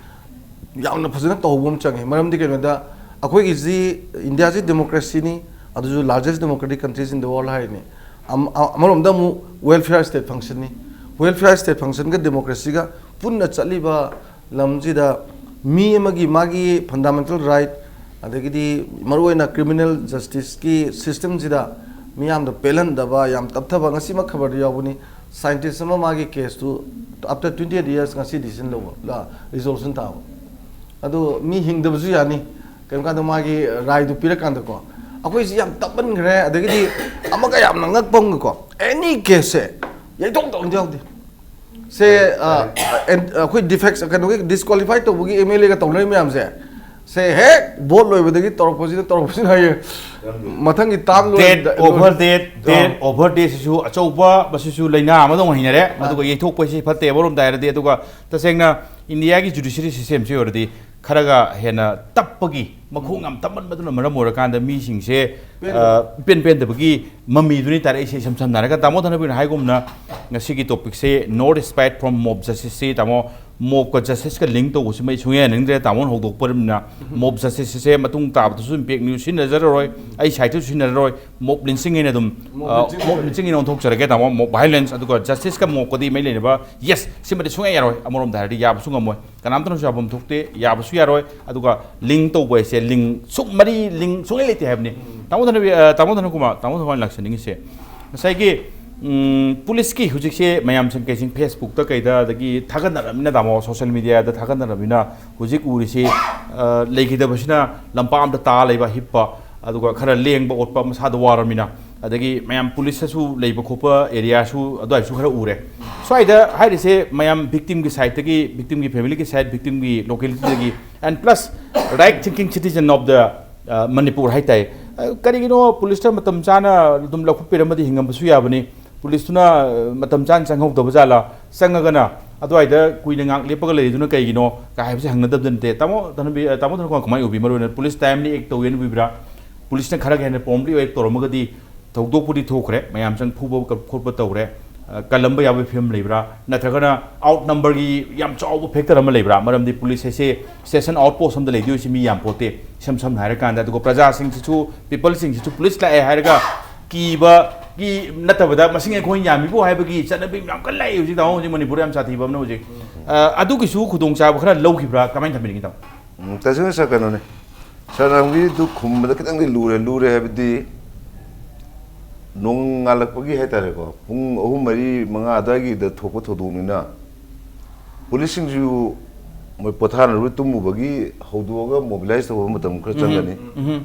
ꯌꯥꯝꯅ ꯐꯖꯅ ꯇꯧꯍꯧꯕ ꯑꯃ ꯆꯪꯉꯤ꯫ ꯃꯔꯝꯗꯤ ꯀꯩꯅꯣꯗ ꯑꯩꯈꯣꯏꯒꯤꯁꯤ ꯏꯟꯗꯤꯌꯥꯁꯤ ꯗꯦꯃꯣꯀ꯭ꯔꯦꯁꯤꯅꯤ, ꯑꯗꯨꯁꯨ largest democratic countries in the world ꯍꯥꯏꯔꯤꯅꯤ꯫ ꯑꯃꯔꯣꯝꯗ ꯑꯃꯨꯛ welfare state functionꯅꯤ꯫ Welfare state functionꯒ ꯗꯦꯃꯣꯀ꯭ꯔꯦꯁꯤꯒ ꯄꯨꯟꯅ ꯆꯠꯂꯤꯕ ꯂꯝꯁꯤꯗ ꯃꯤ ꯑꯃꯒꯤ ꯃꯥꯒꯤ ꯐꯟꯗꯥꯃꯦꯟꯇꯦꯜ ꯔꯥꯏꯠ, ꯑꯗꯒꯤꯗꯤ ꯃꯔꯨꯑꯣꯏꯅ ꯀ꯭ꯔꯤꯃꯤꯅꯦꯜ ꯖꯁꯇꯤꯁꯀꯤ ꯁꯤꯁꯇꯦꯝꯁꯤꯗ ꯃꯤꯌꯥꯝꯗ ꯄꯦꯜꯍꯟꯗꯕ, ꯌꯥꯝ ꯇꯞꯊꯕ, ꯉꯁꯤꯃꯛ ꯈꯕꯔꯗ ꯌꯥꯎꯕꯅꯤ, ꯁꯥꯏꯟꯇꯤꯁ ꯑꯃ ꯃꯥꯒꯤ ꯀꯦꯁꯇꯨ after twenty eight years ꯉꯁꯤ ꯗꯤꯁꯤꯖꯟ ꯂꯧꯕ, ꯔꯤꯖꯣꯂꯨꯁꯟ ꯇꯥꯕ꯫ ꯑꯗꯨ ꯃꯤ ꯍꯤꯡꯗꯕꯁꯨ ꯌꯥꯅꯤ, ꯀꯩꯒꯨꯝꯕ ꯀꯥꯟꯗ ꯃꯥꯒꯤ ꯔꯥꯏꯗꯨ ꯄꯤꯔꯀꯥꯟꯗꯀꯣ꯫ ꯑꯩꯈꯣꯏꯁꯤ ꯌꯥꯝ ꯇꯞꯃꯟꯈ꯭ꯔꯦ꯫ ꯑꯗꯒꯤꯗꯤ ꯑꯃꯒ ꯌꯥꯝꯅ ꯉꯛꯄ ꯑꯃꯒꯀꯣ, ꯑꯦꯅꯤ ꯀꯦꯁꯁꯦ ꯌꯩꯊꯣꯛ ꯇꯧꯕ ꯌꯥꯎꯗꯦ꯫ ꯁꯦ ꯑꯩꯈꯣꯏ ꯗꯤꯐꯦꯛꯁ ꯀꯩꯅꯣꯒꯤ ꯗꯤꯁꯀ꯭ꯋꯥꯂꯤꯐꯥꯏ ꯇꯧꯕꯒꯤ ꯑꯦꯝ ꯑꯦꯜ ꯑꯦꯒ ꯇꯧꯅꯔꯤ ꯃꯌꯥꯝꯁꯦ, ꯁꯦ ꯍꯦꯛ ꯚꯣꯠ ꯂꯣꯏꯕꯗꯒꯤ ꯇꯧꯔꯛꯄꯁꯤꯅ ꯇꯧꯔꯛꯄꯁꯤꯅ ꯍꯥꯏꯌꯦ꯫ ꯃꯊꯪꯒꯤ ꯇꯥꯝ date over date, date over ꯗꯦꯠꯁꯤꯁꯨ ꯑꯆꯧꯕ, ꯃꯁꯤꯁꯨ ꯂꯥꯏꯅꯥ ꯑꯃꯗꯧꯅ ꯍꯩꯅꯔꯦ꯫ ꯑꯗꯨꯒ ꯌꯩꯊꯣꯛꯄ ꯍꯥꯏꯁꯤ ꯐꯠꯇꯦ ꯑꯃꯔꯣꯝꯗ ꯍꯥꯏꯔꯗꯤ꯫ ꯑꯗꯨꯒ ꯇꯁꯦꯡꯅ ꯏꯟꯗꯤꯌꯥꯒꯤ ꯖꯨꯗꯤꯁꯤꯌꯔꯤ ꯁꯤꯁꯇꯦꯝꯁꯤ ꯑꯣꯏꯔꯗꯤ ꯈꯔꯒ ꯍꯦꯟꯅ ꯇꯞꯄꯒꯤ, ꯃꯈꯣꯡ ꯌꯥꯝ ꯇꯞꯃꯟꯕꯗꯨꯅ ꯃꯔꯝ ꯑꯣꯏꯔꯀꯥꯟꯗ ꯃꯤꯁꯤꯡꯁꯦ ꯄꯦꯟꯗꯕ꯫ ꯑ, ꯏꯄꯦꯟ ꯄꯦꯟꯗꯕꯒꯤ ꯃꯃꯤꯗꯨꯅꯤ ꯇꯥꯔꯛꯏꯁꯦ꯫ ꯏꯁꯝ ꯁꯝꯅ ꯍꯥꯏꯔꯒ ꯇꯥꯃꯣ ꯊꯅꯕꯤꯅ ꯍꯥꯏꯒꯨꯝꯅ ꯉꯁꯤꯒꯤ ꯇꯣꯄꯤꯛꯁꯦ no respite from mob justice ꯁꯤ ꯇꯥꯃꯣ, ꯃꯣꯞꯀ ꯖꯁꯇꯤꯁꯀ ꯂꯤꯡ ꯇꯧꯕꯁꯤꯃ ꯑꯩ ꯁꯨꯡꯌꯥ ꯌꯥꯅꯤꯡꯗ꯭ꯔꯦ꯫ ꯇꯥꯃꯣꯅ ꯍꯧꯗꯣꯛꯄꯅꯤꯅ ꯃꯣꯞ ꯖꯁꯇꯤꯁ ꯑꯁꯦ ꯃꯇꯨꯡ ꯇꯥꯕꯗꯁꯨ ꯏꯝꯄꯦꯛ ꯅ꯭ꯌꯨꯁ ꯁꯤꯖꯤꯟꯅꯖꯔꯔꯣꯏ, ꯑꯩ ꯁꯥꯏꯠꯇꯁꯨ ꯁꯤꯖꯤꯟꯅꯔꯔꯣꯏ꯫ ꯃꯣꯞ ꯂꯤꯟꯁꯤꯡ ꯍꯥꯏꯅ ꯑꯗꯨꯝ, ꯃꯣꯞ ꯑ, ꯂꯤꯟꯁꯤꯡ ꯃꯣꯞ ꯂꯤꯟꯁꯤꯡ ꯍꯥꯏꯅ ꯑꯣꯟꯊꯣꯛꯆꯔꯒꯦ ꯇꯥꯃꯣ꯫ ꯃꯣꯞ ꯚꯥꯏꯂꯦꯟꯁ ꯑꯗꯨꯒ ꯖꯁꯇꯤꯁꯀ ꯃꯣꯞꯀꯗꯤ ꯃꯩ ꯂꯩꯅꯕ, ꯌꯦꯁ, ꯁꯤꯃꯗꯤ ꯁꯨꯡꯌꯥ ꯌꯥꯔꯣꯏ꯫ ꯑꯃꯔꯣꯝꯗ ꯍꯥꯏꯔꯗꯤ ꯌꯥꯕꯁꯨ ꯉꯝꯃꯣꯏ, ꯀꯅꯥꯝꯇꯅꯁꯨ ꯌꯥꯐꯝ ꯊꯣꯛꯇꯦ, ꯌꯥꯕꯁꯨ ꯌꯥꯔꯣꯏ꯫ ꯑꯗꯨꯒ ꯂꯤꯡ ꯇꯧꯕ ꯍꯥꯏꯁꯦ, ꯂꯤꯡ ꯁꯨꯡ ꯃꯔꯤ, ꯂꯤꯡ ꯁꯨꯡꯂꯩ ꯂꯩꯇꯦ ꯍꯥꯏꯕꯅꯤ꯫ ꯇꯥꯃꯣ ꯙꯅꯕꯤ-, ꯑ, ꯇꯥꯃꯣ ꯙꯅꯀꯨꯃꯥꯔ, ꯇꯥꯃꯣ ꯙꯅꯀꯨꯃꯥꯔ ꯂꯥꯛꯆꯅꯤꯡꯉꯤꯁꯦ, ꯉꯁꯥꯏꯒꯤ, ꯎꯝ, ꯄꯨꯂꯤꯁꯀꯤ ꯍꯧꯖꯤꯛꯁꯦ ꯃꯌꯥꯝꯁꯤꯡ ꯀꯩꯁꯤꯡ ꯐꯦꯁꯕꯨꯛꯇ ꯀꯩꯗ, ꯑꯗꯒꯤ ꯊꯥꯒꯠꯅꯔꯕꯅꯤꯅ ꯇꯥꯃꯣ, ꯁꯣꯁꯦꯜ ꯃꯤꯗꯤꯌꯥꯗ ꯊꯥꯒꯠꯅꯔꯕꯅꯤꯅ ꯍꯧꯖꯤꯛ ꯎꯔꯤꯁꯤ, ꯑ, ꯂꯩꯈꯤꯗꯕꯁꯤꯅ ꯂꯝꯄꯥꯛ ꯑꯝꯗ ꯇꯥ ꯂꯩꯕ, ꯍꯤꯞꯄ, ꯑꯗꯨꯒ ꯈꯔ ꯂꯦꯡꯕ ꯑꯣꯠꯄ, ꯃꯁꯥꯗ ꯋꯥꯔꯃꯤꯅ꯫ ꯑꯗꯒꯤ ꯃꯌꯥꯝ ꯄꯨꯂꯤꯁꯇꯁꯨ ꯂꯩꯕ ꯈꯣꯠꯄ ꯑꯦꯔꯤꯌꯥꯁꯨ ꯑꯗꯨꯋꯥꯏꯁꯨ ꯈꯔ ꯎꯔꯦ꯫ ꯁ꯭ꯋꯥꯏꯗ ꯍꯥꯏꯔꯤꯁꯦ ꯃꯌꯥꯝ ꯚꯤꯛꯇꯤꯝꯒꯤ ꯁꯥꯏꯠꯇꯒꯤ, ꯚꯤꯛꯇꯤꯝꯒꯤ ꯐꯦꯃꯤꯂꯤꯒꯤ ꯁꯥꯏꯠ, ꯚꯤꯛꯇꯤꯝꯒꯤ ꯂꯣꯀꯦꯂꯤꯇꯤꯗꯒꯤ, and plus right thinking citizen of the Manipur ꯍꯥꯏ ꯇꯥꯏ꯫ ꯀꯔꯤꯒꯤꯅꯣ ꯄꯨꯂꯤꯁꯇ ꯃꯇꯝ ꯆꯥꯅ ꯑꯗꯨꯝ ꯂꯧꯈꯠꯄꯤꯔꯝꯃꯗꯤ ꯍꯤꯡꯉꯝꯕꯁꯨ ꯌꯥꯕꯅꯤ꯫ ꯄꯨꯂꯤꯁꯇꯨꯅ ꯃꯇꯝ ꯆꯥꯅ ꯆꯪꯍꯧꯗꯕ ꯖꯥꯠꯂꯥ? ꯆꯪꯉꯒꯅ ꯑꯗꯨꯋꯥꯏꯗ ꯀꯨꯏꯅ ꯉꯥꯏꯍꯥꯛ ꯂꯦꯞꯄꯒ ꯂꯩꯔꯤꯗꯨꯅ ꯀꯩꯒꯤꯅꯣ ꯀꯥ ꯍꯥꯏꯕꯁꯦ ꯍꯪꯅꯗꯕꯗ ꯅꯠꯇꯦ꯫ ꯇꯥꯃꯣ ꯙꯅꯕꯤ-, ꯇꯥꯃꯣ ꯙꯅꯀꯨꯃꯥꯔ, ꯀꯃꯥꯏꯅ ꯎꯕꯤ? ꯃꯔꯨ ꯑꯣꯏꯅ ꯄꯨꯂꯤꯁ ꯇꯥꯏꯝꯂꯤ ꯑꯦꯛ ꯇꯧꯒꯦꯅ ꯎꯕꯤꯕ꯭ꯔꯥ? ꯄꯨꯂꯤꯁꯅ ꯈꯔ ꯍꯦꯟꯅ ꯄ꯭ꯔꯣꯝꯂꯤ ꯑꯦꯛ ꯇꯧꯔꯝꯃꯒꯗꯤ ꯊꯧꯗꯣꯛꯄꯨꯗꯤ ꯊꯣꯛꯈ꯭ꯔꯦ, ꯃꯌꯥꯝ ꯆꯪ ꯐꯨꯕ ꯈꯣꯠꯄ ꯇꯧꯔꯦ, ꯑ, ꯀꯜꯂꯝꯕ ꯌꯥꯕꯒꯤ ꯐꯤꯕꯝ ꯂꯩꯕ꯭ꯔꯥ? ꯅꯠꯇ꯭ꯔꯒꯅ ꯑꯥꯎꯠ ꯅꯝꯕꯔꯒꯤ ꯌꯥꯝ ꯆꯥꯎꯕ ꯐꯦꯛꯇꯔ ꯑꯃ ꯂꯩꯕ꯭ꯔꯥ? ꯃꯔꯝꯗꯤ ꯄꯨꯂꯤꯁ ꯍꯥꯏꯁꯦ ꯁ꯭ꯇꯦꯁꯟ ꯑꯥꯎꯠ ꯄꯣꯁ ꯑꯃꯗ ꯂꯩꯗꯣꯏꯁꯤ ꯃꯤ ꯌꯥꯝ ꯄꯣꯠꯇꯦ, ꯏꯁꯝ ꯁꯝꯅ ꯍꯥꯏꯔꯀꯥꯟꯗ꯫ ꯑꯗꯨꯒ ꯄ꯭ꯔꯖꯥꯁꯤꯡꯁꯤꯁꯨ, ꯄꯤꯄꯜꯁꯤꯡꯁꯤꯁꯨ ꯄꯨꯂꯤꯁ ꯂꯥꯛꯑꯦ ꯍꯥꯏꯔꯒ ꯀꯤꯕꯒꯤ ꯅꯠꯇꯕꯗ ꯃꯁꯤꯡ ꯑꯩꯈꯣꯏꯅ ꯌꯥꯝꯃꯤꯕꯨ ꯍꯥꯏꯕꯒꯤ ꯆꯠꯅꯕꯤ ꯌꯥꯝ ꯀꯟꯅ ꯂꯥꯛꯑꯦ ꯍꯧꯖꯤꯛ, ꯇꯥꯃꯣ, ꯍꯧꯖꯤꯛ ꯃꯅꯤꯄꯨꯔ ꯌꯥꯝ ꯁꯥꯊꯤꯕ ꯑꯃꯅ ꯍꯧꯖꯤꯛ꯫ ꯑ, ꯑꯗꯨꯒꯤꯁꯨ ꯈꯨꯗꯣꯡꯆꯥꯕ ꯈꯔ ꯂꯧꯈꯤꯕ꯭ꯔꯥ? ꯀꯃꯥꯏꯅ ꯊꯝꯕꯤꯅꯤꯡꯉꯤ, ꯇꯥꯃꯣ? ꯎꯝ, ꯇꯁꯦꯡꯅ ꯁꯥꯔ, ꯀꯩꯅꯣꯅꯦ, ꯁꯥꯔ ꯔꯥꯝꯒꯤꯗꯨ ꯈꯨꯝꯕꯗ ꯈꯤꯇꯪꯗꯤ ꯂꯨꯔꯦ꯫ ꯂꯨꯔꯦ ꯍꯥꯏꯕꯗꯤ ꯅꯣꯡꯉꯥꯜꯂꯛꯄꯒꯤ ꯍꯥꯏꯇꯥꯔꯦꯀꯣ, ꯄꯨꯡ ꯑꯍꯨꯝ, ꯃꯔꯤ, ꯃꯉꯥ ꯑꯗꯨꯋꯥꯏꯒꯤꯗ ꯊꯣꯛꯄ ꯊꯧꯗꯣꯛꯅꯤꯅ ꯄꯨꯂꯤꯁꯁꯤꯡꯁꯨ ꯃꯣꯏ ꯄꯣꯊꯥꯅꯔꯨꯕ, ꯇꯨꯝꯃꯨꯕꯒꯤ ꯍꯧꯗꯣꯛꯑꯒ ꯃꯣꯕꯤꯂꯥꯏꯁ ꯇꯧꯕ ꯃꯇꯝ ꯈꯔ ꯆꯪꯒꯅꯤ꯫ ꯎꯝ꯫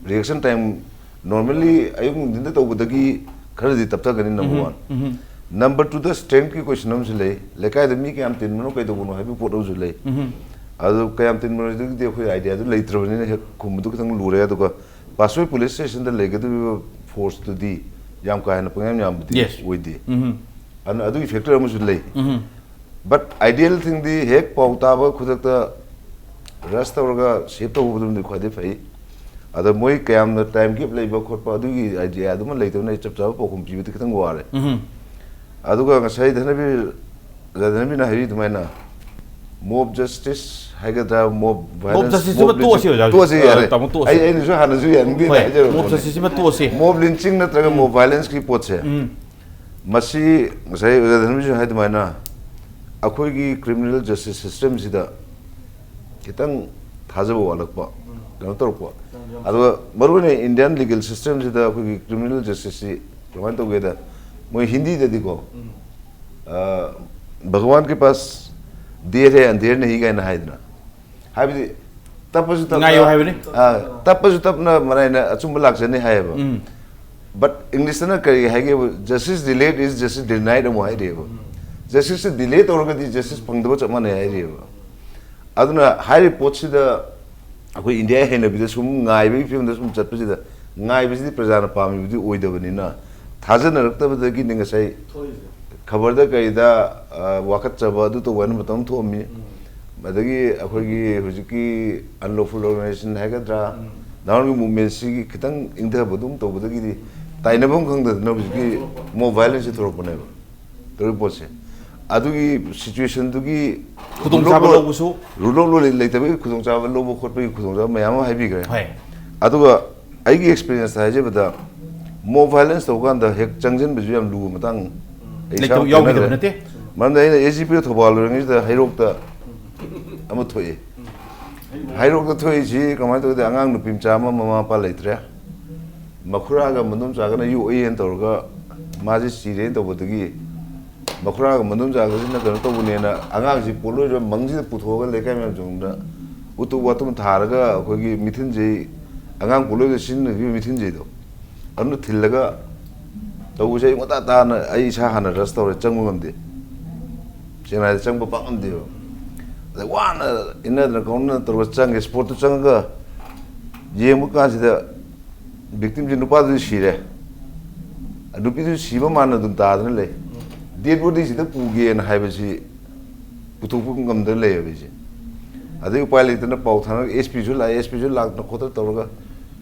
Reaction time normally ꯑꯌꯨꯛ ꯅꯨꯡꯊꯤꯟꯗ ꯇꯧꯕꯗꯒꯤ ꯈꯔꯗꯤ ꯇꯞꯊꯒꯅꯤ, number one꯫ ꯎꯝ꯫ Number twoꯗ strengthꯀꯤ question ꯑꯃꯁꯨ ꯂꯩ꯫ ꯂꯩꯀꯥꯏꯗ ꯃꯤ ꯀꯌꯥꯝ ꯇꯤꯟꯕꯅꯣ, ꯀꯩꯗꯧꯕꯅꯣ ꯍꯥꯏꯕꯒꯤ ꯄꯣꯠ ꯑꯃꯁꯨ ꯂꯩ꯫ ꯎꯝ꯫ ꯑꯗꯨ ꯀꯌꯥꯝ ꯇꯤꯟꯕꯅꯣ ꯍꯥꯏꯗꯨꯒꯤꯗꯤ ꯑꯩꯈꯣꯏ idea ꯗꯨ ꯂꯩꯇ꯭ꯔꯕꯅꯤꯅ ꯍꯦꯛ ꯈꯨꯝꯕꯗꯨ ꯈꯤꯇꯪ ꯂꯨꯔꯦ꯫ ꯑꯗꯨꯒ ꯄꯥꯁꯣꯏ police stationꯗ ꯂꯩꯒꯗꯧꯔꯤꯕ forceꯇꯨꯗꯤ ꯌꯥꯝ ꯀꯥ ꯍꯦꯟꯅ ꯄꯪꯌꯥꯝ ꯌꯥꯝꯕꯗꯤ Yes. ꯑꯣꯏꯗꯦ꯫ ꯎꯝ꯫ ꯑꯗꯨꯅ ꯑꯗꯨꯒꯤ factor ꯑꯃꯁꯨ ꯂꯩ꯫ ꯎꯝ꯫ But ideal thingꯗꯤ ꯍꯦꯛ ꯄꯥꯎ ꯇꯥꯕ ꯈꯨꯗꯛꯇ rush ꯇꯧꯔꯒ save ꯇꯧꯕꯗꯨꯅꯗꯤ ꯈ꯭ꯋꯥꯏꯗꯩ ꯐꯩ꯫ ꯑꯗ ꯃꯣꯏ ꯀꯌꯥꯝꯅ time gap ꯂꯩꯕ ꯈꯣꯠꯄ ꯑꯗꯨꯒꯤ idea ꯗꯨꯃ ꯂꯩꯇꯕꯅ ꯑꯩ ꯆꯞ ꯆꯥꯕ ꯄꯥꯎꯈꯨꯝ ꯄꯤꯕꯗꯤ ꯈꯤꯇꯪ ꯋꯥꯔꯦ꯫ ꯎꯝ꯫ ꯑꯗꯨꯒ ꯉꯁꯥꯏ ꯙꯅꯕꯤꯔ, ꯙꯅꯕꯤꯔꯅ ꯍꯥꯏꯔꯤ ꯑꯗꯨꯃꯥꯏꯅ mob justice ꯍꯥꯏꯒꯗ꯭ꯔꯥ, mob violence, justice ꯁꯤꯃ mob ꯇꯣꯛꯑꯁꯤ, lynching, ꯑꯣꯖꯥ, ꯍꯧꯖꯤꯛ꯫ ꯇꯣꯛꯑꯁꯤ ꯑ, ꯌꯥꯔꯦ꯫ ꯇꯥꯃꯣ, ꯇꯣꯛꯑꯁꯤ꯫ ꯑꯩ, ꯑꯩꯅꯁꯨ ꯍꯥꯟꯅꯁꯨ ꯌꯥꯅꯤꯡꯗꯦꯅ ꯍꯣꯏ, ꯍꯥꯏꯖꯔꯕꯅꯦ꯫ Mob justice ꯁꯤꯃ ꯇꯣꯛꯑꯁꯤ꯫ Mob lynching ꯅꯠꯇ꯭ꯔꯒ ꯎꯝ꯫ Mob violenceꯀꯤ ꯄꯣꯠꯁꯦ, ꯎꯝ꯫ ꯃꯁꯤ ꯉꯁꯥꯏ ꯑꯣꯖꯥ ꯙꯅꯕꯤꯔꯅꯁꯨ ꯍꯥꯏ ꯑꯗꯨꯃꯥꯏꯅ ꯑꯩꯈꯣꯏꯒꯤ criminal justice systemꯁꯤꯗ ꯈꯤꯇꯪ ꯊꯥꯖꯕ ꯋꯥꯠꯂꯛꯄ, ꯎꯝ꯫ ꯀꯩꯅꯣ ꯇꯧꯔꯛꯄ꯫ ꯌꯥꯝ, ꯌꯥꯝ ꯑꯗꯨꯒ ꯃꯔꯨꯑꯣꯏꯅ Indian legal systemꯁꯤꯗ ꯑꯩꯈꯣꯏꯒꯤ criminal justiceꯁꯤ ꯀꯃꯥꯏꯅ ꯇꯧꯒꯦꯗ, ꯃꯣꯏ ꯍꯤꯟꯗꯤꯗꯗꯤꯀꯣ, ꯎꯝ꯫ ꯑ, "ꯚꯒꯋꯥꯟ ꯀꯦ ꯄꯥꯁ ꯗꯦꯔ ꯍꯦ, ꯑꯟꯙꯦꯔ ꯅꯍꯤ" ꯀꯥꯏꯅ ꯍꯥꯏꯗꯅ, ꯍꯥꯏꯕꯗꯤ ꯇꯞꯄꯁꯨ ꯇꯞꯅ, ꯉꯥꯏꯌꯣ ꯍꯥꯏꯕꯅꯤ꯫ ꯑ, ꯇꯞꯄꯁꯨ ꯇꯞꯅ ꯃꯔꯥꯏꯅ ꯑꯆꯨꯝꯕ ꯂꯥꯛꯆꯅꯤ ꯍꯥꯏꯌꯦꯕ꯫ ꯎꯝ꯫ But English ꯇꯅ ꯀꯔꯤ ꯍꯥꯏꯒꯦꯕ? "Justice delayed is justice denied" ꯑꯃꯨꯛ ꯍꯥꯏꯔꯤꯑꯕ꯫ Justice ꯁꯦ delay ꯇꯧꯔꯒꯗꯤ justice ꯐꯪꯗꯕ ꯆꯞ ꯃꯥꯟꯅꯩ ꯍꯥꯏꯔꯤꯑꯕ꯫ ꯑꯗꯨꯅ ꯍꯥꯏꯔꯤꯕ ꯄꯣꯠꯁꯤꯗ ꯑꯩꯈꯣꯏ ꯏꯟꯗꯤꯌꯥꯒꯤ ꯍꯩꯅꯕꯤꯗ ꯁꯨꯝ ꯉꯥꯏꯕꯒꯤ ꯐꯤꯕꯝꯗ ꯁꯨꯝ ꯆꯠꯄꯁꯤꯗ, ꯉꯥꯏꯕꯁꯤꯗꯤ ꯄ꯭ꯔꯖꯥꯅ ꯄꯥꯝꯃꯤꯕꯗꯤ ꯑꯣꯏꯗꯕꯅꯤꯅ, ꯊꯥꯖꯅꯔꯛꯇꯕꯗꯒꯤꯅꯤ ꯉꯁꯥꯏ ꯈꯕꯔꯗ ꯀꯩꯗ, ꯑ, ꯋꯥꯀꯠꯆꯕ ꯑꯗꯨ ꯇꯧꯕ ꯍꯥꯏꯅ ꯃꯇꯝ ꯑꯃ ꯊꯣꯛꯑꯝꯃꯤ꯫ ꯑꯗꯒꯤ ꯑꯩꯈꯣꯏꯒꯤ ꯍꯧꯖꯤꯛꯀꯤ unlawful organization ꯍꯥꯏꯒꯗ꯭ꯔꯥ, ꯅꯍꯥꯔꯣꯜꯒꯤ movement ꯁꯤꯒꯤ ꯈꯤꯇꯪ ꯏꯪꯊꯕꯗꯨ ꯇꯧꯕꯗꯒꯤꯗꯤ ꯇꯥꯏꯅꯐꯝ ꯈꯪꯗꯗꯅ ꯍꯧꯖꯤꯛꯀꯤ mob violence ꯁꯦ ꯊꯣꯛꯂꯛꯄꯅꯦꯕ꯫ ꯇꯧꯔꯤꯕ ꯄꯣꯠꯁꯦ, ꯑꯗꯨꯒꯤ situation ꯗꯨꯒꯤ ꯈꯨꯗꯣꯡꯆꯥꯕ rule of law, ꯂꯧꯕꯁꯨ rule of law ꯂꯩ-, ꯂꯩꯇꯕꯒꯤ ꯈꯨꯗꯣꯡꯆꯥꯕ ꯂꯧꯕ ꯈꯣꯠꯄꯒꯤ ꯈꯨꯗꯣꯡꯆꯥꯕ ꯃꯌꯥꯝ ꯑꯃ ꯍꯥꯏꯕꯤꯈ꯭ꯔꯦ꯫ ꯍꯣꯏ꯫ ꯑꯗꯨꯒ ꯑꯩꯒꯤ experience ꯇ ꯍꯥꯏꯖꯕꯗ, mob violence ꯇꯧꯕ ꯀꯥꯟꯗ ꯍꯦꯛ ꯆꯪꯁꯤꯟꯕꯁꯨ ꯌꯥꯝ ꯂꯨꯕ ꯃꯇꯥꯡ ꯑꯩ ꯏꯁꯥꯃꯛ ꯂꯩꯇꯕ ꯌꯥꯎꯈꯤꯗꯕ ꯊꯦꯡꯅꯈ꯭ꯔꯦ꯫ ꯅꯠꯇꯦ꯫ ꯃꯔꯝꯗꯤ ꯑꯩꯅ S G P ꯊꯧꯕꯥꯜ ꯑꯣꯏꯔꯤꯉꯩꯁꯤꯗ ꯍꯩꯔꯣꯛꯇ ꯑꯃ ꯊꯣꯛꯏ꯫ ꯍꯩꯔꯣꯛꯇ ꯊꯣꯛꯏꯁꯤ ꯀꯃꯥꯏꯅ ꯇꯧꯒꯦꯗ, ꯑꯉꯥꯡ ꯅꯨꯄꯤ ꯃꯆꯥ ꯑꯃ ꯃꯃꯥ ꯃꯄꯥ ꯂꯩꯇ꯭ꯔꯦ, ꯃꯈꯨꯔꯥꯒ ꯃꯗꯣꯝꯆꯥꯒꯅ ꯌꯣꯛꯏꯅ ꯇꯧꯔꯒ ꯃꯥꯁꯦ ꯁꯤꯔꯦꯅ ꯇꯧꯕꯗꯒꯤ, ꯃꯈꯨꯔꯥꯒ ꯃꯗꯣꯝꯆꯥꯒꯁꯤꯅ ꯀꯩꯅꯣ ꯇꯧꯕꯅꯦꯅ ꯑꯉꯥꯡꯁꯤ ꯄꯣꯠꯂꯣꯏꯕ ꯃꯪꯁꯤꯗ ꯄꯨꯊꯣꯛꯑꯒ ꯂꯩꯀꯥꯏ ꯃꯌꯥꯝ ꯆꯪꯗ ꯎꯇꯨꯞ ꯋꯥꯇꯨꯝ ꯊꯥꯔꯒ ꯑꯩꯈꯣꯏꯒꯤ ꯃꯤꯊꯤꯟꯖꯩ, ꯑꯉꯥꯡ ꯄꯣꯠꯂꯣꯏꯕꯗ ꯁꯤꯖꯤꯟꯅꯈꯤꯕ ꯃꯤꯊꯤꯟꯖꯩꯗꯣ ꯑꯗꯨꯅ ꯊꯤꯜꯂꯒ ꯇꯧꯕꯁꯦ ꯑꯩ ꯉꯟꯇꯥ ꯇꯥꯅ ꯑꯩ ꯏꯁꯥ ꯍꯥꯟꯅ rush ꯇꯧꯔꯦ, ꯆꯪꯕ ꯉꯝꯗꯦ꯫ ꯆꯦꯟꯅꯥꯏꯗ ꯆꯪꯕ ꯄꯥꯛ ꯉꯝꯗꯦꯕ꯫ ꯑꯗ ꯋꯥꯅ ꯏꯟꯅꯗꯅ ꯀꯧꯅꯗꯅ ꯇꯧꯔꯒ ꯆꯪꯉꯦ, spot ꯇꯨ ꯆꯪꯉꯒ ꯌꯦꯡꯕ ꯀꯥꯟꯁꯤꯗ victim ꯁꯦ, ꯅꯨꯄꯥꯗꯨꯗꯤ ꯁꯤꯔꯦ, ꯅꯨꯄꯤꯗꯨ ꯁꯤꯕ ꯃꯥꯟꯅ ꯑꯗꯨꯝ ꯇꯥꯗꯅ ꯂꯩ꯫ Dead body ꯁꯤꯗ ꯄꯨꯒꯦꯅ ꯍꯥꯏꯕꯁꯤ ꯄꯨꯊꯣꯛꯄ ꯉꯝꯗꯅ ꯂꯩꯌꯦꯕ ꯑꯩꯁꯦ꯫ ꯑꯗꯩ ꯎꯄꯥꯏ ꯂꯩꯇꯅ ꯄꯥꯎ ꯊꯥꯅꯔꯒ S P ꯁꯨ ꯂꯥꯛꯑꯦ, S P ꯁꯨ ꯂꯥꯛꯇꯅ ꯈꯣꯠꯇꯅ ꯇꯧꯔꯒ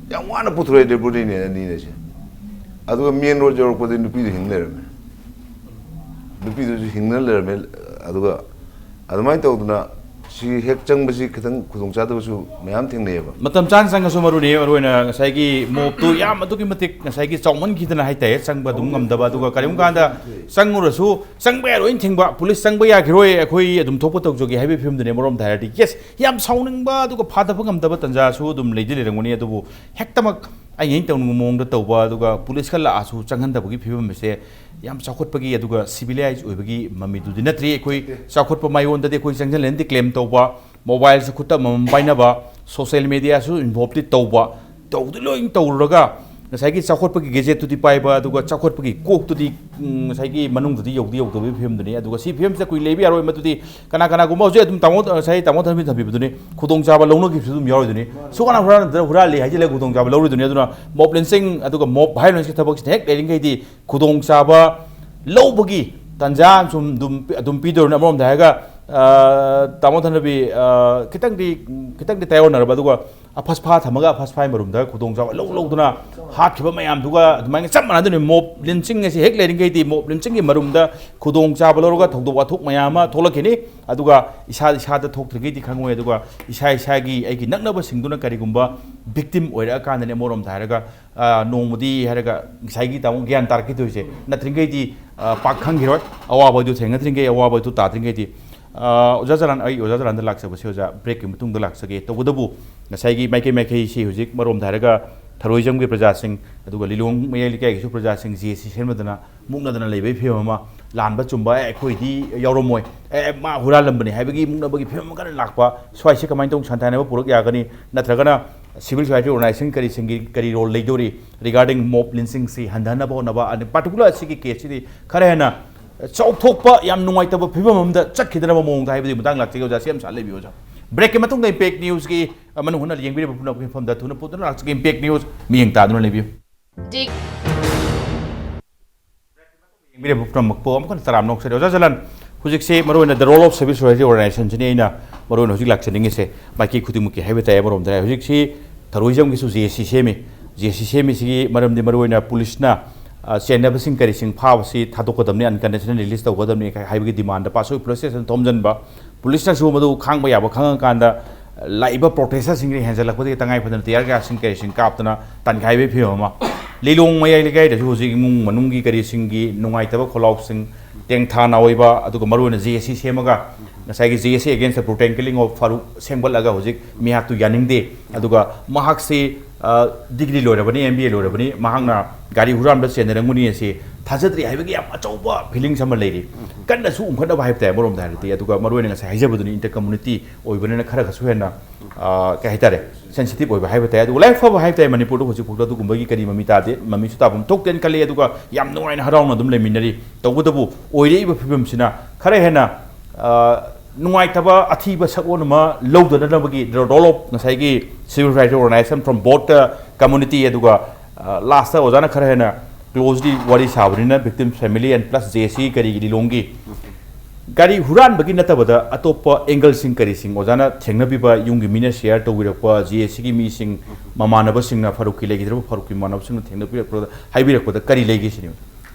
ꯌꯥꯝ ꯋꯥꯅ ꯄꯨꯊꯣꯔꯛꯑꯦ dead body ꯅꯦ ꯑꯅꯤꯅꯦꯁꯦ꯫ ꯑꯗꯨꯒ main road ꯌꯧꯔꯛꯄꯗꯗꯤ ꯅꯨꯄꯤꯗꯨ ꯍꯤꯡ ꯂꯩꯔꯝꯃꯦ꯫ ꯅꯨꯄꯤꯗꯨꯁꯨ ꯍꯤꯡꯅ ꯂꯩꯔꯝꯃꯦ꯫ ꯑꯗꯨꯒ ꯑꯗꯨꯃꯥꯏꯅ ꯇꯧꯗꯅ ꯁꯤ ꯍꯦꯛ ꯆꯪꯕꯁꯤ ꯈꯤꯇꯪ ꯈꯨꯗꯣꯡꯆꯥꯗꯕꯁꯨ ꯃꯌꯥꯝ ꯊꯦꯡꯅꯩꯌꯦꯕ꯫ ꯃꯇꯝ ꯆꯥꯅ ꯆꯪꯉꯁꯨ ꯃꯔꯨꯅꯤ, ꯃꯔꯨ ꯑꯣꯏꯅ ꯉꯁꯥꯏꯒꯤ mob ꯇꯨ ꯌꯥꯝ ꯑꯗꯨꯛꯀꯤ ꯃꯇꯤꯛ ꯉꯁꯥꯏꯒꯤ ꯆꯥꯎꯃꯟꯈꯤꯗꯅ ꯍꯥꯏꯇꯥꯔꯦ, ꯆꯪꯕ ꯑꯗꯨꯝ ꯉꯝꯗꯕ, ꯑꯗꯨꯒ ꯀꯔꯤꯒꯨꯝꯕ ꯀꯥꯟꯗ ꯆꯪꯉꯨꯔꯁꯨ ꯆꯪꯕ ꯌꯥꯔꯣꯏꯅ ꯊꯤꯡꯕ, ꯄꯨꯂꯤꯁ ꯆꯪꯕ ꯌꯥꯈꯤꯔꯣꯏ, ꯑꯩꯈꯣꯏ ꯑꯗꯨꯝ ꯊꯣꯛꯄ ꯇꯧꯖꯒꯦ ꯍꯥꯏꯕꯒꯤ ꯐꯤꯕꯝꯗꯨꯅꯦ꯫ ꯑꯃꯔꯣꯝꯗ ꯍꯥꯏꯔꯗꯤ yes, ꯌꯥꯝ ꯁꯥꯎꯅꯤꯡꯕ ꯑꯗꯨꯒ ꯐꯥꯊꯕ ꯉꯝꯗꯕ ꯇꯥꯟꯖꯥꯁꯨ ꯑꯗꯨꯝ ꯂꯩꯗꯤ ꯂꯩꯔꯝꯒꯅꯤ, ꯑꯗꯨꯕꯨ ꯍꯦꯛꯇꯃꯛ ꯑꯩꯅ ꯑꯩꯅ ꯇꯧꯅꯤꯡꯕ ꯃꯑꯣꯡꯗ ꯇꯧꯕ ꯑꯗꯨꯒ ꯄꯨꯂꯤꯁ ꯈꯔ ꯂꯥꯛꯑꯁꯨ ꯆꯪꯍꯟꯗꯕꯒꯤ ꯐꯤꯕꯝ ꯑꯁꯦ ꯌꯥꯝ ꯆꯥꯎꯈꯠꯄꯒꯤ ꯑꯗꯨꯒ civilized ꯑꯣꯏꯕꯒꯤ ꯃꯃꯤꯗꯨꯗꯤ ꯅꯠꯇ꯭ꯔꯤ꯫ ꯑꯩꯈꯣꯏ ꯆꯥꯎꯈꯠꯄ ꯃꯥꯏꯌꯣꯟꯗꯗꯤ ꯑꯩꯈꯣꯏ ꯆꯪꯁꯤꯜꯂꯦꯅꯗꯤ claim ꯇꯧꯕ, mobile ꯁꯨ ꯈꯨꯠꯇ ꯑꯃꯃꯝ ꯄꯥꯏꯅꯕ, social media ꯁꯨ involve ꯇꯤ ꯇꯧꯕ, ꯇꯧꯗꯤ ꯂꯣꯏ ꯇꯧꯔꯨꯔꯒ ꯉꯁꯥꯏꯒꯤ ꯆꯥꯎꯈꯠꯄꯒꯤ ꯒꯦꯖꯦꯠꯇꯨꯗꯤ ꯄꯥꯏꯕ, ꯑꯗꯨꯒ ꯆꯥꯎꯈꯠꯄꯒꯤ ꯀꯣꯛꯇꯨꯗꯤ, ꯎꯝ, ꯉꯁꯥꯏꯒꯤ ꯃꯅꯨꯡꯗꯨꯗꯤ ꯌꯧꯗꯤ ꯌꯧꯗꯕꯒꯤ ꯐꯤꯕꯝꯗꯨꯅꯤ꯫ ꯑꯗꯨꯒ ꯁꯤ ꯐꯤꯕꯝꯁꯤꯗ ꯀꯨꯏ ꯂꯩꯕ ꯌꯥꯔꯣꯏ꯫ ꯃꯗꯨꯗꯤ ꯀꯅꯥ ꯀꯅꯥꯒꯨꯝꯕ ꯍꯧꯖꯤꯛ ꯑꯗꯨꯝ ꯇꯥꯃꯣ, ꯉꯁꯥꯏ ꯇꯥꯃꯣ ꯊꯝꯕꯤ ꯊꯝꯕꯤꯕꯗꯨꯅꯤ, ꯈꯨꯗꯣꯡꯆꯥꯕ ꯂꯧꯅꯈꯤꯕꯁꯨ ꯑꯗꯨꯝ ꯌꯥꯎꯔꯣꯏꯗꯣꯏꯅꯤ꯫ ꯁꯨ ꯀꯅꯥ ꯍꯨꯔꯥꯟ-, ꯍꯨꯔꯥꯜꯂꯤ ꯍꯥꯏꯖꯤꯜꯂꯒ ꯈꯨꯗꯣꯡꯆꯥꯕ ꯂꯧꯔꯣꯏꯗꯣꯏꯅꯤ꯫ ꯑꯗꯨꯅ mob lynching ꯑꯗꯨꯒ mob violenceꯀꯤ ꯊꯕꯛꯁꯤꯅ ꯍꯦꯛ ꯂꯩꯔꯤꯉꯩꯗꯤ ꯈꯨꯗꯣꯡꯆꯥꯕ ꯂꯧꯕꯒꯤ ꯇꯥꯟꯖꯥ ꯁꯨꯝ ꯑꯗꯨꯝ, ꯑꯗꯨꯝ ꯄꯤꯗꯧꯔꯤꯅꯤ꯫ ꯑꯃꯔꯣꯝꯗ ꯍꯥꯏꯔꯒ, ꯑ, ꯇꯥꯃꯣ ꯊꯅꯕꯤ, ꯑ, ꯈꯤꯇꯪꯗꯤ, ꯈꯤꯇꯪꯗꯤ ꯇꯥꯏꯑꯣꯟꯅꯔꯕ, ꯑꯗꯨꯒ ꯑꯐꯁ ꯐꯥ ꯊꯝꯃꯒ ꯑꯐꯁ ꯐꯥꯏ ꯃꯔꯨꯝꯗ ꯈꯨꯗꯣꯡꯆꯥꯕ ꯂꯧ ꯂꯧꯗꯨꯅ ꯍꯥꯠꯈꯤꯕ ꯃꯌꯥꯝꯗꯨꯒ ꯑꯗꯨꯃꯥꯏꯅ ꯆꯞ ꯃꯥꯟꯅꯗꯣꯏꯅꯤ꯫ Mob lynching ꯑꯁꯤ ꯍꯦꯛ ꯂꯩꯔꯤꯉꯩꯗꯤ mob lynchingꯒꯤ ꯃꯔꯨꯝꯗ ꯈꯨꯗꯣꯡꯆꯥꯕ ꯂꯧꯔꯒ ꯊꯧꯗꯣꯛ ꯋꯥꯊꯣꯛ ꯃꯌꯥꯝ ꯑꯃ ꯊꯣꯛꯂꯛꯈꯤꯅꯤ꯫ ꯑꯗꯨꯒ ꯏꯁꯥ, ꯏꯁꯥꯗ ꯊꯣꯛꯇ꯭ꯔꯤꯉꯩꯗꯤ ꯈꯪꯉꯣꯏ꯫ ꯑꯗꯨꯒ ꯏꯁꯥ ꯏꯁꯥꯒꯤ, ꯑꯩꯒꯤ ꯅꯛꯅꯕꯁꯤꯡꯗꯨꯅ ꯀꯔꯤꯒꯨꯝꯕ victim ꯑꯣꯏꯔꯛꯑꯀꯥꯟꯗꯅꯦ, ꯑꯃꯔꯣꯝꯗ ꯍꯥꯏꯔꯒ, ꯑ, ꯅꯣꯡꯃꯗꯤ ꯍꯥꯏꯔꯒ ꯉꯁꯥꯏꯒꯤ ꯇꯥꯃꯣ ꯒ꯭ꯌꯥꯟ ꯇꯥꯔꯛꯈꯤꯗꯣꯏꯁꯦ꯫ ꯅꯠꯇ꯭ꯔꯤꯉꯩꯗꯤ, ꯑ, ꯄꯥꯛ ꯈꯪꯈꯤꯔꯣꯏ꯫ ꯑꯋꯥꯕꯗꯨ ꯊꯦꯡꯅꯗ꯭ꯔꯤꯉꯩ, ꯑꯋꯥꯕꯗꯨ ꯇꯥꯗ꯭ꯔꯤꯉꯩꯗꯤ꯫ ꯑ, ꯑꯣꯖꯥ ꯖꯂꯥꯟ, ꯑꯩ ꯑꯣꯖꯥ ꯖꯂꯥꯟꯗ ꯂꯥꯛꯆꯕꯁꯦ, ꯑꯣꯖꯥ, breakꯀꯤ ꯃꯇꯨꯡꯗ ꯂꯥꯛꯆꯒꯦ꯫ ꯇꯧꯕꯇꯕꯨ ꯉꯁꯥꯏꯒꯤ ꯃꯥꯏꯀꯩ ꯃꯥꯏꯀꯩꯁꯤ ꯍꯧꯖꯤꯛ ꯃꯔꯣꯝꯗ ꯍꯥꯏꯔꯒ ꯊꯔꯣꯏꯖꯝꯒꯤ ꯄ꯭ꯔꯖꯥꯁꯤꯡ, ꯑꯗꯨꯒ ꯂꯤꯂꯣꯡ ꯃꯌꯥꯏ ꯂꯩꯀꯥꯏꯒꯤꯁꯨ ꯄ꯭ꯔꯖꯥꯁꯤꯡ ꯖꯦ ꯁꯤ ꯁꯦꯝꯅꯗꯅ ꯃꯨꯛꯅꯗꯅ ꯂꯩꯕꯒꯤ ꯐꯤꯕꯝ ꯑꯃ, ꯂꯥꯟꯕ ꯆꯨꯝꯕ, "ꯑꯦ, ꯑꯩꯈꯣꯏꯗꯤ ꯌꯥꯎꯔꯝꯃꯣꯏ, ꯑꯦ, ꯃꯥ ꯍꯨꯔꯥꯜꯂꯝꯕꯅꯤ" ꯍꯥꯏꯕꯒꯤ ꯃꯨꯛꯅꯕꯒꯤ ꯐꯤꯕꯝ ꯑꯃ ꯀꯟꯅ ꯂꯥꯛꯄ꯫ ꯁ꯭ꯋꯥꯏꯁꯦ ꯀꯃꯥꯏꯅ ꯇꯧꯅ ꯁꯟꯊꯥꯅꯕ ꯄꯨꯔꯛ ꯌꯥꯒꯅꯤ? ꯅꯠꯇ꯭ꯔꯒꯅ civil society organizationꯒꯤ ꯀꯔꯤ ꯁꯤꯡꯒꯤ ꯀꯔꯤ role ꯂꯩꯗꯧꯔꯤ regarding mob lynchingꯁꯤ ꯍꯟꯊꯍꯟꯅꯕ ꯍꯣꯠꯅꯕ? ꯑꯗꯩ particular ꯑꯁꯤꯒꯤ caseꯁꯤꯗꯤ ꯈꯔ ꯍꯦꯟꯅ ꯆꯥꯎꯊꯣꯛꯄ, ꯌꯥꯝ ꯅꯨꯡꯉꯥꯏꯇꯕ ꯐꯤꯕꯝ ꯑꯃꯗ ꯆꯠꯈꯤꯗꯅꯕ ꯃꯑꯣꯡꯗ ꯍꯥꯏꯕꯗꯨꯒꯤ ꯃꯇꯥꯡ ꯂꯥꯛꯆꯒꯦ ꯑꯣꯖꯥ, ꯁꯤ ꯌꯥꯝ ꯁꯥꯟꯅ ꯂꯩꯕꯤꯌꯨ ꯑꯣꯖꯥ꯫ Breakꯀꯤ ꯃꯇꯨꯡꯗ Impact Newsꯀꯤ ꯃꯅꯨꯡ ꯍꯨꯠꯅ ꯌꯦꯡꯕꯤꯔꯤꯕ ꯄꯨꯝꯅꯃꯛꯀꯤ ꯃꯐꯝꯗ ꯊꯨꯅ ꯄꯨꯗꯨꯅ ꯂꯥꯛꯆꯒꯦ꯫ Impact News ꯃꯤꯠꯌꯦꯡ ꯇꯥꯗꯨꯅ ꯂꯩꯕꯤꯌꯨ꯫ ꯌꯦꯡꯕꯤꯔꯤꯕ ꯄꯨꯝꯅꯃꯛꯄꯨ ꯑꯃꯨꯛ ꯍꯟꯅ ꯇꯔꯥꯝꯅ ꯑꯣꯛꯆꯔꯤ꯫ ꯑꯣꯖꯥ ꯖꯂꯥꯟ, ꯍꯧꯖꯤꯛꯁꯤ ꯃꯔꯨꯑꯣꯏꯅ the role of civil society organizationꯁꯤꯅꯤ ꯑꯩꯅ ꯃꯔꯨꯑꯣꯏꯅ ꯍꯧꯖꯤꯛ ꯂꯥꯛꯆꯅꯤꯡꯉꯤꯁꯦ꯫ ꯃꯥꯏꯀꯩ ꯈꯨꯗꯤꯡꯃꯛꯀꯤ ꯍꯥꯏꯕ ꯇꯥꯏ꯫ ꯑꯃꯔꯣꯝꯗ ꯍꯥꯏ, ꯍꯧꯖꯤꯛꯁꯤ ꯊꯔꯣꯏꯖꯝꯒꯤꯁꯨ ꯖꯦ ꯁꯤ ꯁꯦꯝꯃꯤ꯫ ꯖꯦ ꯁꯤ ꯁꯦꯝꯃꯤꯁꯤꯒꯤ ꯃꯔꯝꯗꯤ ꯃꯔꯨꯑꯣꯏꯅ ꯄꯨꯂꯤꯁꯅ, ꯑ, ꯆꯦꯟꯅꯕꯁꯤꯡ ꯀꯔꯤꯁꯤꯡ ꯐꯥꯕꯁꯤ ꯊꯥꯗꯣꯛꯀꯗꯕꯅꯤ, unconditional release ꯇꯧꯒꯗꯕꯅꯤ ꯍꯥꯏꯕꯒꯤ demandꯗ ꯄꯥꯠꯁꯣꯏ police stationꯗ ꯊꯣꯝꯖꯤꯟꯕ꯫ ꯄꯨꯂꯤꯁꯅꯁꯨ ꯃꯗꯨ ꯈꯥꯡꯕ ꯌꯥꯕ ꯈꯪꯉꯀꯥꯟꯗ ꯂꯥꯛꯏꯕ protestꯁꯤꯡꯁꯤꯅ ꯍꯦꯟꯖꯜꯂꯛꯄꯗꯒꯤ ꯇꯉꯥꯏ ꯐꯗꯅ tear gasꯁꯤꯡ ꯀꯔꯤꯁꯤꯡ ꯀꯥꯞꯇꯅ ꯇꯥꯟꯈꯥꯏꯕꯒꯤ ꯐꯤꯕꯝ ꯑꯃ꯫ ꯂꯤꯂꯣꯡ ꯃꯌꯥꯏ ꯂꯩꯀꯥꯏꯗꯁꯨ ꯍꯧꯖꯤꯛ ꯏꯃꯨꯡ ꯃꯅꯨꯡꯒꯤ ꯀꯔꯤꯁꯤꯡꯒꯤ ꯅꯨꯡꯉꯥꯏꯇꯕ ꯈꯣꯜꯂꯥꯎꯁꯤꯡ, ꯇꯦꯡꯊꯥ ꯅꯥꯑꯣꯏꯕ, ꯑꯗꯨꯒ ꯃꯔꯨꯑꯣꯏꯅ ꯖꯦ ꯑꯦꯁ ꯁꯤ ꯁꯦꯝꯃꯒ ꯉꯁꯥꯏꯒꯤ J S C against the brutal killing of Farooq ꯁꯦꯝꯒꯠꯂꯒ ꯍꯧꯖꯤꯛ ꯃꯤꯍꯥꯠꯇꯨ ꯌꯥꯅꯤꯡꯗꯦ꯫ ꯑꯗꯨꯒ ꯃꯍꯥꯛꯁꯤ, ꯑ, degree ꯂꯣꯏꯔꯕꯅꯤ, ꯑꯦꯝ ꯕꯤ ꯑꯦ ꯂꯣꯏꯔꯕꯅꯤ, ꯃꯍꯥꯛꯅ ꯒꯥꯔꯤ ꯍꯨꯔꯥꯟꯕ ꯆꯦꯟꯅꯔꯝꯒꯅꯤ ꯑꯁꯤ ꯊꯥꯖꯗ꯭ꯔꯤ ꯍꯥꯏꯕꯒꯤ ꯌꯥꯝ ꯑꯆꯧꯕ ꯐꯤꯂꯤꯡꯁ ꯑꯃ ꯂꯩꯔꯤ꯫ ꯀꯟꯅꯁꯨ ꯎꯝꯈꯠꯅꯕ ꯍꯥꯏꯕ ꯇꯥꯏ ꯑꯃꯔꯣꯝꯗ ꯍꯥꯏꯔꯗꯤ꯫ ꯑꯗꯨꯒ ꯃꯔꯨ ꯑꯣꯏꯅ ꯉꯁꯥꯏ ꯍꯥꯏꯖꯕꯗꯨꯅꯤ, ꯏꯟꯇꯔ ꯀꯝꯃꯨꯅꯤꯇꯤ ꯑꯣꯏꯕꯅꯤꯅ ꯈꯔ ꯈꯔꯁꯨ ꯍꯦꯟꯅ, ꯑ, ꯀꯩ ꯍꯥꯏꯇꯥꯔꯦ, ꯁꯦꯟꯁꯤꯇꯤꯚ ꯑꯣꯏꯕ ꯍꯥꯏꯕ ꯇꯥꯏ꯫ ꯑꯗꯨꯒ ꯂꯥꯏꯕꯛ ꯐꯕ ꯍꯥꯏꯕ ꯇꯥꯏ, ꯃꯅꯤꯄꯨꯔꯗ ꯍꯧꯖꯤꯛꯐꯥꯎꯗ ꯑꯗꯨꯒꯨꯝꯕꯒꯤ ꯀꯔꯤ ꯃꯃꯤ ꯇꯥꯗꯦ, ꯃꯃꯤꯁꯨ ꯇꯥꯐꯝ ꯊꯣꯛꯇꯦꯅ ꯈꯜꯂꯤ꯫ ꯑꯗꯨꯒ ꯌꯥꯝ ꯅꯨꯡꯉꯥꯏꯅ ꯍꯔꯥꯎꯅ ꯑꯗꯨꯝ ꯂꯩꯃꯤꯟꯅꯔꯤ꯫ ꯇꯧꯕꯇꯕꯨ ꯑꯣꯏꯔꯛꯏꯕ ꯐꯤꯕꯝꯁꯤꯅ ꯈꯔ ꯍꯦꯟꯅ, ꯑ, ꯅꯨꯡꯉꯥꯏꯇꯕ ꯑꯊꯤꯕ ꯁꯛꯑꯣꯟ ꯑꯃ ꯂꯧꯗꯅꯅꯕꯒꯤ, the role of ꯉꯁꯥꯏꯒꯤ civil society organization from both the community, ꯑꯗꯨꯒ, ꯑ, ꯂꯥꯁꯇ ꯑꯣꯖꯥꯅ ꯈꯔ ꯍꯦꯟꯅ ꯀ꯭ꯂꯣꯖꯂꯤ ꯋꯥꯔꯤ ꯁꯥꯕꯅꯤꯅ, victim family and plus J A C ꯀꯔꯤꯒꯤ ꯂꯤꯂꯣꯡꯒꯤ ꯒꯥꯔꯤ ꯍꯨꯔꯥꯟꯕꯒꯤ ꯅꯠꯇꯕꯗ ꯑꯇꯣꯞꯄ ꯑꯦꯡꯒꯜꯁꯤꯡ ꯀꯔꯤꯁꯤꯡ ꯑꯣꯖꯥꯅ ꯊꯦꯡꯅꯕꯤꯕ, ꯌꯨꯝꯒꯤ ꯃꯤꯅ ꯁꯤꯌꯔ ꯇꯧꯕꯤꯔꯛꯄ, J A C ꯒꯤ ꯃꯤꯁꯤꯡ, ꯃꯃꯥꯟꯅꯕꯁꯤꯡꯅ, ꯐꯥꯔꯨꯛꯀꯤ ꯂꯩꯈꯤꯗ꯭ꯔꯕ ꯐꯥꯔꯨꯛꯀꯤ ꯃꯃꯥꯟꯅꯕꯁꯤꯡꯅ ꯊꯦꯡꯅꯕꯤꯔꯛꯄꯗ, ꯍꯥꯏꯕꯤꯔꯛꯄꯗ ꯀꯔꯤ ꯂꯩꯒꯦ ꯁꯤꯅꯤ?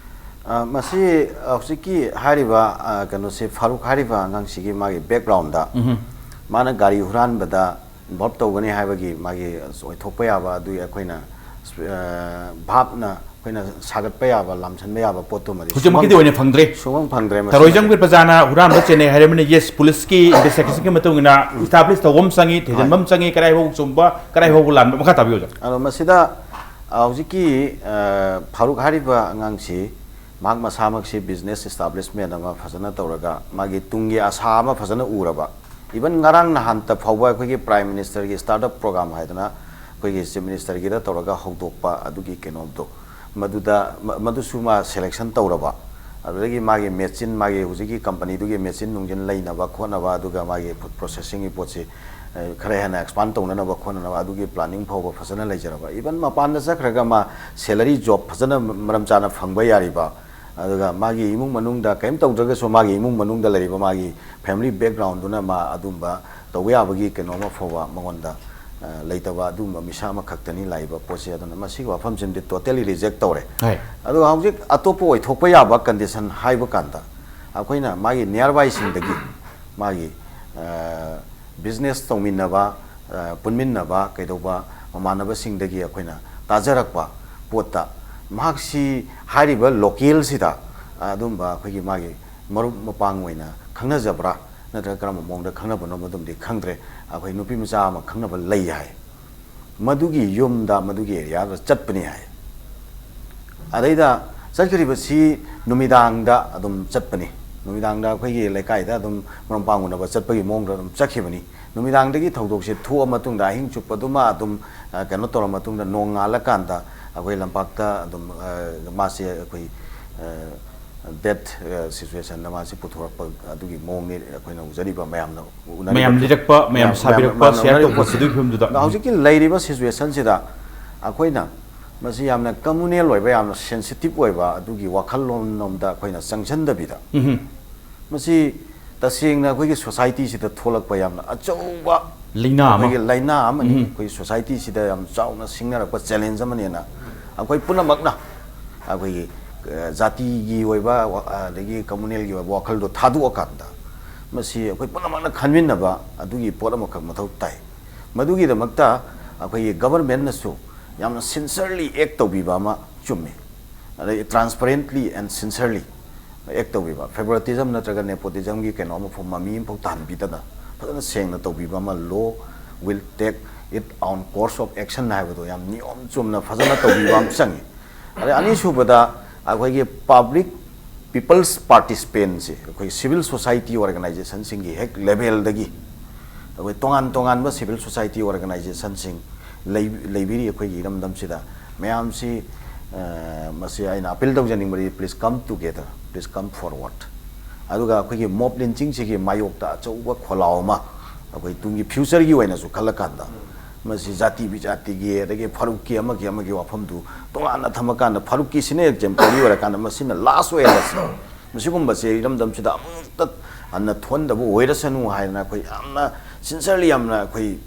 ꯑ, ꯃꯁꯤ ꯍꯧꯖꯤꯛꯀꯤ ꯍꯥꯏꯔꯤꯕ, ꯑ, ꯀꯩꯅꯣꯁꯦ, ꯐꯥꯔꯨꯛ ꯍꯥꯏꯔꯤꯕ ꯑꯉꯥꯡꯁꯤꯒꯤ ꯃꯥꯒꯤ ꯕꯦꯛꯒ꯭ꯔꯥꯎꯟꯗ ꯎꯝꯍꯨꯝ꯫ ꯃꯥꯅ ꯒꯥꯔꯤ ꯍꯨꯔꯥꯟꯕꯗ ꯏꯟꯚꯣꯜꯕ ꯇꯧꯒꯅꯤ ꯍꯥꯏꯕꯒꯤ ꯃꯥꯒꯤ ꯑꯣꯏꯊꯣꯛꯄ ꯌꯥꯕ, ꯑꯗꯨꯒꯤ ꯑꯩꯈꯣꯏꯅ, ꯑ, ꯚꯥꯞꯅ ꯑꯩꯈꯣꯏꯅ ꯁꯥꯒꯠꯄ ꯌꯥꯕ, ꯂꯥꯝꯁꯟꯕ ꯌꯥꯕ ꯄꯣꯠꯇꯨꯃꯗꯤ ꯍꯧꯖꯤꯛꯃꯛꯀꯤꯗꯤ ꯁꯨꯡꯐꯪ-, ꯑꯣꯏꯅ ꯐꯪꯗ꯭ꯔꯦ꯫ ꯁꯨꯡꯐꯪ ꯐꯪꯗ꯭ꯔꯦ ꯃꯁꯤꯃꯗꯤ꯫ ꯊꯔꯣꯏꯖꯝꯒꯤ ꯄ꯭ꯔꯖꯥꯅ ꯍꯨꯔꯥꯟꯕ ꯆꯦꯟꯅꯩ ꯍꯥꯏꯔꯕꯅꯤꯅ, ꯌꯦꯁ, ꯄꯨꯂꯤꯁꯀꯤ ꯏꯟꯚꯦꯁꯇꯤꯒꯦꯁꯟꯒꯤ ꯃꯇꯨꯡ ꯏꯟꯅ ꯏꯁꯇꯥꯕ꯭ꯂꯤꯁ ꯇꯧꯕ ꯑꯃ ꯆꯪꯉꯤ, ꯊꯤꯖꯤꯟꯕ ꯍꯣꯏ꯫ ꯑꯃ ꯆꯪꯉꯤ, ꯀꯗꯥꯏ ꯐꯥꯎꯕ ꯆꯨꯝꯕ, ꯀꯗꯥꯏ ꯐꯥꯎꯕ ꯂꯥꯟꯕ, ꯃꯈꯥ ꯇꯥꯕꯤꯌꯨ, ꯑꯣꯖꯥ꯫ ꯑꯗꯣ ꯃꯁꯤꯗ, ꯑ, ꯍꯧꯖꯤꯛꯀꯤ, ꯑ, ꯐꯥꯔꯨꯛ ꯍꯥꯏꯔꯤꯕ ꯑꯉꯥꯡꯁꯤ ꯃꯍꯥꯛ ꯃꯁꯥꯃꯛꯁꯤ ꯕꯤꯖꯤꯅꯦꯁ ꯏꯁꯇꯥꯕ꯭ꯂꯤꯁꯃꯦꯟ ꯑꯃ ꯐꯖꯅ ꯇꯧꯔꯒ, ꯃꯥꯒꯤ ꯇꯨꯡꯒꯤ ꯑꯁꯥ ꯑꯃ ꯐꯖꯅ ꯎꯔꯕ, ꯏꯚꯟ ꯉꯔꯥꯡ ꯅꯍꯥꯟꯇ ꯐꯥꯎꯕ ꯑꯩꯈꯣꯏꯒꯤ ꯄ꯭ꯔꯥꯏꯝ ꯃꯤꯅꯤꯁꯇꯔꯒꯤ ꯁ꯭ꯇꯥꯔꯠ ꯑꯞ ꯄ꯭ꯔꯣꯒ꯭ꯔꯥꯝ ꯍꯥꯏꯗꯅ ꯑꯩꯈꯣꯏꯒꯤ ꯆꯤꯐ ꯃꯤꯅꯤꯁꯇꯔꯒꯤꯗ ꯇꯧꯔꯒ ꯍꯧꯗꯣꯛꯄ ꯑꯗꯨꯒꯤ ꯀꯩꯅꯣꯗꯣ, ꯃꯗꯨꯗ, ꯃ-, ꯃꯗꯨꯁꯨ ꯃꯥ ꯁꯦꯂꯦꯛꯁꯟ ꯇꯧꯔꯕ, ꯑꯗꯨꯗꯒꯤ ꯃꯥꯒꯤ ꯃꯦꯆꯤꯟ, ꯃꯥꯒꯤ ꯍꯧꯖꯤꯛꯀꯤ ꯀꯝꯄꯅꯤꯗꯨꯒꯤ ꯃꯦꯆꯤꯟ ꯅꯨꯡꯖꯤꯟ ꯂꯩꯅꯕ ꯈꯣꯠꯅꯕ, ꯑꯗꯨꯒ ꯃꯥꯒꯤ ꯐꯨꯗ ꯄ꯭ꯔꯣꯁꯦꯁꯤꯡꯒꯤ ꯄꯣꯠꯁꯤ, ꯑ, ꯈꯔ ꯍꯦꯟꯅ ꯑꯦꯛꯁꯄꯥꯟ ꯇꯧꯅꯅꯕ ꯈꯣꯠꯅꯅꯕ ꯑꯗꯨꯒꯤ ꯄ꯭ꯂꯥꯅꯤꯡ ꯐꯥꯎꯕ ꯐꯖꯅ ꯂꯩꯖꯔꯕ, ꯏꯚꯟ ꯃꯄꯥꯟꯗ ꯆꯠꯈ꯭ꯔꯒ ꯃꯥ ꯁꯦꯂꯔꯤ ꯖꯣꯕ ꯐꯖꯅ ꯃꯔꯝ ꯆꯥꯅ ꯐꯪꯕ ꯌꯥꯔꯤꯕ, ꯑꯗꯨꯒ ꯃꯥꯒꯤ ꯏꯃꯨꯡ ꯃꯅꯨꯡꯗ ꯀꯔꯤꯝ ꯇꯧꯗ꯭ꯔꯒꯁꯨ ꯃꯥꯒꯤ ꯏꯃꯨꯡ ꯃꯅꯨꯡꯗ ꯂꯩꯔꯤꯕ ꯃꯥꯒꯤ ꯐꯦꯃꯤꯂꯤ ꯕꯦꯛꯒ꯭ꯔꯥꯎꯟꯗꯨꯅ ꯃꯥ ꯑꯗꯨꯝꯕ ꯇꯧꯕ ꯌꯥꯕꯒꯤ ꯀꯩꯅꯣ ꯑꯃ ꯐꯥꯎꯕ ꯃꯉꯣꯟꯗ, ꯑ, ꯂꯩꯇꯕ ꯑꯗꯨꯒꯨꯝꯕ ꯃꯤꯁꯛ ꯑꯃꯈꯛꯇꯅꯤ ꯂꯥꯛꯏꯕ ꯄꯣꯠꯁꯦ꯫ ꯑꯗꯨꯅ ꯃꯁꯤꯒꯤ ꯋꯥꯐꯝꯁꯤꯃꯗꯤ ꯇꯣꯇꯦꯂꯤ ꯔꯤꯖꯦꯛ ꯇꯧꯔꯦ꯫ ꯍꯣꯏ꯫ ꯑꯗꯨꯒ ꯍꯧꯖꯤꯛ ꯑꯇꯣꯞꯄ ꯑꯣꯏꯊꯣꯛꯄ ꯌꯥꯕ ꯀꯟꯗꯤꯁꯟ ꯍꯥꯏꯕ ꯀꯥꯟꯗ, ꯑꯩꯈꯣꯏꯅ ꯃꯥꯒꯤ ꯅꯤꯌꯔ ꯕꯥꯏꯁꯤꯡꯗꯒꯤ, ꯃꯥꯒꯤ, ꯑ, ꯕꯤꯖꯤꯅꯦꯁ ꯇꯧꯃꯤꯟꯅꯕ, ꯑ, ꯄꯨꯟꯃꯤꯟꯅꯕ, ꯀꯩꯗꯧꯕ ꯃꯃꯥꯟꯅꯕꯁꯤꯡꯗꯒꯤ ꯑꯩꯈꯣꯏꯅ ꯇꯥꯖꯔꯛꯄ ꯄꯣꯠꯇ, ꯃꯍꯥꯛꯁꯤ ꯍꯥꯏꯔꯤꯕ ꯂꯣꯀꯦꯜꯁꯤꯗ ꯑꯗꯨꯝꯕ ꯑꯩꯈꯣꯏꯒꯤ ꯃꯥꯒꯤ ꯃꯔꯨꯞ ꯃꯄꯥꯡ ꯑꯣꯏꯅ ꯈꯪꯅꯖꯕ꯭ꯔꯥ, ꯅꯠꯇ꯭ꯔꯒ ꯀꯔꯝꯕ ꯃꯑꯣꯡꯗ ꯈꯪꯅꯕꯅꯣ, ꯃꯗꯨꯃꯗꯤ ꯈꯪꯗ꯭ꯔꯦ꯫ ꯑꯩꯈꯣꯏ ꯅꯨꯄꯤ ꯃꯆꯥ ꯑꯃ ꯈꯪꯅꯕ ꯂꯩ ꯍꯥꯏ, ꯃꯗꯨꯒꯤ ꯌꯨꯝꯗ, ꯃꯗꯨꯒꯤ ꯑꯦꯔꯤꯌꯥꯗ ꯆꯠꯄꯅꯤ ꯍꯥꯏ꯫ ꯑꯗꯩꯗ ꯆꯠꯈ꯭ꯔꯤꯕꯁꯤ ꯅꯨꯃꯤꯗꯥꯡꯗ ꯑꯗꯨꯝ ꯆꯠꯄꯅꯤ꯫ ꯅꯨꯃꯤꯗꯥꯡꯗ ꯑꯩꯈꯣꯏꯒꯤ ꯂꯩꯀꯥꯏꯗ ꯑꯗꯨꯝ ꯃꯔꯨꯞ ꯃꯄꯥꯡ ꯎꯅꯕ ꯆꯠꯄꯒꯤ ꯃꯑꯣꯡꯗ ꯑꯗꯨꯝ ꯆꯠꯈꯤꯕꯅꯤ꯫ ꯅꯨꯃꯤꯗꯥꯡꯗꯒꯤ ꯊꯧꯗꯣꯛꯁꯦ ꯊꯣꯛꯑ ꯃꯇꯨꯡꯗ ꯑꯍꯤꯡ ꯆꯨꯞꯄꯗꯨꯃ ꯑꯗꯨꯝ, ꯑ, ꯀꯩꯅꯣ ꯇꯧꯔ ꯃꯇꯨꯡꯗ ꯅꯣꯡꯉꯥꯜꯂꯀꯥꯟꯗ ꯑꯩꯈꯣꯏ ꯂꯝꯄꯥꯛꯇ ꯑꯗꯨꯝ, ꯑ, ꯃꯥꯁꯦ ꯑꯩꯈꯣꯏ, ꯑ, ꯗꯦꯠ, ꯑ, ꯁꯤꯆꯨꯋꯦꯁꯟꯗ ꯃꯥꯁꯦ ꯄꯨꯊꯣꯔꯛꯄ ꯑꯗꯨꯒꯤ ꯃꯑꯣꯡꯅꯤ ꯑꯩꯈꯣꯏꯅ ꯎꯖꯔꯤꯕ ꯃꯌꯥꯝꯅ ꯎꯅꯔꯤꯕ ꯃꯌꯥꯝ ꯐꯤꯕꯝ꯫ ꯂꯤꯔꯛꯄ, ꯃꯌꯥꯝ ꯃꯌꯥꯝ, ꯁꯥꯕꯤꯔꯛꯄ, ꯃꯌꯥꯝꯅ ꯁꯤꯌꯥꯔ ꯎꯅꯔꯤꯕ ꯇꯧꯕ ꯄꯣꯠꯁꯦ꯫ ꯑꯗꯨꯒꯤ ꯐꯤꯕꯝꯗꯨꯗ꯫ ꯑꯗꯣ ꯎꯝ꯫ ꯍꯧꯖꯤꯛꯀꯤ ꯂꯩꯔꯤꯕ ꯁꯤꯆꯨꯋꯦꯁꯟꯁꯤꯗ ꯑꯩꯈꯣꯏꯅ ꯃꯁꯤ ꯌꯥꯝꯅ ꯀꯝꯃꯨꯅꯦꯜ ꯑꯣꯏꯕ, ꯌꯥꯝꯅ ꯁꯦꯟꯁꯤꯇꯤꯞ ꯑꯣꯏꯕ ꯑꯗꯨꯒꯤ ꯋꯥꯈꯜꯂꯣꯟ ꯑꯃꯗ ꯑꯩꯈꯣꯏꯅ ꯆꯪꯁꯤꯟꯗꯕꯤꯗ, ꯎꯝꯍꯨꯝ꯫ ꯃꯁꯤ ꯇꯁꯦꯡꯅ ꯑꯩꯈꯣꯏꯒꯤ ꯁꯣꯁꯥꯏꯇꯤꯁꯤꯗ ꯊꯣꯛꯂꯛꯄ ꯌꯥꯝꯅ ꯑꯆꯧꯕ ꯂꯩꯅꯥ ꯑꯃ꯫ ꯑꯩꯈꯣꯏꯒꯤ ꯂꯩꯅꯥ ꯑꯃꯅꯤ꯫ ꯎꯝ꯫ ꯑꯩꯈꯣꯏ ꯁꯣꯁꯥꯏꯇꯤꯁꯤꯗ ꯌꯥꯝ ꯆꯥꯎꯅ ꯁꯤꯡꯅꯔꯛꯄ ꯆꯦꯂꯦꯟꯖ ꯑꯃꯅꯦꯅ ꯑꯩꯈꯣꯏ ꯄꯨꯝꯅꯃꯛꯅ ꯑꯩꯈꯣꯏꯒꯤ, ꯑ, ꯖꯥꯇꯤꯒꯤ ꯑꯣꯏꯕ ꯋꯥ-, ꯑꯗꯒꯤ ꯀꯝꯃꯨꯅꯦꯜꯒꯤ ꯑꯣꯏꯕ ꯋꯥꯈꯜꯗꯣ ꯊꯥꯗꯣꯛꯑꯀꯥꯟꯗ ꯃꯁꯤ ꯑꯩꯈꯣꯏ ꯄꯨꯝꯅꯃꯛꯅ ꯈꯟꯃꯤꯟꯅꯕ ꯑꯗꯨꯒꯤ ꯄꯣꯠ ꯑꯃꯈꯛ ꯃꯊꯧ ꯇꯥꯏ꯫ ꯃꯗꯨꯒꯤꯗꯃꯛꯇ ꯑꯩꯈꯣꯏꯒꯤ ꯒꯚꯔꯟꯃꯦꯟꯠꯅꯁꯨ ꯌꯥꯝꯅ ꯁꯤꯟꯁꯔꯂꯤ ꯑꯦꯛ ꯇꯧꯕꯤꯕ ꯑꯃ ꯆꯨꯝꯃꯤ꯫ ꯑꯗꯩ transparently and sincerely act ꯇꯧꯕꯤꯕ, favoritism ꯅꯠꯇ꯭ꯔꯒ nepotism ꯒꯤ ꯀꯩꯅꯣ ꯑꯃꯐꯥꯎ, ꯃꯃꯤ ꯑꯃꯐꯥꯎ ꯇꯥꯍꯟꯕꯤꯗꯅ ꯐꯖꯅ ꯁꯦꯡꯅ ꯇꯧꯕꯤꯕ ꯑꯃ, law will take it own course of action ꯍꯥꯏꯕꯗꯣ ꯌꯥꯝ ꯅꯤꯌꯣꯝ ꯆꯨꯝꯅ ꯐꯖꯅ ꯇꯧꯕꯤꯕ ꯑꯃ ꯆꯪꯉꯤ꯫ ꯑꯗꯩ ꯑꯅꯤꯁꯨꯕꯗ ꯑꯩꯈꯣꯏꯒꯤ public people's participant ꯁꯦ, ꯑꯩꯈꯣꯏ civil society organization ꯁꯤꯡꯒꯤ ꯍꯦꯛ level ꯗꯒꯤ ꯑꯩꯈꯣꯏ ꯇꯣꯉꯥꯟ ꯇꯣꯉꯥꯟꯕ civil society organization ꯁꯤꯡ ꯂꯩ-, ꯂꯩꯕꯤꯔꯤ ꯑꯩꯈꯣꯏꯒꯤ ꯏꯔꯝꯗꯝꯁꯤꯗ꯫ ꯃꯌꯥꯝꯁꯤ, ꯑ, ꯃꯁꯤ ꯑꯩꯅ appeal ꯇꯧꯖꯅꯤꯡꯕꯗꯤ, please come together, please come forward꯫ ꯑꯗꯨꯒ ꯑꯩꯈꯣꯏꯒꯤ mob lynching ꯁꯤꯒꯤ ꯃꯥꯌꯣꯛꯇ ꯑꯆꯧꯕ ꯈꯣꯜꯂꯥꯎ ꯑꯃ ꯑꯩꯈꯣꯏ ꯇꯨꯡꯒꯤ future ꯒꯤ ꯑꯣꯏꯅꯁꯨ ꯈꯜꯂꯀꯥꯟꯗ ꯃꯁꯤ ꯖꯥꯇꯤ ꯕꯤꯖꯥꯇꯤꯒꯤ ꯑꯗꯒꯤ ꯐꯥꯔꯨꯛꯀꯤ ꯑꯃꯒꯤ ꯑꯃꯒꯤ ꯋꯥꯐꯝꯗꯨ ꯇꯣꯉꯥꯟꯅ ꯊꯝꯃꯀꯥꯟꯗ ꯐꯥꯔꯨꯛꯀꯤꯁꯤꯅ exemplary ꯑꯣꯏꯔꯀꯥꯟꯗ ꯃꯁꯤꯅ last ꯑꯣꯏꯍꯜꯂꯁꯤ꯫ ꯃꯁꯤꯒꯨꯝꯕꯁꯦ ꯏꯔꯝꯗꯝꯁꯤꯗ ꯑꯃꯨꯛꯇ ꯍꯟꯅ ꯊꯣꯛꯍꯟꯗꯕ ꯑꯣꯏꯔꯁꯅꯨ ꯍꯥꯏꯗꯅ ꯑꯩꯈꯣꯏ ꯌꯥꯝꯅ sincerely, ꯌꯥꯝꯅ ꯑꯩꯈꯣꯏ,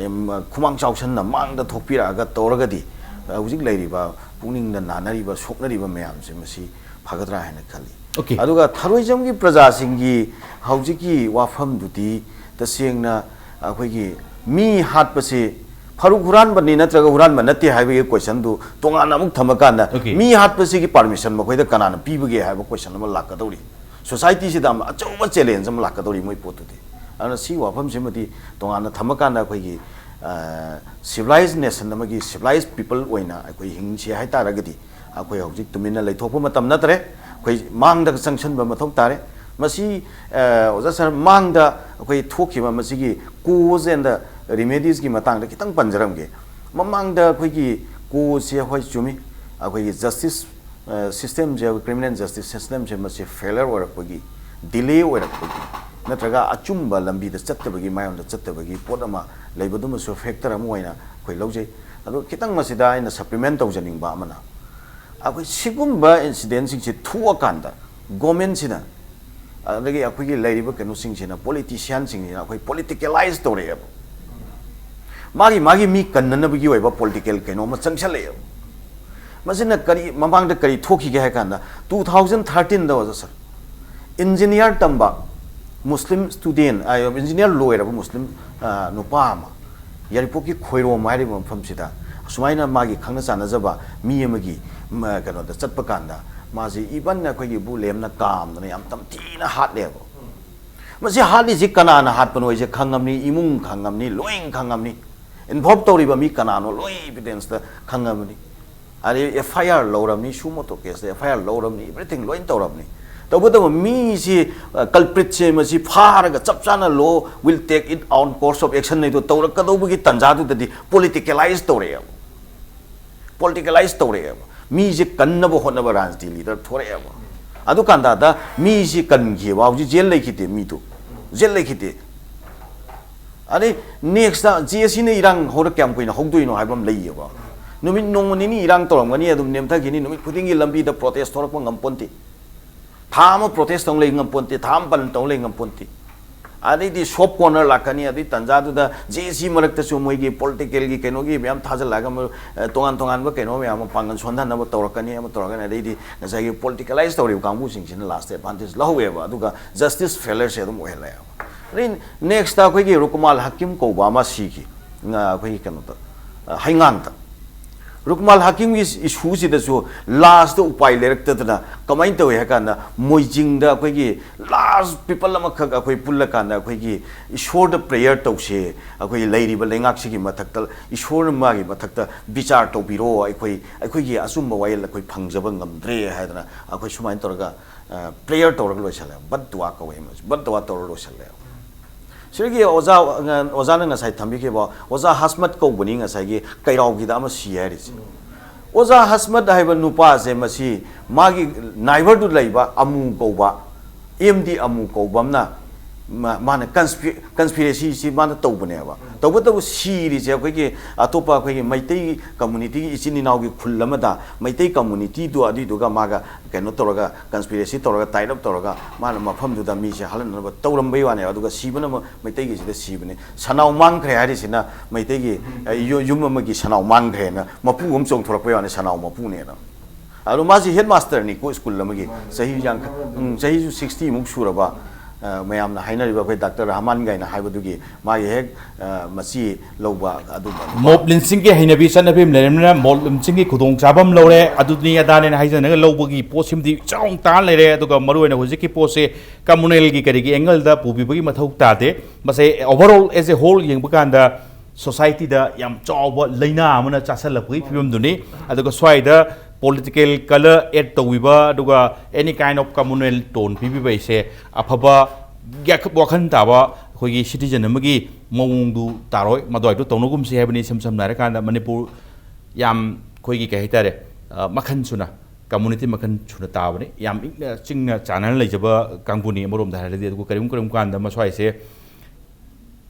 ꯌꯥꯝ ꯈꯨꯃꯥꯡ ꯆꯥꯎꯁꯟꯅ ꯃꯥꯡꯗ ꯊꯣꯛꯄꯤꯔꯛꯑꯒ ꯇꯧꯔꯒꯗꯤ, ꯑ, ꯍꯧꯖꯤꯛ ꯂꯩꯔꯤꯕ ꯄꯨꯛꯅꯤꯡꯗ ꯅꯥꯅꯔꯤꯕ, ꯁꯣꯛꯅꯔꯤꯕ ꯃꯌꯥꯝꯁꯦ ꯃꯁꯤ ꯐꯒꯗ꯭ꯔꯥ ꯍꯥꯏꯅ ꯈꯜꯂꯤ꯫ Okay꯫ ꯑꯗꯨꯒ ꯊꯔꯣꯏꯖꯝꯒꯤ ꯄ꯭ꯔꯖꯥꯁꯤꯡꯒꯤ ꯍꯧꯖꯤꯛꯀꯤ ꯋꯥꯐꯝꯗꯨꯗꯤ ꯇꯁꯦꯡꯅ ꯑꯩꯈꯣꯏꯒꯤ ꯃꯤ ꯍꯥꯠꯄꯁꯤ ꯐꯥꯔꯨꯛ ꯍꯨꯔꯥꯟꯕꯅꯤ ꯅꯠꯇ꯭ꯔꯒ ꯍꯨꯔꯥꯟꯕ ꯅꯠꯇꯦ ꯍꯥꯏꯕꯒꯤ question ꯗꯨ ꯇꯣꯉꯥꯟꯅ ꯑꯃꯨꯛ ꯊꯝꯃꯀꯥꯟꯗ, Okay꯫ ꯃꯤ ꯍꯥꯠꯄꯁꯤꯒꯤ permission ꯃꯈꯣꯏꯗ ꯀꯅꯥꯅ ꯄꯤꯕꯒꯦ ꯍꯥꯏꯕ question ꯑꯃ ꯂꯥꯛꯀꯗꯧꯔꯤ꯫ Society ꯁꯤꯗ ꯑꯃ ꯑꯆꯧꯕ challenge ꯑꯃ ꯂꯥꯛꯀꯗꯧꯔꯤ ꯃꯣꯏ ꯄꯣꯠꯇꯨꯗꯤ꯫ ꯑꯗꯨꯅ ꯁꯤ ꯋꯥꯐꯝꯁꯤꯃꯗꯤ ꯇꯣꯉꯥꯟꯅ ꯊꯝꯃꯀꯥꯟꯗ ꯑꯩꯈꯣꯏꯒꯤ, ꯑ, civilized nation ꯑꯃꯒꯤ civilized people ꯑꯣꯏꯅ ꯑꯩꯈꯣꯏ ꯍꯤꯡꯁꯤ ꯍꯥꯏꯇꯥꯔꯒꯗꯤ, ꯑꯩꯈꯣꯏ ꯍꯧꯖꯤꯛ ꯇꯨꯃꯤꯟꯅ ꯂꯩꯊꯣꯛꯄ ꯃꯇꯝ ꯅꯠꯇ꯭ꯔꯦ꯫ ꯑꯩꯈꯣꯏ ꯃꯥꯡꯗ ꯆꯪꯁꯤꯟꯕ ꯃꯊꯧ ꯇꯥꯔꯦ꯫ ꯃꯁꯤ, ꯑ, ꯑꯣꯖꯥ ꯁꯥꯔ, ꯃꯥꯡꯗ ꯑꯩꯈꯣꯏ ꯊꯣꯛꯈꯤꯕ ꯃꯁꯤꯒꯤ cause and remediesꯀꯤ ꯃꯇꯥꯡꯗ ꯈꯤꯇꯪ ꯄꯟꯖꯔꯝꯒꯦ꯫ ꯃꯃꯥꯡꯗ ꯑꯩꯈꯣꯏꯒꯤ causeꯁꯦ ꯍꯣꯏ ꯆꯨꯝꯃꯤ, ꯑꯩꯈꯣꯏꯒꯤ justice systemꯁꯦ, ꯑꯩꯈꯣꯏ criminal justice systemꯁꯦ ꯃꯁꯤ failure ꯑꯣꯏꯔꯛꯄꯒꯤ, delay ꯑꯣꯏꯔꯛꯄꯒꯤ, ꯅꯠꯇ꯭ꯔꯒ ꯑꯆꯨꯝꯕ ꯂꯝꯕꯤꯗ ꯆꯠꯇꯕꯒꯤ, ꯃꯥꯏꯌꯣꯟꯗ ꯆꯠꯇꯕꯒꯤ ꯄꯣꯠ ꯑꯃ ꯂꯩꯕꯗꯨꯃꯁꯨ factor ꯑꯃ ꯑꯣꯏꯅ ꯑꯩꯈꯣꯏ ꯂꯧꯖꯩ꯫ ꯑꯗꯣ ꯈꯤꯇꯪ ꯃꯁꯤꯗ ꯑꯩꯅ supplement ꯇꯧꯖꯅꯤꯡꯕ ꯑꯃꯅ, ꯑꯩꯈꯣꯏ ꯁꯤꯒꯨꯝꯕ incidentꯁꯤꯡꯁꯤ ꯊꯣꯛꯑꯀꯥꯟꯗ governmentꯁꯤꯅ, ꯑꯗꯒꯤ ꯑꯩꯈꯣꯏꯒꯤ ꯂꯩꯔꯤꯕ ꯀꯩꯅꯣꯁꯤꯡꯁꯤꯅ, politicianꯁꯤꯡꯁꯤꯅ ꯑꯩꯈꯣꯏ politicalize ꯇꯧꯔꯛꯑꯦꯕ꯫ ꯃꯥꯒꯤ, ꯃꯥꯒꯤ ꯃꯤ ꯀꯟꯅꯅꯕꯒꯤ ꯑꯣꯏꯕ political ꯀꯩꯅꯣ ꯑꯃ ꯆꯪꯁꯜꯂꯛꯑꯦꯕ꯫ ꯃꯁꯤꯅ ꯀꯔꯤ, ꯃꯃꯥꯡꯗ ꯀꯔꯤ ꯊꯣꯛꯈꯤꯒꯦ ꯍꯥꯏ ꯀꯥꯟꯗ, two thousand thirteenꯗ, ꯑꯣꯖꯥ ꯁꯥꯔ, engineer ꯇꯝꯕ Muslim student, ꯑ, engineer ꯂꯣꯏꯔꯕ Muslim, ꯑ, ꯅꯨꯄꯥ ꯑꯃ ꯌꯥꯏꯔꯤꯄꯣꯛꯀꯤ ꯈꯣꯏꯔꯣꯝ ꯍꯥꯏꯔꯤꯕ ꯃꯐꯝꯁꯤꯗ ꯑꯁꯨꯃꯥꯏꯅ ꯃꯥꯒꯤ ꯈꯪꯅ ꯆꯥꯟꯅꯖꯕ ꯃꯤ ꯑꯃꯒꯤ, ꯃ, ꯀꯩꯅꯣꯗ ꯆꯠꯄ ꯀꯥꯟꯗ ꯃꯥꯁꯤ even ꯑꯩꯈꯣꯏꯒꯤ ꯕꯨꯂꯦꯝꯅ ꯀꯥꯝꯗꯅ ꯌꯥꯝ ꯇꯝꯊꯤꯅ ꯍꯥꯠꯂꯦꯕ꯫ ꯃꯁꯤ ꯍꯥꯠꯂꯤꯁꯤ ꯀꯅꯥꯅ ꯍꯥꯠꯄꯅꯣ ꯍꯥꯏꯁꯦ ꯈꯪꯉꯝꯅꯤ, ꯏꯃꯨꯡ ꯈꯪꯉꯝꯅꯤ, ꯂꯣꯏ ꯈꯪꯉꯝꯅꯤ꯫ Involve ꯇꯧꯔꯤꯕ ꯃꯤ ꯀꯅꯥꯅꯣ ꯂꯣꯏ evidenceꯇ ꯈꯪꯉꯝꯅꯤ꯫ ꯑꯗꯩ FIR ꯂꯧꯔꯝꯅꯤ, suo motu caseꯇ FIR ꯂꯧꯔꯝꯅꯤ, everything ꯂꯣꯏ ꯇꯧꯔꯝꯅꯤ꯫ ꯇꯧꯕꯇꯕꯨ ꯃꯤꯁꯤ, ꯑ, culpritꯁꯦ ꯃꯁꯤ ꯐꯥꯔꯒ ꯆꯞ ꯆꯥꯅ law will take it own course of action ꯍꯥꯏꯗꯣ ꯇꯧꯔꯛꯀꯗꯧꯕꯒꯤ ꯇꯥꯟꯖꯥꯗꯨꯗꯗꯤ politicalize ꯇꯧꯔꯛꯑꯦꯕ꯫ Politicalize ꯇꯧꯔꯛꯑꯦꯕ꯫ ꯃꯤꯁꯦ ꯀꯟꯅꯕ ꯍꯣꯠꯅꯕ ꯔꯥꯖꯅꯤꯇꯤ leader ꯊꯣꯔꯛꯑꯦꯕ꯫ ꯑꯗꯨꯀꯥꯟꯗꯗ ꯃꯤꯁꯤ ꯀꯟꯈꯤꯕ, ꯍꯧꯖꯤꯛ ꯖꯦꯜ ꯂꯩꯈꯤꯗꯦ ꯃꯤꯗꯨ꯫ ꯖꯦꯜ ꯂꯩꯈꯤꯗꯦ꯫ ꯑꯗꯩ nextꯇ JACꯅ ꯏꯔꯥꯡ ꯍꯧꯔ ꯀꯌꯥꯝ ꯀꯨꯏꯅ ꯍꯧꯗꯣꯏꯅꯣ ꯍꯥꯏꯕ ꯑꯃ ꯂꯩꯌꯦꯕ꯫ ꯅꯨꯃꯤꯠ ꯅꯣꯡꯃ ꯅꯤꯅꯤ ꯏꯔꯥꯡ ꯇꯧꯔꯝꯒꯅꯤ, ꯑꯗꯨꯝ ꯅꯦꯝꯊꯈꯤꯅꯤ, ꯅꯨꯃꯤꯠ ꯈꯨꯗꯤꯡꯒꯤ ꯂꯝꯕꯤꯗ protest ꯊꯣꯔꯛꯄ ꯉꯝꯄꯣꯟꯇꯦ꯫ ꯊꯥ ꯑꯃ protest ꯇꯧ ꯂꯩ ꯉꯝꯄꯣꯟꯇꯦ, ꯊꯥ ꯑꯃ ꯕꯟ ꯇꯧ ꯂꯩ ꯉꯝꯄꯣꯟꯇꯦ꯫ ꯑꯗꯩꯗꯤ soft corner ꯂꯥꯛꯀꯅꯤ, ꯑꯗꯩ ꯇꯥꯟꯖꯥꯗꯨꯗ JAC ꯃꯔꯛꯇꯁꯨ ꯃꯣꯏꯒꯤ politicalꯒꯤ ꯀꯩꯅꯣꯒꯤ ꯃꯌꯥꯝ ꯊꯥꯖꯤꯜꯂꯛꯑꯒ ꯃꯣꯏ, ꯑ, ꯇꯣꯉꯥꯟ ꯇꯣꯉꯥꯟꯕ ꯀꯩꯅꯣ ꯃꯌꯥꯝ ꯑꯃ ꯄꯥꯡꯒꯜ ꯁꯣꯟꯊꯅꯕ ꯇꯧꯔꯛꯀꯅꯤ, ꯑꯃ ꯇꯧꯔꯛꯀꯅꯤ, ꯑꯗꯩꯗꯤ ꯉꯁꯥꯏꯒꯤ politicalize ꯇꯧꯔꯤꯕ ꯀꯥꯡꯕꯨꯁꯤꯡꯁꯤꯅ lastꯇ advantage ꯂꯧꯍꯧꯋꯦꯕ, ꯑꯗꯨꯒ justice failureꯁꯦ ꯑꯗꯨꯝ ꯑꯣꯏꯍꯜꯂꯛꯑꯦꯕ꯫ ꯑꯗꯩ nextꯇ ꯑꯩꯈꯣꯏꯒꯤ ꯔꯨꯀꯨꯃꯥꯜ ꯍꯀꯤꯝ ꯀꯧꯕ ꯑꯃ ꯁꯤꯈꯤ, ꯉ-, ꯑꯩꯈꯣꯏꯒꯤ ꯀꯩꯅꯣꯗ, ꯑ, ꯍꯩꯉꯥꯡꯗ꯫ ꯔꯨꯛꯃꯥꯜ ꯍꯥꯀꯤꯝꯒꯤ ꯏꯁꯨꯁꯤꯗꯁꯨ ꯂꯥꯁꯇ ꯎꯄꯥꯏ ꯂꯩꯔꯛꯇꯗꯅ ꯀꯃꯥꯏꯅ ꯇꯧꯏ ꯍꯥꯏ ꯀꯥꯟꯗ, ꯃꯣꯏꯖꯤꯡꯗ ꯑꯩꯈꯣꯏꯒꯤ ꯂꯥꯁ ꯄꯤꯄꯜ ꯑꯃꯈꯛ ꯑꯩꯈꯣꯏ ꯄꯨꯜꯂꯀꯥꯟꯗ ꯑꯩꯈꯣꯏꯒꯤ ꯏꯁꯣꯔꯗ ꯄ꯭ꯔꯦꯌꯔ ꯇꯧꯁꯦ, ꯑꯩꯈꯣꯏꯒꯤ ꯂꯩꯔꯤꯕ ꯂꯩꯉꯥꯛꯁꯤꯒꯤ ꯃꯊꯛꯇ ꯏꯁꯣꯔꯅ ꯃꯥꯒꯤ ꯃꯊꯛꯇ ꯕꯤꯆꯥꯔ ꯇꯧꯕꯤꯔꯣ, ꯑꯩꯈꯣꯏ, ꯑꯩꯈꯣꯏꯒꯤ ꯑꯆꯨꯝꯕ ꯋꯥꯌꯦꯜ ꯑꯩꯈꯣꯏ ꯐꯪꯖꯕ ꯉꯝꯗ꯭ꯔꯦ ꯍꯥꯏꯗꯅ ꯑꯩꯈꯣꯏ ꯁꯨꯃꯥꯏꯅ ꯇꯧꯔꯒ ꯄ꯭ꯔꯦꯌꯔ ꯇꯧꯔꯒ ꯂꯣꯏꯁꯜꯂꯦ꯫ ꯕꯠ ꯗꯨꯋꯥ ꯀꯧꯋꯦ ꯃꯁꯤ, ꯕꯠ ꯗꯨꯋꯥ ꯇꯧꯔꯒ ꯂꯣꯏꯁꯜꯂꯦ꯫ ꯁꯤꯗꯒꯤ ꯑꯣꯖꯥ, ꯑꯣꯖꯥꯅ ꯉꯁꯥꯏ ꯊꯝꯕꯤꯈꯤꯕ ꯑꯣꯖꯥ ꯍꯁꯃꯠ ꯀꯧꯕꯅꯤ, ꯉꯁꯥꯏꯒꯤ ꯀꯩꯔꯥꯎꯒꯤꯗ ꯑꯃ ꯁꯤ ꯍꯥꯏꯔꯤꯁꯦ꯫ ꯑꯣꯖꯥ ꯍꯁꯃꯠ ꯍꯥꯏꯕ ꯅꯨꯄꯥꯁꯦ, ꯃꯁꯤ ꯃꯥꯒꯤ ꯅꯥꯏꯕꯔꯗꯨ ꯂꯩꯕ ꯑꯃꯨ ꯀꯧꯕ, ꯑꯦꯝ ꯗꯤ ꯑꯃꯨ ꯀꯧꯕ ꯑꯃꯅ ꯃꯥ-, ꯃꯥꯅ ꯀꯟꯁꯄꯤ-, ꯀꯟꯁꯄꯤꯔꯦꯁꯤꯁꯤ ꯃꯥꯅ ꯇꯧꯕꯅꯦꯕ꯫ ꯇꯧꯕꯇꯕꯨ ꯁꯤꯔꯤꯁꯦ ꯑꯩꯈꯣꯏꯒꯤ ꯑꯇꯣꯞꯄ ꯑꯩꯈꯣꯏꯒꯤ ꯃꯩꯇꯩ ꯀꯝꯃꯨꯅꯤꯇꯤꯒꯤ ꯏꯆꯤꯟ ꯏꯅꯥꯎꯒꯤ ꯈꯨꯜ ꯑꯃꯗ ꯃꯩꯇꯩ ꯀꯝꯃꯨꯅꯤꯇꯤꯗꯨ ꯑꯗꯨꯏꯗꯨꯒ ꯃꯥꯒ ꯀꯩꯅꯣ ꯇꯧꯔꯒ, ꯀꯟꯁꯄꯤꯔꯦꯁꯤ ꯇꯧꯔꯒ, ꯇꯥꯏꯠ ꯑꯞ ꯇꯧꯔꯒ ꯃꯥꯅ ꯃꯐꯝꯗꯨꯗ ꯃꯤꯁꯦ ꯍꯜꯍꯟꯅꯕ ꯇꯧꯔꯝꯕꯩ ꯋꯥꯅꯦꯕ꯫ ꯑꯗꯨꯒ ꯁꯤꯕꯅ ꯑꯃ ꯃꯩꯇꯩꯒꯤꯁꯤꯗ ꯁꯤꯕꯅꯦ꯫ ꯁꯅꯥꯎ ꯃꯥꯡꯈ꯭ꯔꯦ ꯍꯥꯏꯔꯤꯁꯤꯅ ꯃꯩꯇꯩꯒꯤ, ꯑ, ꯌꯨ-, ꯌꯨꯝ ꯑꯃꯒꯤ ꯁꯅꯥꯎ ꯃꯥꯡꯈ꯭ꯔꯦꯅ ꯃꯄꯨ ꯑꯃ ꯆꯣꯡꯊꯣꯔꯛꯄꯩ ꯋꯥꯅꯦ, ꯁꯅꯥꯎ ꯃꯄꯨꯅꯦꯅ꯫ ꯑꯗꯣ ꯃꯥꯁꯤ ꯍꯦꯗ ꯃꯥꯁꯇꯔꯅꯤꯀꯣ ꯁ꯭ꯀꯨꯜ ꯑꯃꯒꯤ꯫ ꯆꯍꯤ ꯌꯥꯡꯈꯩ, ꯎꯝ, ꯆꯍꯤꯁꯨ ꯁꯤꯛꯁꯇꯤ ꯃꯨꯛ ꯁꯨꯔꯕ, ꯑ, ꯃꯌꯥꯝꯅ ꯍꯥꯏꯅꯔꯤꯕ ꯑꯩꯈꯣꯏ ꯗꯥꯛꯇꯔ ꯔꯍꯃꯥꯟ ꯒꯥꯏꯅ ꯍꯥꯏꯕꯗꯨꯒꯤ ꯃꯥꯒꯤ ꯍꯦꯛ, ꯑ, ꯃꯆꯤ ꯂꯧꯕ ꯑꯗꯨꯝꯕ ꯅꯨꯄꯥ꯫ ꯃꯣꯞ ꯂꯤꯟꯁꯤꯡꯒꯤ ꯍꯩꯅꯕꯤ ꯆꯠꯅꯕꯤ ꯑꯃ ꯂꯩꯔꯕꯅꯤꯅ, ꯃꯣꯞ ꯂꯤꯟꯁꯤꯡꯒꯤ ꯈꯨꯗꯣꯡꯆꯥꯕ ꯑꯃ ꯂꯧꯔꯦ, ꯑꯗꯨꯅꯤ ꯑꯗꯥꯅꯦꯅ ꯍꯥꯏꯖꯅꯒ ꯂꯧꯕꯒꯤ ꯄꯣꯠꯁꯤꯃꯗꯤ ꯆꯥꯎꯅ ꯇꯥꯔ ꯂꯩꯔꯦ꯫ ꯑꯗꯨꯒ ꯃꯔꯨꯑꯣꯏꯅ ꯍꯧꯖꯤꯛꯀꯤ ꯄꯣꯠꯁꯦ ꯀꯝꯃꯨꯅꯦꯜꯒꯤ ꯀꯔꯤꯒꯤ ꯑꯦꯡꯒꯜꯗ ꯄꯨꯕꯤꯕꯒꯤ ꯃꯊꯧ ꯇꯥꯗꯦ꯫ ꯃꯁꯦ overall as a whole ꯌꯦꯡꯕ ꯀꯥꯟꯗ ꯁꯣꯁꯥꯏꯇꯤꯗ ꯌꯥꯝ ꯆꯥꯎꯕ ꯂꯥꯏꯅꯥ ꯑꯃꯅ ꯆꯥꯁꯤꯜꯂꯛꯄꯒꯤ ꯐꯤꯕꯝꯗꯨꯅꯤ꯫ ꯑꯗꯨꯒ ꯁ꯭ꯋꯥꯏꯗ political colour add ꯇꯧꯕꯤꯕ, ꯑꯗꯨꯒ any kind of communal tone ꯄꯤꯕꯤꯕ ꯍꯥꯏꯁꯦ ꯑꯐꯕ ꯌꯥꯈ-, ꯋꯥꯈꯜ ꯇꯥꯕ ꯑꯩꯈꯣꯏꯒꯤ citizen ꯑꯃꯒꯤ ꯃꯑꯣꯡꯗꯨ ꯇꯥꯔꯣꯏ꯫ ꯃꯗꯨꯋꯥꯏꯗꯨ ꯇꯧꯅꯒꯨꯝꯁꯤ ꯍꯥꯏꯕꯅꯤ꯫ ꯏꯁꯝ ꯁꯝꯅ ꯍꯥꯏꯔꯀꯥꯟꯗ ꯃꯅꯤꯄꯨꯔ ꯌꯥꯝ ꯑꯩꯈꯣꯏꯒꯤ ꯀꯩ ꯍꯥꯏꯇꯥꯔꯦ, ꯑ, ꯃꯈꯜ ꯁꯨꯅ, community ꯃꯈꯜ ꯁꯨꯅ ꯇꯥꯕꯅꯤ꯫ ꯌꯥꯝ ꯏꯪꯅ ꯆꯤꯡꯅ ꯆꯥꯟꯅꯅ ꯂꯩꯖꯕ ꯀꯥꯡꯕꯨꯅꯤ ꯑꯃꯔꯣꯝꯗ ꯍꯥꯏꯔꯗꯤ꯫ ꯑꯗꯨꯒ ꯀꯔꯤꯒꯨꯝ ꯀꯔꯤꯒꯨꯝ ꯀꯥꯟꯗ ꯃꯁ꯭ꯋꯥꯏꯁꯦ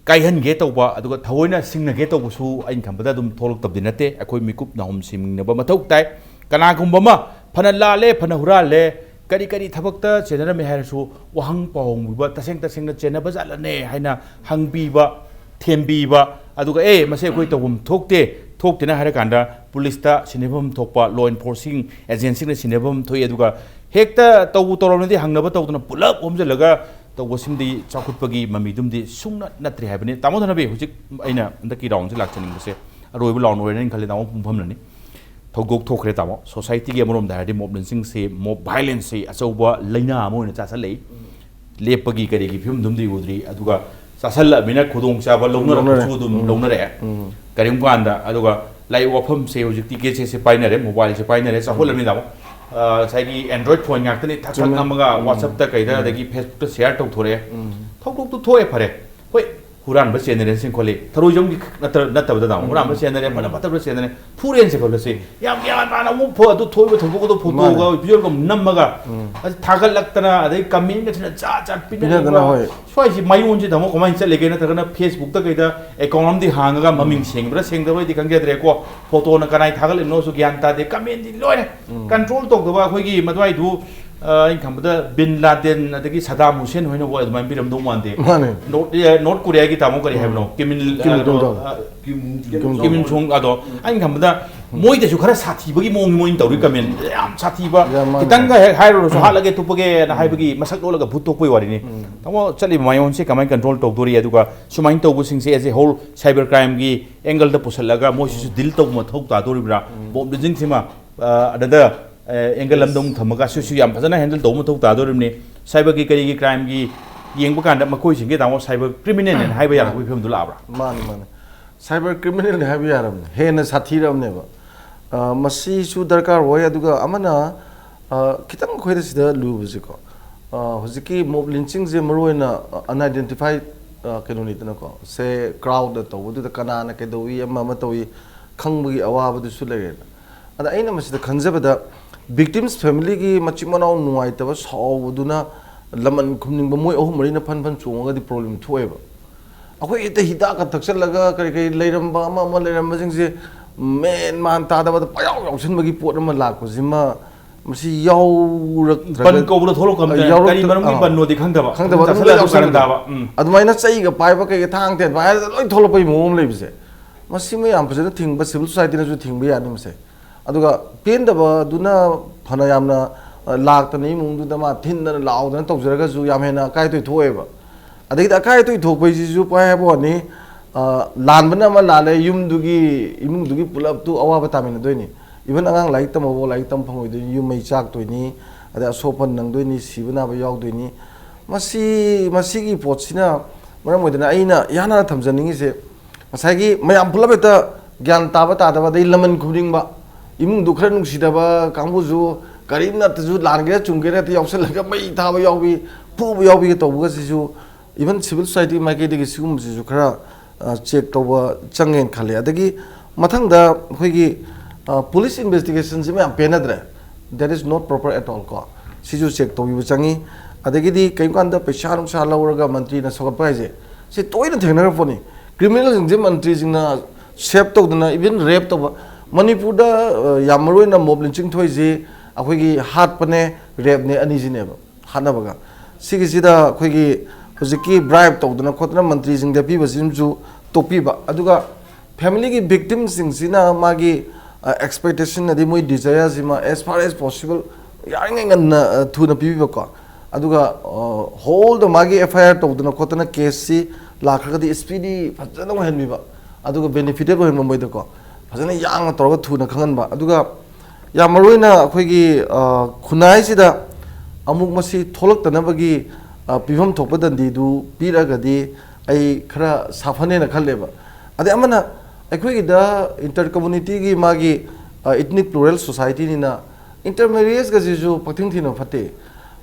ꯀꯥꯏꯍꯟꯒꯦ ꯇꯧꯕ, ꯑꯗꯨꯒ ꯊꯑꯣꯏꯅ ꯁꯤꯡꯅꯒꯦ ꯇꯧꯕꯁꯨ ꯑꯩꯅ ꯈꯟꯕꯗ ꯑꯗꯨꯝ ꯊꯣꯛꯂꯛꯇꯕꯗꯤ ꯅꯠꯇꯦ꯫ ꯑꯩꯈꯣꯏ ꯃꯤꯀꯨꯞ ꯅꯥꯍꯨꯝ ꯁꯤꯡꯅꯕ ꯃꯊꯧ ꯇꯥꯏ꯫ ꯀꯅꯥꯒꯨꯝꯕ ꯑꯃ ꯐꯅ ꯂꯥꯜꯂꯦ, ꯐꯅ ꯍꯨꯔꯥꯜꯂꯦ, ꯀꯔꯤ ꯀꯔꯤ ꯊꯕꯛꯇ ꯆꯦꯟꯅꯔꯝꯃꯤ ꯍꯥꯏꯔꯁꯨ ꯋꯥꯍꯪ ꯄꯥꯎꯍꯪꯕꯤꯕ, ꯇꯁꯦꯡ ꯇꯁꯦꯡꯅ ꯆꯦꯟꯅꯕ ꯖꯥꯠꯂꯅꯦ ꯍꯥꯏꯅ ꯍꯪꯕꯤꯕ, ꯊꯦꯝꯕꯤꯕ, ꯑꯗꯨꯒ "ꯑꯦ, ꯃꯁꯤ ꯑꯩꯈꯣꯏ ꯇꯧꯐꯝ ꯊꯣꯛꯇꯦ, ꯊꯣꯛꯇꯦꯅ" ꯍꯥꯏꯔꯀꯥꯟꯗ ꯄꯨꯂꯤꯁꯇ ꯁꯤꯟꯅꯐꯝ ꯊꯣꯛꯄ, law enforcing agencyꯅ ꯁꯤꯟꯅꯐꯝ ꯊꯣꯛꯏ꯫ ꯑꯗꯨꯒ ꯍꯦꯛꯇ ꯇꯧꯕꯨ ꯇꯧꯔꯕꯅꯗꯤ ꯍꯪꯅꯕ ꯇꯧꯗꯅ ꯄꯨꯂꯞ ꯍꯣꯝꯖꯤꯜꯂꯒ ꯇꯧꯕꯁꯤꯃꯗꯤ ꯆꯥꯎꯈꯠꯄꯒꯤ ꯃꯃꯤꯗꯨꯝꯗꯤ ꯁꯨꯡꯅ ꯅꯠꯇ꯭ꯔꯦ ꯍꯥꯏꯕꯅꯤ꯫ ꯇꯥꯃꯣ ꯊꯅꯕꯤ, ꯍꯧꯖꯤꯛ ꯑꯩꯅ ꯍꯟꯗꯛꯀꯤ roundꯁꯦ ꯂꯥꯛꯆꯅꯤꯡꯕꯁꯦ ꯑꯔꯣꯏꯕ round ꯑꯣꯏꯔꯅꯤ ꯈꯜꯂꯦ, ꯇꯥꯃꯣ ꯄꯨꯡꯐꯝꯂꯅꯤ꯫ ꯊꯧꯗꯣꯛ ꯊꯣꯛꯈ꯭ꯔꯦ ꯇꯥꯃꯣ꯫ ꯁꯣꯁꯥꯏꯇꯤꯒꯤ ꯑꯃꯔꯣꯝꯗ ꯍꯥꯏꯔꯗꯤ ꯃꯣꯕ ꯂꯤꯟꯆꯤꯡꯁꯦ, ꯃꯣꯕ ꯚꯥꯏꯂꯦꯟꯁꯁꯦ ꯑꯆꯧꯕ ꯂꯥꯏꯅꯥ ꯑꯃ ꯑꯣꯏꯅ ꯆꯥꯁꯜꯂꯛꯏ꯫ ꯂꯦꯞꯄꯒꯤ ꯀꯔꯤꯒꯤ ꯐꯤꯕꯝꯗꯨꯝꯗꯤ ꯎꯗ꯭ꯔꯤ, ꯑꯗꯨꯒ ꯆꯥꯁꯜꯂꯛꯑꯕꯅꯤꯅ ꯈꯨꯗꯣꯡꯆꯥꯕ ꯂꯧꯅꯔꯛꯄꯁꯨ ꯂꯧꯅꯔꯦ꯫ ꯑꯗꯨꯝ ꯎꯝ꯫ ꯂꯧꯅꯔꯛꯑꯦ꯫ ꯎꯝ꯫ ꯀꯔꯤꯒꯨꯝꯕ ꯀꯥꯟꯗ, ꯑꯗꯨꯒ ꯂꯥꯏꯔꯤꯛ ꯋꯥꯐꯝꯁꯦ ꯍꯧꯖꯤꯛꯇꯤ ꯒꯦꯖꯦꯠꯁꯦ ꯄꯥꯏꯅꯔꯦ, ꯃꯣꯕꯥꯏꯜꯁꯦ ꯄꯥꯏꯅꯔꯦ, ꯆꯥꯎꯈꯠꯂꯕꯅꯤꯅ ꯇꯥꯃꯣ꯫ ꯑ, ꯉꯁꯥꯏꯒꯤ Android phone ꯉꯥꯛꯇꯅꯤ ꯊꯛ ꯊꯛ ꯆꯨꯝꯃꯦ꯫ ꯅꯝꯃꯒ ꯎꯝ꯫ WhatsApp-ꯇ ꯀꯩꯗ, ꯎꯝ꯫ ꯑꯗꯒꯤ Facebook-ꯇ share ꯇꯧꯊꯣꯔꯛꯑꯦ꯫ ꯎꯝ꯫ ꯊꯧꯗꯣꯛꯇꯨ ꯊꯣꯛꯑꯦ, ꯐꯔꯦ꯫ ꯍꯣꯏ, ꯍꯨꯔꯥꯟꯕ ꯆꯦꯟꯅꯔꯦ ꯁꯤꯡ ꯈꯣꯠꯂꯤ, ꯊꯔꯣꯏ ꯆꯣꯡꯒꯤ ꯅꯠꯇ꯭ꯔ-, ꯅꯠꯇꯕꯗ ꯇꯥꯃꯣ, ꯎꯝ꯫ ꯍꯨꯔꯥꯟꯕ ꯆꯦꯟꯅꯔꯦ, ꯎꯝ꯫ ꯐꯅ ꯐꯠꯇꯕ ꯆꯦꯟꯅꯔꯦ, ꯐꯨꯔꯦꯅꯁꯦ ꯈꯜꯂꯁꯤ꯫ ꯌꯥꯝ ꯒ꯭ꯌꯥꯟ ꯇꯥꯅ ꯑꯃꯨꯛ ꯐꯣ-, ꯑꯗꯨ ꯊꯣꯛꯏꯕ ꯊꯧꯗꯣꯛ ꯑꯗꯨ ꯐꯣꯇꯣꯒ ꯃꯥꯅꯦ꯫ ꯚꯤꯗꯤꯑꯣꯒ ꯅꯝꯃꯒ ꯎꯝ꯫ ꯑꯗꯨ ꯊꯥꯒꯠꯂꯛꯇꯅ, ꯑꯗꯩ comment-ꯀꯁꯤꯅ ꯖꯥꯠ ꯖꯥꯠ ꯄꯤꯅꯗꯅ, ꯄꯤꯅꯗꯅ, ꯍꯣꯏ꯫ ꯁ꯭ꯋꯥꯏꯁꯤ ꯃꯌꯣꯟꯁꯤ ꯇꯥꯃꯣ ꯀꯃꯥꯏꯅ ꯆꯠꯂꯤꯒꯦ? ꯅꯠꯇ꯭ꯔꯒꯅ Facebook-ꯇ ꯀꯩꯗ account ꯑꯃꯗꯤ ꯍꯥꯡꯉꯒ ꯃꯃꯤꯡ ꯎꯝ꯫ ꯁꯦꯡꯕ꯭ꯔꯥ ꯁꯦꯡꯗꯕ꯭ꯔꯗꯤ ꯈꯪꯖꯗ꯭ꯔꯦꯀꯣ, ꯐꯣꯇꯣꯅ ꯀꯅꯥꯏ ꯊꯥꯒꯠꯂꯤꯕꯅꯣꯁꯨ ꯒ꯭ꯌꯥꯟ ꯇꯥꯗꯦ, comment-ꯗꯤ ꯂꯣꯏꯔꯦ꯫ ꯎꯝ꯫ Control ꯇꯧꯗꯕ ꯑꯩꯈꯣꯏꯒꯤ ꯃꯗꯨꯋꯥꯏꯗꯨ, ꯑ, ꯑꯩꯅ ꯈꯟꯕꯗ ꯕꯤꯟ ꯂꯥꯗꯦꯟ ꯑꯗꯒꯤ ꯁꯗꯥꯝ ꯍꯨꯁꯦꯟ ꯍꯣꯏꯅ ꯍꯣꯏ ꯑꯗꯨꯃꯥꯏꯅ ꯄꯤꯔꯝꯗꯧ ꯃꯥꯟꯗꯦ꯫ ꯃꯥꯅꯦ꯫ ꯅꯣꯔꯠ, ꯑ, ꯅꯣꯔꯠ ꯀꯣꯔꯤꯌꯥꯒꯤ ꯇꯥꯃꯣ ꯀꯔꯤ ꯎꯝ꯫ ꯍꯥꯏꯕꯅꯣ? ꯀꯤꯝ ꯏꯜ, ꯀꯤꯝ ꯑ, ꯖꯣꯡ ꯎꯟ꯫ ꯑ, ꯀꯤꯝ ꯀꯤꯝ ꯖꯣꯡ ꯖꯣꯡ ꯎꯟ꯫ ꯑꯗꯣ ꯑꯩꯅ ꯈꯟꯕꯗ ꯃꯣꯏꯗꯁꯨ ꯈꯔ ꯁꯥꯊꯤꯕꯒꯤ ꯃꯑꯣꯡ ꯃꯣꯏꯅ ꯇꯧꯔꯤ comment꯫ ꯌꯥꯝ ꯁꯥꯊꯤꯕ꯫ ꯌꯥꯝ ꯃꯥꯅꯦ꯫ ꯈꯤꯇꯪꯒ ꯍꯦꯛ ꯍꯥꯏꯔꯨꯔꯁꯨ ꯍꯥꯠꯂꯒꯦ ꯇꯨꯞꯄꯒꯦꯅ ꯍꯥꯏꯕꯒꯤ ꯃꯁꯛ ꯂꯣꯜꯂꯒ ꯚꯨꯠ ꯊꯣꯛꯄꯒꯤ ꯋꯥꯔꯤꯅꯤ꯫ ꯎꯝ꯫ ꯇꯥꯃꯣ, ꯆꯠꯂꯤꯕ ꯃꯌꯣꯟꯁꯦ ꯀꯃꯥꯏꯅ control ꯇꯧꯗꯣꯔꯤ? ꯑꯗꯨꯒ ꯁꯨꯃꯥꯏꯅ ꯇꯧꯕꯁꯤꯡꯁꯦ as a whole cyber crime-ꯒꯤ angle-ꯗ ꯄꯨꯁꯜꯂꯒ ꯃꯣꯏꯁꯤꯁꯨ deal ꯇꯧꯕ ꯃꯊꯧ ꯇꯥꯗꯣꯔꯤꯕ꯭ꯔꯥ? ꯎꯝ꯫ ꯃꯣꯕ ꯂꯤꯟꯆꯤꯡꯁꯤꯃ, ꯑ, another, ꯑ, angle ꯑꯃꯗ ꯑꯃꯨꯛ ꯊꯝꯃꯒ ꯁꯤꯁꯨ ꯌꯥꯝ ꯐꯖꯅ handle ꯇꯧꯕ ꯃꯊꯧ ꯇꯥꯗꯣꯔꯤꯕꯅꯤ꯫ Cyber-ꯒꯤ ꯀꯔꯤꯒꯤ crime-ꯒꯤ ꯌꯦꯡꯕ ꯀꯥꯟꯗ ꯃꯈꯣꯏꯁꯤꯡꯁꯦ ꯇꯥꯃꯣ cyber criminal-ꯅꯦꯅ ꯍꯥꯏꯕ ꯌꯥꯔꯛꯄꯒꯤ ꯐꯤꯕꯝꯗꯨ ꯂꯥꯛꯑꯕ꯭ꯔꯥ? ꯃꯥꯅꯤ, ꯃꯥꯅꯤ꯫ Cyber criminal-ꯅꯦ ꯍꯥꯏꯕ ꯌꯥꯔꯕꯅꯦ꯫ ꯍꯦꯟꯅ ꯁꯥꯊꯤꯔꯕꯅꯦꯕ꯫ ꯑ, ꯃꯁꯤꯁꯨ ꯗꯔꯀꯥꯔ ꯑꯣꯏ꯫ ꯑꯗꯨꯒ ꯑꯃꯅ, ꯑ, ꯈꯤꯇꯪ ꯑꯩꯈꯣꯏꯗ ꯁꯤꯗ ꯂꯨꯕꯁꯦꯀꯣ, ꯑ, ꯍꯧꯖꯤꯛꯀꯤ ꯃꯣꯕ ꯂꯤꯟꯆꯤꯡꯁꯦ ꯃꯔꯨꯑꯣꯏꯅ, ꯑ, unidentified, ꯑ, ꯀꯩꯅꯣꯅꯤꯗꯅꯀꯣ, ꯁꯦ crowd-ꯇ ꯇꯧꯕꯗꯨꯗ ꯀꯅꯥꯅ ꯀꯩꯗꯧꯏ, ꯑꯃ ꯑꯃ ꯇꯧꯏ ꯈꯪꯕꯒꯤ ꯑꯋꯥꯕꯗꯨꯁꯨ ꯂꯩꯔꯦꯅ꯫ ꯑꯗ ꯑꯩꯅ ꯃꯁꯤꯗ ꯈꯟꯖꯕꯗ, victims family-ꯒꯤ ꯃꯆꯤꯟ ꯃꯅꯥꯎ ꯅꯨꯡꯉꯥꯏꯇꯕ ꯁꯥꯎꯕꯗꯨꯅ ꯂꯃꯟ ꯈꯨꯝꯅꯤꯡꯕ ꯃꯣꯏ ꯑꯍꯨꯝ ꯃꯔꯤꯅ ꯐꯟ ꯐꯟ ꯆꯣꯡꯉꯒꯗꯤ problem ꯊꯣꯛꯑꯦꯕ꯫ ꯑꯩꯈꯣꯏ ꯍꯦꯛꯇ ꯍꯤꯗꯥꯛꯀ ꯊꯛꯆꯜꯂꯒ ꯀꯔꯤ ꯀꯔꯤ ꯂꯩꯔꯝꯕ ꯑꯃ ꯑꯃ ꯂꯩꯔꯝꯕꯁꯤꯡꯁꯦ ꯃꯦꯟ ꯃꯥꯟ ꯇꯥꯗꯕꯗ ꯄꯪꯌꯥꯎ ꯌꯥꯎꯁꯟꯕꯒꯤ ꯄꯣꯠ ꯑꯃ ꯂꯥꯛꯄꯁꯤꯃ, ꯃꯁꯤ ꯌꯥꯎꯔꯛꯇ꯭ꯔꯒ ꯕꯟ ꯀꯧꯕꯗ ꯊꯣꯛꯂꯛꯄ ꯑꯃ ꯌꯥꯎꯔꯛꯇ-, ꯌꯥꯎꯔꯝꯃꯤ, ꯀꯔꯤ ꯃꯔꯝꯒꯤ ꯑꯥ꯫ ꯕꯟꯅꯣꯗꯤ ꯈꯪꯗꯕ, ꯈꯪꯗꯕ ꯑꯗꯨꯝ ꯆꯥꯁꯤꯜꯂꯒ ꯂꯣꯏ ꯑꯗꯨꯝ ꯌꯥꯎꯁꯟꯕꯗꯣ꯫ ꯀꯥꯔꯟ ꯇꯥꯕ꯫ ꯎꯝ꯫ ꯑꯗꯨꯃꯥꯏꯅ ꯆꯩꯒ ꯄꯥꯏꯕ ꯀꯩꯒ ꯊꯥꯡ ꯊꯦꯟꯕ ꯍꯥꯏꯔꯒ ꯂꯣꯏ ꯊꯣꯛꯂꯛꯄꯒꯤ ꯃꯑꯣꯡ ꯑꯃ ꯂꯩꯕꯁꯦ, ꯃꯁꯤ ꯃꯌꯥꯝ ꯐꯖꯅ ꯊꯤꯡꯕ, civil society-ꯅꯁꯨ ꯊꯤꯡꯕ ꯌꯥꯅꯤ ꯃꯁꯦ꯫ ꯑꯗꯨꯒ ꯄꯦꯟꯗꯕꯗꯨꯅ ꯐꯅ ꯌꯥꯝꯅ, ꯑ, ꯂꯥꯛꯇꯅ ꯏꯃꯨꯡꯗꯨꯗ ꯃꯥ ꯊꯤꯟꯗꯅ ꯂꯥꯎꯗꯅ ꯇꯧꯖꯔꯒꯁꯨ ꯌꯥꯝ ꯍꯦꯟꯅ ꯑꯀꯥꯏ ꯑꯇꯣꯏ ꯊꯣꯛꯑꯦꯕ꯫ ꯑꯗꯒꯤꯗꯤ ꯑꯀꯥꯏ ꯑꯇꯣꯏ ꯊꯣꯛꯄ ꯍꯥꯏꯁꯤꯁꯨ ꯄꯥꯏ ꯍꯥꯏꯕ ꯋꯥꯅꯤ, ꯑ, ꯂꯥꯟꯕꯅ ꯑꯃ ꯂꯥꯜꯂꯦ, ꯌꯨꯝꯗꯨꯒꯤ, ꯏꯃꯨꯡꯗꯨꯒꯤ ꯄꯨꯂꯞꯇꯨ ꯑꯋꯥꯕ ꯇꯥꯃꯤꯟꯅꯗꯣꯏꯅꯤ꯫ Even ꯑꯉꯥꯡ ꯂꯥꯏꯔꯤꯛ ꯇꯝꯃꯕꯥꯎ ꯂꯥꯏꯔꯤꯛ ꯇꯝ ꯐꯪꯉꯣꯏꯗꯣꯏꯅꯤ, ꯌꯨꯝ ꯃꯩ ꯆꯥꯛꯇꯣꯏꯅꯤ, ꯑꯗꯩ ꯑꯁꯣꯛ ꯑꯄꯟ ꯅꯪꯗꯣꯏꯅꯤ, ꯁꯤꯕ ꯅꯥꯕ ꯌꯥꯎꯗꯣꯏꯅꯤ꯫ ꯃꯁꯤ, ꯃꯁꯤꯒꯤ ꯄꯣꯠꯁꯤꯅ ꯃꯔꯝ ꯑꯣꯏꯗꯅ ꯑꯩꯅ ꯏꯍꯥꯟ ꯍꯥꯟꯅ ꯊꯝꯖꯅꯤꯡꯉꯤꯁꯦ, ꯉꯁꯥꯏꯒꯤ ꯃꯌꯥꯝ ꯄꯨꯂꯞ ꯍꯦꯛꯇ ꯒ꯭ꯌꯥꯟ ꯇꯥꯕ ꯇꯥꯗꯕ, ꯑꯗꯩ ꯂꯃꯟ ꯈꯨꯝꯅꯤꯡꯕ, ꯏꯃꯨꯡꯗꯨ ꯈꯔ ꯅꯨꯡꯁꯤꯗꯕ ꯀꯥꯡꯕꯨꯁꯨ, ꯀꯔꯤꯝ ꯅꯠꯇꯁꯨ, ꯂꯥꯟꯒꯦꯔꯥ ꯆꯨꯝꯒꯦꯔꯥ ꯍꯦꯛꯇ ꯌꯥꯎꯁꯜꯂꯒ ꯃꯩ ꯊꯥꯕ ꯌꯥꯎꯕꯤ, ꯐꯨꯕ ꯌꯥꯎꯕꯤꯒ ꯇꯧꯕꯒꯁꯤꯁꯨ, even civil society ꯃꯥꯏꯀꯩꯗꯒꯤ ꯁꯤꯒꯨꯝꯕꯁꯤꯁꯨ ꯈꯔ, ꯑ, check ꯇꯧꯕ ꯆꯪꯉꯦꯅ ꯈꯜꯂꯦ꯫ ꯑꯗꯒꯤ ꯃꯊꯪꯗ ꯑꯩꯈꯣꯏꯒꯤ, ꯑ, police investigationꯁꯤ ꯃꯌꯥꯝ ꯄꯦꯟꯅꯗ꯭ꯔꯦ, that is not proper at all ꯀꯣ꯫ ꯁꯤꯁꯨ check ꯇꯧꯕꯤꯕ ꯆꯪꯉꯤ꯫ ꯑꯗꯒꯤꯗꯤ ꯀꯔꯤꯒꯨꯝꯕ ꯀꯥꯟꯗ ꯄꯩꯁꯥ ꯅꯨꯡꯁꯥ ꯂꯧꯔꯒ ꯃꯟꯇ꯭ꯔꯤꯅ ꯁꯧꯒꯠꯄ ꯍꯥꯏꯁꯦ, ꯁꯤ ꯇꯣꯏꯅ ꯊꯦꯡꯅꯔ ꯄꯣꯠꯅꯤ꯫ Criminalꯁꯤꯡꯁꯦ ꯃꯟꯇ꯭ꯔꯤꯁꯤꯡꯅ save ꯇꯧꯗꯅ, even rape ꯇꯧꯕ꯫ ꯃꯅꯤꯄꯨꯔꯗ, ꯑ, ꯌꯥꯝ ꯃꯔꯨ ꯑꯣꯏꯅ mob lynching ꯊꯣꯛꯏꯁꯤ ꯑꯩꯈꯣꯏꯒꯤ ꯍꯥꯠꯄꯅꯦ, rapeꯅꯦ, ꯑꯅꯤꯁꯤꯅꯦꯕ꯫ ꯍꯥꯠꯅꯕꯒ꯫ ꯁꯤꯒꯤꯁꯤꯗ ꯑꯩꯈꯣꯏꯒꯤ ꯍꯧꯖꯤꯛꯀꯤ bribe ꯇꯧꯗꯅ ꯈꯣꯠꯇꯅ ꯃꯟꯇ꯭ꯔꯤꯁꯤꯡꯗ ꯄꯤꯕꯁꯤꯃꯁꯨ ꯇꯣꯛꯄꯤꯕ꯫ ꯑꯗꯨꯒ familyꯒꯤ victimꯁꯤꯡꯁꯤꯅ ꯃꯥꯒꯤ, ꯑ, expectation ꯑꯗꯩ ꯃꯣꯏ desireꯁꯤꯃ as far as possible ꯌꯥꯔꯤꯉꯩ ꯉꯟꯅ, ꯑ, ꯊꯨꯅ ꯄꯤꯕꯤꯕꯀꯣ꯫ ꯑꯗꯨꯒ, ꯑ, wholeꯗ ꯃꯥꯒꯤ F I R ꯇꯧꯗꯅ ꯈꯣꯠꯇꯅ caseꯁꯤ ꯂꯥꯛꯈ꯭ꯔꯒꯗꯤ speedy ꯐꯖꯅ ꯑꯣꯏꯍꯟꯕꯤꯕ꯫ ꯑꯗꯨꯒ benefited ꯑꯣꯏꯍꯟꯕ ꯃꯣꯏꯗꯀꯣ꯫ ꯐꯖꯅ ꯌꯥꯡꯅ ꯇꯧꯔꯒ ꯊꯨꯅ ꯈꯪꯍꯟꯕ꯫ ꯑꯗꯨꯒ ꯌꯥꯝ ꯃꯔꯨ ꯑꯣꯏꯅ ꯑꯩꯈꯣꯏꯒꯤ, ꯑ, ꯈꯨꯟꯅꯥꯏꯁꯤꯗ ꯑꯃꯨꯛ ꯃꯁꯤ ꯊꯣꯛꯂꯛꯇꯅꯕꯒꯤ, ꯑ, ꯄꯤꯐꯝ ꯊꯣꯛꯄ ꯗꯟꯗꯤꯗꯨ ꯄꯤꯔꯒꯗꯤ ꯑꯩ ꯈꯔ ꯁꯥꯐꯅꯦꯅ ꯈꯜꯂꯦꯕ꯫ ꯑꯗꯩ ꯑꯃꯅ ꯑꯩꯈꯣꯏꯒꯤꯗ inter communityꯒꯤ ꯃꯥꯒꯤ, ꯑ, ethnic plural societyꯅꯤꯅ intermarriageꯒꯁꯤꯁꯨ ꯄꯛꯊꯤꯡ ꯊꯤꯅ ꯐꯠꯇꯦ꯫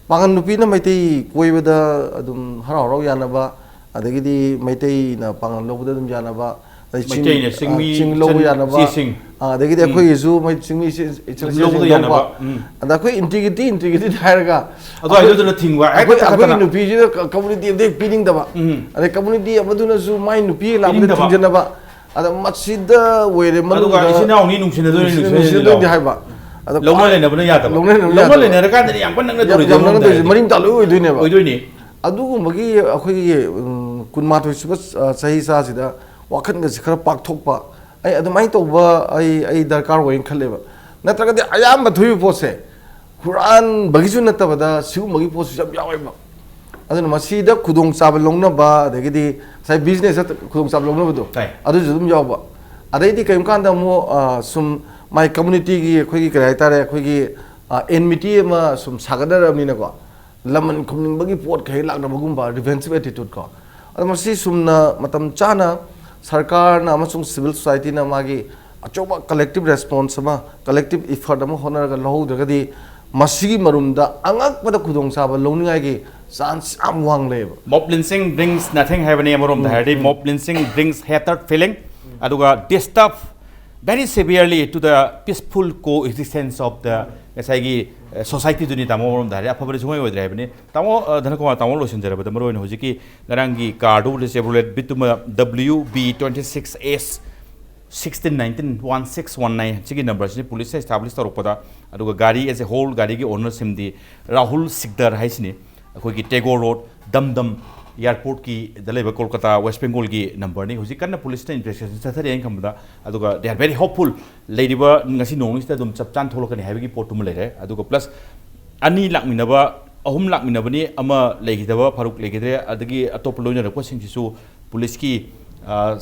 ꯄꯥꯉꯟ ꯅꯨꯄꯤꯅ ꯃꯩꯇꯩ ꯀꯣꯏꯕꯗ ꯑꯗꯨꯝ ꯍꯔꯥꯎ ꯍꯔꯥꯎ ꯌꯥꯅꯕ, ꯑꯗꯒꯤꯗꯤ ꯃꯩꯇꯩꯅ ꯄꯥꯉꯟ ꯂꯧꯕꯗ ꯑꯗꯨꯝ ꯌꯥꯅꯕ, ꯑꯗꯩ ꯆꯤꯡ, ꯃꯩꯇꯩꯅ ꯑ, ꯆꯤꯡꯃꯤ ꯆꯤꯡ ꯂꯧꯕ ꯆꯟ-, ꯌꯥꯅꯕ, ꯆꯦꯁꯤꯡ꯫ ꯑ, ꯑꯗꯒꯤꯗꯤ ꯎꯝ꯫ ꯑꯩꯈꯣꯏꯒꯤꯁꯨ ꯃꯩ-, ꯆꯤꯡꯃꯤ ꯆꯦ-, ꯏꯆꯟ ꯂꯧꯕꯗ ꯆꯦꯁꯤꯡ ꯌꯥꯅꯕ꯫ ꯂꯧꯕ꯫ ꯎꯝ꯫ ꯑꯗ ꯑꯩꯈꯣꯏ integrity, integrity ꯍꯥꯏꯔꯒ ꯑꯗꯣ ꯑꯩꯈꯣꯏ, ꯑꯗꯨꯗꯨꯅ ꯊꯤꯡꯕ, ꯍꯦꯛꯇ ꯑꯩꯈꯣꯏ, ꯑꯩꯈꯣꯏ ꯊꯛꯀꯠꯇꯅ꯫ ꯅꯨꯄꯤꯁꯤꯅ ꯀ-, community ꯑꯝꯇ ꯄꯤꯅꯤꯡꯗꯕ꯫ ꯎꯝ꯫ ꯑꯗꯩ community ꯑꯃꯗꯨꯅꯁꯨ ꯃꯥꯏ ꯅꯨꯄꯤ ꯂꯥꯛꯄꯗ ꯄꯤꯅꯤꯡꯗꯕ꯫ ꯊꯤꯡꯖꯤꯟꯅꯕ꯫ ꯑꯗ ꯃꯁꯤꯗ ꯑꯣꯏꯔꯦ ꯑꯗꯨꯒ ꯃꯅꯨꯡꯗ ꯏꯆꯤꯟ ꯏꯅꯥꯎꯅꯤ ꯅꯨꯡꯁꯤꯅꯗꯣꯏꯅꯤ, ꯅꯨꯡꯁꯤꯅ-, ꯅꯨꯡꯁꯤꯅꯗꯣꯏꯅꯤ ꯅꯨꯡꯁꯤꯅꯗꯣꯏꯅꯤ ꯍꯥꯏꯕ꯫ ꯑꯗ ꯂꯧꯅ ꯂꯩꯅꯕꯅ ꯌꯥꯗꯕ꯫ ꯂꯧꯅ ꯂꯩꯅꯕꯅ ꯂꯧꯅ ꯌꯥꯗꯕ꯫ ꯂꯩꯅꯔꯀꯥꯟꯗꯅꯤ ꯌꯥꯝ ꯀꯟꯅ ꯅꯛꯅ ꯌꯥꯝ, ꯇꯧꯔꯤꯁꯦ ꯌꯥꯝ ꯅꯛꯅ ꯇꯧꯔꯤꯁꯦ꯫ ꯃꯔꯤ ꯃꯇꯥ ꯂꯣꯏ ꯑꯣꯏꯗꯣꯏꯅꯦꯕ꯫ ꯑꯣꯏꯗꯣꯏꯅꯤ꯫ ꯑꯗꯨꯒꯨꯝꯕꯒꯤ ꯑꯩꯈꯣꯏꯒꯤ, ꯎꯝ, ꯀꯨꯟꯃꯥꯊꯣꯏ ꯁꯨꯕ, ꯑ, ꯆꯍꯤ ꯆꯥꯁꯤꯗ ꯋꯥꯈꯜꯒꯁꯦ ꯈꯔ ꯄꯥꯛꯊꯣꯛꯄ, ꯑꯩ ꯑꯗꯨꯃꯥꯏꯅ ꯇꯧꯕ ꯑꯩ, ꯑꯩ ꯗꯔꯀꯥꯔ ꯑꯣꯏꯅ ꯈꯜꯂꯦꯕ꯫ ꯅꯠꯇ꯭ꯔꯒꯗꯤ ꯑꯌꯥꯝꯕ ꯊꯣꯛꯏꯕ ꯄꯣꯠꯁꯦ ꯍꯨꯔꯥꯟꯕꯒꯤꯁꯨ ꯅꯠꯇꯕꯗ ꯁꯤꯒꯨꯝꯕꯒꯤ ꯄꯣꯠꯁꯨ ꯌꯥꯝ ꯌꯥꯎꯋꯦꯕ꯫ ꯑꯗꯨꯅ ꯃꯁꯤꯗ ꯈꯨꯗꯣꯡꯆꯥꯕ ꯂꯧꯅꯕ, ꯑꯗꯒꯤꯗꯤ ꯉꯁꯥꯏ businessꯇ ꯈꯨꯗꯣꯡꯆꯥꯕ ꯂꯧꯅꯕꯗꯣ, ꯇꯥꯏ꯫ ꯑꯗꯨꯁꯨ ꯑꯗꯨꯝ ꯌꯥꯎꯕ꯫ ꯑꯗꯩꯗꯤ ꯀꯔꯤꯒꯨꯝꯕ ꯀꯥꯟꯗ ꯑꯃꯨꯛ, ꯑ, ꯁꯨꯝ ꯃꯥꯏ ꯀꯝꯃꯨꯅꯤꯇꯤꯒꯤ ꯑꯩꯈꯣꯏꯒꯤ ꯀꯔꯤ ꯍꯥꯏꯇꯥꯔꯦ, ꯑꯩꯈꯣꯏꯒꯤ ꯑꯦꯟꯃꯤꯇꯤ ꯑꯃ ꯁꯨꯝ ꯁꯥꯒꯠꯅꯔꯕꯅꯤꯅꯀꯣ, ꯂꯃꯟ ꯈꯨꯝꯅꯤꯡꯕꯒꯤ ꯄꯣꯠ ꯀꯩ ꯂꯥꯛꯅꯕꯒꯨꯝꯕ, ꯔꯤꯚꯦꯟꯁꯤꯞ ꯑꯦꯇꯤꯇ꯭ꯌꯨꯠ ꯀꯣ꯫ ꯑꯗꯣ ꯃꯁꯤ ꯆꯨꯝꯅ ꯃꯇꯝ ꯆꯥꯅ ꯁꯔꯀꯥꯔꯅ ꯑꯃꯁꯨꯡ ꯁꯤꯚꯤꯜ ꯁꯣꯁꯥꯏꯇꯤꯅ ꯃꯥꯒꯤ ꯑꯆꯧꯕ ꯀꯂꯦꯛꯇꯤꯞ ꯔꯦꯁꯄꯣꯟꯁ ꯑꯃ, ꯀꯂꯦꯛꯇꯤꯞ ꯏꯐꯔꯠ ꯑꯃ ꯍꯣꯠꯅꯔꯒ ꯂꯧꯍꯧꯗ꯭ꯔꯒꯗꯤ, ꯃꯁꯤꯒꯤ ꯃꯔꯨꯝꯗ ꯑꯉꯛꯄꯗ ꯈꯨꯗꯣꯡꯆꯥꯕ ꯂꯧꯅꯤꯡꯉꯥꯏꯒꯤ ꯆꯥꯟꯁ ꯌꯥꯝ ꯋꯥꯡ ꯂꯩꯌꯦꯕ꯫ Mob lynching brings nothing ꯍꯥꯏꯕꯅꯤ ꯑꯃꯔꯣꯝꯗ ꯍꯥꯏꯔꯗꯤ꯫ Mob lynching brings hatred feeling, ꯑꯗꯨꯒ disturb very severely to the peaceful coexistence of the ꯉꯁꯥꯏꯒꯤ ꯁꯣꯁꯥꯏꯇꯤꯗꯨꯅꯤ ꯇꯥꯃꯣ, ꯑꯃꯔꯣꯝꯗ ꯍꯥꯏꯔꯗꯤ ꯑꯐꯕꯗꯤ ꯁꯨꯡꯑꯣꯏ ꯑꯣꯏꯗ꯭ꯔꯦ ꯍꯥꯏꯕꯅꯤ꯫ ꯇꯥꯃꯣ ꯑ, ꯙꯅꯀꯨꯃꯥꯔ, ꯇꯥꯃꯣ ꯂꯣꯏꯁꯤꯟꯖꯔꯕꯗ, ꯃꯔꯨꯑꯣꯏꯅ ꯍꯧꯖꯤꯛꯀꯤ ꯉꯔꯥꯡꯒꯤ ꯀꯥꯔꯗꯨ Chevrolet Beetle ꯑꯃ W B twenty six S sixteen nineteen one six one nine ꯁꯤꯒꯤ ꯅꯝꯕꯔꯁꯤꯅꯤ ꯄꯨꯂꯤꯁꯅ ꯏꯁꯇꯥꯕ꯭ꯂꯤꯁ ꯇꯧꯔꯛꯄꯗ꯫ ꯑꯗꯨꯒ ꯒꯥꯔꯤ as a whole, ꯒꯥꯔꯤꯒꯤ ꯑꯣꯅꯔꯁꯤꯝꯗꯤ ꯔꯥꯍꯨꯜ ꯁꯤꯛꯗꯔ ꯍꯥꯏꯁꯤꯅꯤ, ꯑꯩꯈꯣꯏꯒꯤ ꯇꯦꯒꯣꯔ ꯔꯣꯗ, ꯗꯝꯗꯝ ꯑꯦꯌꯥꯔꯄꯣꯔꯠꯀꯤꯗ ꯂꯩꯕ ꯀꯣꯜꯀꯇꯥ ꯋꯦꯁ ꯕꯦꯡꯒꯣꯜꯒꯤ ꯅꯝꯕꯔꯅꯤ꯫ ꯍꯧꯖꯤꯛ ꯀꯟꯅ ꯄꯨꯂꯤꯁꯅ ꯏꯟꯚꯦꯁꯇꯤꯒꯦꯁꯟ ꯆꯠꯊꯔꯤ ꯍꯥꯏꯅ ꯈꯟꯕꯗ꯫ ꯑꯗꯨꯒ they are very hopeful, ꯂꯩꯔꯤꯕ ꯉꯁꯤ ꯅꯣꯡꯅꯤꯁꯤꯗ ꯑꯗꯨꯝ ꯆꯞ ꯆꯥꯅ ꯊꯣꯛꯂꯛꯀꯅꯤ ꯍꯥꯏꯕꯒꯤ ꯄꯣꯠꯇꯨꯃ ꯂꯩꯔꯦ꯫ ꯑꯗꯨꯒ ꯄ꯭ꯂꯁ ꯑꯅꯤ ꯂꯥꯛꯃꯤꯟꯅꯕ, ꯑꯍꯨꯝ ꯂꯥꯛꯃꯤꯟꯅꯕꯅꯤ, ꯑꯃ ꯂꯩꯈꯤꯗꯕ, ꯐꯥꯔꯨꯛ ꯂꯩꯈꯤꯗ꯭ꯔꯦ, ꯑꯗꯒꯤ ꯑꯇꯣꯞꯄ ꯂꯣꯏꯅꯔꯛꯄꯁꯤꯡꯁꯤꯁꯨ ꯄꯨꯂꯤꯁꯀꯤ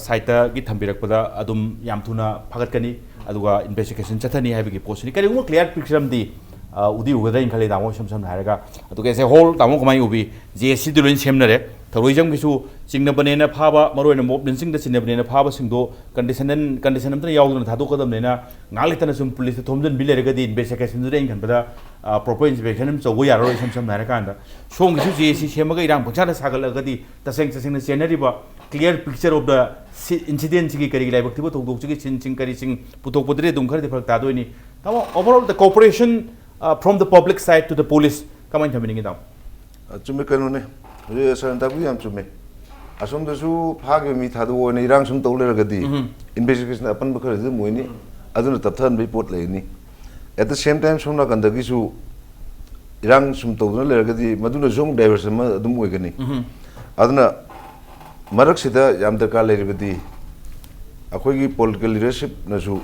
ꯁꯥꯏꯠꯇꯒꯤ ꯊꯝꯕꯤꯔꯛꯄꯗ ꯑꯗꯨꯝ ꯌꯥꯝ ꯊꯨꯅ ꯐꯥꯒꯠꯀꯅꯤ꯫ ꯑꯗꯨꯒ ꯏꯟꯚꯦꯁꯇꯤꯒꯦꯁꯟ ꯆꯠꯊꯅꯤ ꯍꯥꯏꯕꯒꯤ ꯄꯣꯠꯁꯤꯅꯤ꯫ ꯀꯔꯤꯒꯨꯝꯕ ꯀ꯭ꯂꯤꯌꯥꯔ ꯄꯤꯛꯆꯔ ꯑꯃꯗꯤ ꯑ, ꯎꯗꯤ ꯎꯒꯗ꯭ꯔꯥ ꯍꯥꯏꯅ ꯈꯜꯂꯤ, ꯇꯥꯃꯣ, ꯏꯁꯝ ꯁꯝꯅ ꯍꯥꯏꯔꯒ꯫ ꯑꯗꯨꯒ as a whole, ꯇꯥꯃꯣ, ꯀꯃꯥꯏꯅ ꯎꯕꯤ? ꯖꯦ ꯑꯦꯁ ꯁꯤꯗꯤ ꯂꯣꯏꯅ ꯁꯦꯝꯅꯔꯦ, ꯊꯧꯔꯣꯏꯖꯝꯒꯤꯁꯨ ꯆꯤꯡꯅꯕꯅꯦꯅ ꯐꯥꯕ, ꯃꯔꯨꯑꯣꯏꯅ ꯃꯣꯕ ꯂꯤꯟꯆꯤꯡꯗ ꯆꯤꯡꯅꯕꯅꯦꯅ ꯐꯥꯕꯁꯤꯡꯗꯣ ꯀꯟꯗꯤꯁꯟ, ꯀꯟꯗꯤꯁꯟ ꯑꯝꯇ ꯌꯥꯎꯗꯅ ꯊꯥꯗꯣꯛꯀꯗꯕꯅꯤꯅ, ꯉꯥꯏꯍꯥꯛ ꯂꯩꯇꯅ ꯁꯨꯝ ꯄꯨꯂꯤꯁꯇ ꯊꯣꯝꯖꯤꯟꯕꯤ ꯂꯩꯔꯒꯗꯤ ꯏꯟꯚꯦꯁꯇꯤꯒꯦꯁꯟꯗꯨꯗ ꯑꯩꯅ ꯈꯟꯕꯗ ꯄ꯭ꯔꯣꯄꯔ ꯏꯟꯚꯦꯁꯇꯤꯒꯦꯁꯟ ꯑꯃ ꯇꯧꯕ ꯌꯥꯔꯔꯣꯏ꯫ ꯏꯁꯝ ꯁꯝꯅ ꯍꯥꯏꯔꯀꯥꯟꯗ ꯁꯣꯝꯒꯤꯁꯨ ꯖꯦ ꯑꯦꯁ ꯁꯤ ꯁꯦꯝꯃꯒ ꯏꯔꯥꯡ ꯄꯪꯁꯥꯗ ꯁꯥꯒꯠꯂꯒꯗꯤ ꯇꯁꯦꯡ ꯇꯁꯦꯡꯅ ꯆꯦꯟꯅꯔꯤꯕ clear picture of the incident ꯁꯤꯒꯤ ꯀꯔꯤꯒꯤ ꯂꯥꯏꯕꯛ ꯊꯤꯕ ꯊꯧꯗꯣꯛꯁꯤꯒꯤ ꯁꯤꯟꯁꯤꯡ ꯀꯔꯤꯁꯤꯡ ꯄꯨꯊꯣꯛꯄꯗꯗꯤ ꯑꯗꯨꯝ ꯈꯔꯗꯤ ꯐꯔꯛ ꯇꯥꯗꯣꯏꯅꯤ꯫ ꯇꯥꯃꯣ, overall the cooperation uh, from the public side to the police ꯀꯃꯥꯏꯅ ꯊꯝꯕꯤꯅꯤꯡꯉꯤ, ꯇꯥꯃꯣ? ꯑ, ꯆꯨꯝꯃꯦ, ꯀꯩꯅꯣꯅꯦ, ꯍꯧꯖꯤꯛ ꯁꯥꯔꯅ ꯇꯥꯛꯄꯤꯗꯣ ꯌꯥꯝ ꯆꯨꯝꯃꯦ꯫ ꯑꯁꯣꯝꯗꯁꯨ ꯐꯥꯈꯤꯕ ꯃꯤ ꯊꯥꯗꯣꯛꯑꯣꯅ ꯏꯔꯥꯡ ꯁꯨꯝ ꯇꯧ ꯂꯩꯔꯒꯗꯤ ꯏꯟꯚꯦꯁꯇꯤꯒꯦꯁꯟ ꯑꯄꯟꯕ ꯈꯔꯗꯤ ꯑꯗꯨꯝ ꯑꯣꯏꯅꯤ꯫ ꯑꯗꯨꯅ ꯇꯞꯊꯍꯟꯕꯒꯤ ꯄꯣꯠ ꯂꯩꯒꯅꯤ꯫ At the same time, ꯁꯣꯝ ꯅꯥꯀꯟꯗꯒꯤꯁꯨ ꯏꯔꯥꯡ ꯁꯨꯝ ꯇꯧꯗꯨꯅ ꯂꯩꯔꯒꯗꯤ ꯃꯗꯨꯅꯁꯨ ꯑꯃꯨꯛ ꯗꯥꯏꯚꯔꯁꯟ ꯑꯃ ꯑꯗꯨꯝ ꯑꯣꯏꯒꯅꯤ꯫ ꯑꯗꯨꯅ ꯃꯔꯛꯁꯤꯗ ꯌꯥꯝ ꯗꯔꯀꯥꯔ ꯂꯩꯔꯤꯕꯗꯤ ꯑꯩꯈꯣꯏꯒꯤ ꯄꯣꯂꯤꯇꯤꯀꯦꯜ ꯂꯤꯗꯔꯁꯤꯞꯅꯁꯨ,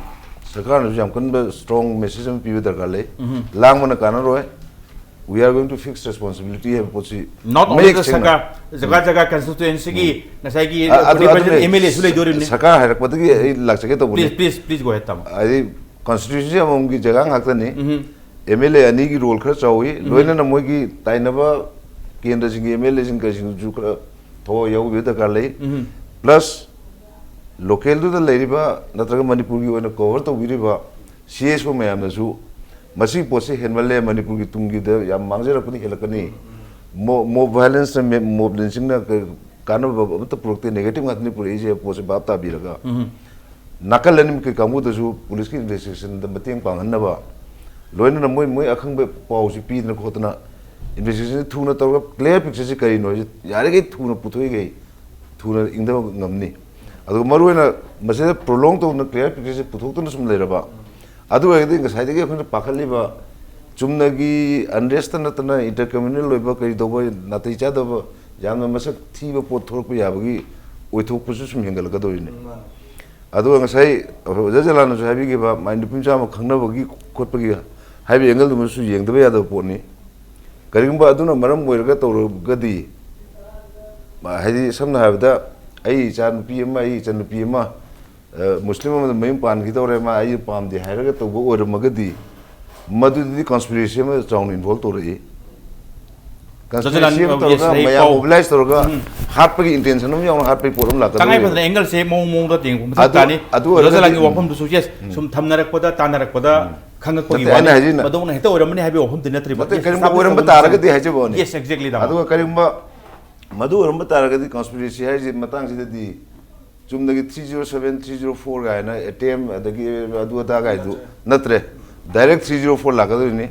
ꯁꯔꯀꯥꯔꯅꯁꯨ ꯌꯥꯝ ꯀꯟꯕ ꯁ꯭ꯇꯔꯣꯡ ꯃꯦꯁꯦꯖ ꯑꯃ ꯄꯤꯕ ꯗꯔꯀꯥꯔ ꯂꯩ꯫ ꯂꯥꯡꯕꯅ ꯀꯥꯟꯅꯔꯣꯏ꯫ We are going to fix responsibility ꯍꯥꯏꯕ ꯄꯣꯠꯁꯤ Not only ꯃꯌꯦꯛ the ꯁꯦꯡꯅ ꯁꯔꯀꯥꯔ, ꯖꯒꯥ ꯖꯒꯥ ꯀꯟꯁꯇꯤꯇ꯭ꯋꯦꯟꯁꯤꯒꯤ ꯉꯁꯥꯏꯒꯤ ꯑ-, ꯑꯗꯨ- represent ꯑꯗꯨꯅꯦ, ꯑꯦꯝ ꯑꯦꯜ ꯑꯦꯁꯨ ꯂꯩꯗꯣꯔꯤꯕꯅꯤ꯫ ꯁꯔꯀꯥꯔ ꯍꯥꯏꯔꯛꯄꯗꯒꯤ ꯑꯩ ꯂꯥꯛꯆꯒꯦ ꯇꯧꯕꯅꯤ꯫ Please, please, please go ahead, ꯇꯥꯃꯣ꯫ ꯍꯥꯏꯗꯤ ꯀꯟꯁꯇꯤꯇ꯭ꯌꯨꯟꯁꯤ ꯑꯃꯃꯝꯒꯤ ꯖꯒꯥ ꯉꯥꯛꯇꯅꯤ꯫ ꯎꯝ꯫ ꯑꯦꯝ ꯑꯦꯜ ꯑꯦ ꯑꯅꯤꯒꯤ ꯔꯣꯜ ꯈꯔ ꯆꯥꯎꯏ, ꯎꯝ꯫ ꯂꯣꯏꯅꯅ ꯃꯣꯏꯒꯤ ꯇꯥꯏꯅꯕ ꯀꯦꯟꯗ꯭ꯔꯁꯤꯡꯒꯤ ꯑꯦꯝ ꯑꯦꯜ ꯑꯦꯁꯤꯡ ꯀꯩꯁꯤꯡꯁꯨ ꯈꯔ ꯊꯋꯥꯏ ꯌꯥꯎꯕꯤꯕ ꯗꯔꯀꯥꯔ ꯂꯩ꯫ ꯎꯝ꯫ ꯄ꯭ꯂꯁ ꯂꯣꯀꯦꯜꯗꯨꯗ ꯂꯩꯔꯤꯕ ꯅꯠꯇ꯭ꯔꯒ ꯃꯅꯤꯄꯨꯔꯒꯤ ꯑꯣꯏꯅ ꯀꯣꯚꯔ ꯇꯧꯕꯤꯔꯤꯕ ꯁꯤ ꯑꯦꯁ ꯑꯣ ꯃꯌꯥꯝꯅꯁꯨ ꯃꯁꯤꯒꯤ ꯄꯣꯠꯁꯤ ꯍꯦꯟꯃꯜꯂꯦ, ꯃꯅꯤꯄꯨꯔꯒꯤ ꯇꯨꯡꯒꯤꯗ ꯌꯥꯝ ꯃꯥꯡꯖꯔꯛꯄꯅꯤ, ꯍꯦꯜꯂꯛꯀꯅꯤ꯫ ꯃꯣ-, ꯃꯣꯕ ꯚꯥꯏꯂꯦꯟꯁꯅ ꯃꯦ-, ꯃꯣꯕ ꯂꯤꯟꯁꯤꯡꯅ ꯀ-, ꯀꯥꯟꯅꯕ ꯑꯃꯠꯇ ꯄꯨꯔꯛꯇꯦ, ꯅꯦꯒꯦꯇꯤꯚ ꯉꯥꯛꯇꯅꯤ ꯄꯨꯔꯛꯏꯁꯦ꯫ ꯄꯣꯠꯁꯦ ꯚꯥꯞ ꯇꯥꯕꯤꯔꯒ ꯎꯝ꯫ ꯅꯥꯀꯜ ꯑꯅꯤꯃꯛꯀꯤ ꯀꯥꯡꯕꯨꯗꯁꯨ ꯄꯨꯂꯤꯁꯀꯤ ꯏꯟꯚꯦꯁꯇꯤꯒꯦꯁꯟꯗ ꯃꯇꯦꯡ ꯄꯥꯡꯍꯟꯅꯕ, ꯂꯣꯏꯅꯅ ꯃꯣꯏ, ꯃꯣꯏ ꯑꯈꯪꯕ ꯄꯥꯎꯁꯤ ꯄꯤꯗꯅ ꯈꯣꯠꯇꯅ ꯏꯟꯚꯦꯁꯇꯤꯒꯦꯁꯟ ꯊꯨꯅ ꯇꯧꯔꯒ ꯀ꯭ꯂꯤꯌꯥꯔ ꯄꯤꯛꯆꯔꯁꯤ ꯀꯔꯤꯅꯣ ꯍꯥꯏꯁꯦ ꯌꯥꯔꯤꯈꯩ ꯊꯨꯅ ꯄꯨꯊꯣꯛꯏꯈꯩ ꯊꯨꯅ ꯏꯪꯊꯕ ꯉꯝꯅꯤ꯫ ꯑꯗꯨꯒ ꯃꯔꯨꯑꯣꯏꯅ ꯃꯁꯤꯗ ꯄ꯭ꯔꯣꯂꯣꯡ ꯇꯧꯗꯅ ꯀ꯭ꯂꯤꯌꯥꯔ ꯄꯤꯛꯆꯔꯁꯤ ꯄꯨꯊꯣꯛꯇꯨꯅ ꯁꯨꯝ ꯂꯩꯔꯕ, ꯑꯗꯨ ꯑꯣꯏꯔꯒꯗꯤ ꯉꯁꯥꯏꯗꯒꯤ ꯑꯩꯈꯣꯏꯅ ꯄꯥꯈꯠꯂꯤꯕ ꯆꯨꯝꯅꯒꯤ ꯑꯟꯔꯦꯁꯇ ꯅꯠꯇꯅ ꯏꯟꯇꯔ ꯀꯝꯃ꯭ꯌꯨꯅꯦꯜ ꯑꯣꯏꯕ ꯀꯔꯤ ꯇꯧꯕ ꯅꯥꯇꯩ ꯆꯥꯗꯕ ꯌꯥꯝꯅ ꯃꯁꯛ ꯊꯤꯕ ꯄꯣꯠ ꯊꯣꯛꯂꯛꯄ ꯌꯥꯕꯒꯤ ꯑꯣꯏꯊꯣꯛꯄꯁꯨ ꯁꯨꯝ ꯍꯦꯟꯒꯠꯂꯛꯀꯗꯧꯔꯤꯅꯤ꯫ ꯎꯝ, ꯃꯥꯅꯤ꯫ ꯑꯗꯨꯒ ꯉꯁꯥꯏ ꯑꯣꯖꯥ ꯖꯂꯥꯟꯅꯁꯨ ꯍꯥꯏꯕꯤꯈꯤꯕ, ꯃꯥꯏ ꯅꯨꯄꯤ ꯃꯆꯥ ꯑꯃ ꯈꯪꯅꯕꯒꯤ ꯈꯣꯠꯄꯒꯤ ꯍꯥꯏꯕ ꯑꯦꯡꯒꯜꯗꯨꯃꯁꯨ ꯌꯦꯡꯗꯕ ꯌꯥꯗꯕ ꯄꯣꯠꯅꯤ꯫ ꯀꯔꯤꯒꯨꯝꯕ ꯑꯗꯨꯅ ꯃꯔꯝ ꯑꯣꯏꯔꯒ ꯇꯧꯔꯒꯗꯤ, ꯍꯥꯏꯗꯤ ꯁꯝꯅ ꯍꯥꯏꯔꯕꯗ ꯑꯩ ꯏꯆꯥ ꯅꯨꯄꯤ ꯑꯃ, ꯑꯩ ꯏꯆꯟ ꯅꯨꯄꯤ ꯑꯃ, ꯑ, ꯃꯨꯁꯂꯤꯝ ꯑꯃꯗ ꯃꯌꯨꯝ ꯄꯥꯟꯈꯤꯗꯧꯔꯦ, ꯃꯥ ꯑꯩ ꯄꯥꯝꯗꯦ ꯍꯥꯏꯔꯒ ꯇꯧꯕ ꯑꯣꯏꯔꯝꯃꯒꯗꯤ, ꯃꯗꯨꯗꯤ ꯀꯟꯁꯄꯤꯔꯦꯁꯤ ꯑꯃ ꯆꯥꯎꯅ ꯏꯟꯚꯣꯜꯕ ꯇꯧꯔꯛꯏ꯫ ꯀꯟꯁꯄꯤꯔꯦꯁꯤ ꯑꯃ ꯇꯧꯔꯒ, ꯃꯌꯥꯝ ꯃꯣꯕꯤꯂꯥꯏꯁ ꯇꯧꯔꯒ ꯍꯥꯠꯄꯒꯤ ꯏꯟꯇꯦꯟꯁꯟ ꯑꯃ ꯌꯥꯎꯅ ꯍꯥꯠꯄꯒꯤ ꯄꯣꯠ ꯑꯃ ꯂꯥꯛꯀꯗꯧꯔꯤ꯫ ꯇꯉꯥꯏ ꯐꯗꯅ ꯑꯦꯡꯒꯜꯁꯦ ꯃꯑꯣꯡ ꯃꯑꯣꯡꯗ ꯌꯦꯡꯕ ꯃꯊꯧ ꯇꯥꯅꯤ꯫ ꯑꯗꯨ ꯑꯣꯏꯔꯒꯗꯤ ꯖꯂꯥꯟꯒꯤ ꯋꯥꯐꯝꯗꯨꯁꯨ, ꯌꯦꯁ, ꯁꯨꯝ ꯊꯝꯅꯔꯛꯄꯗ, ꯇꯥꯟꯅꯔꯛꯄꯗ ꯈꯪꯉꯛꯄꯒꯤ ꯋꯥꯅꯤ꯫ ꯃꯗꯧꯅ ꯍꯦꯛꯇ ꯑꯣꯏꯔꯝꯃꯅꯤ ꯍꯥꯏꯕꯒꯤ ꯋꯥꯐꯝꯗꯤ ꯅꯠꯇ꯭ꯔꯤꯕ꯫ ꯅꯠꯇꯦ, ꯀꯔꯤꯒꯨꯝꯕ ꯑꯣꯏꯔꯝꯕ ꯇꯥꯔꯒꯗꯤ ꯍꯥꯏꯖꯕ ꯋꯥꯅꯤ꯫ ꯌꯦꯁ, ꯑꯦꯛꯖꯦꯛꯂꯤ, ꯇꯥꯃꯣ꯫ ꯑꯗꯨꯒ ꯀꯔꯤꯒꯨꯝꯕ ꯃꯗꯨ ꯑꯣꯏꯔꯝꯕ ꯇꯥꯔꯒꯗꯤ ꯀꯟꯁꯄꯤꯔꯦꯁꯤ ꯍꯥꯏꯔꯤꯁꯤ ꯃꯇꯥꯡꯁꯤꯗꯗꯤ ꯆꯨꯝꯅꯒꯤ three zero seven, three zero four ꯀꯥꯏꯅ ꯑꯦꯇꯦꯝ ꯑꯗꯒꯤ ꯑꯗꯨ ꯑꯗꯥ ꯀꯥꯏꯗꯨ ꯅꯠꯇ꯭ꯔꯦ꯫ ꯗꯥꯏꯔꯦꯛ ꯊ꯭ꯔꯤ ꯖꯤꯔꯣ ꯐꯣꯔ ꯂꯥꯛꯀꯗꯣꯏꯅꯤ꯫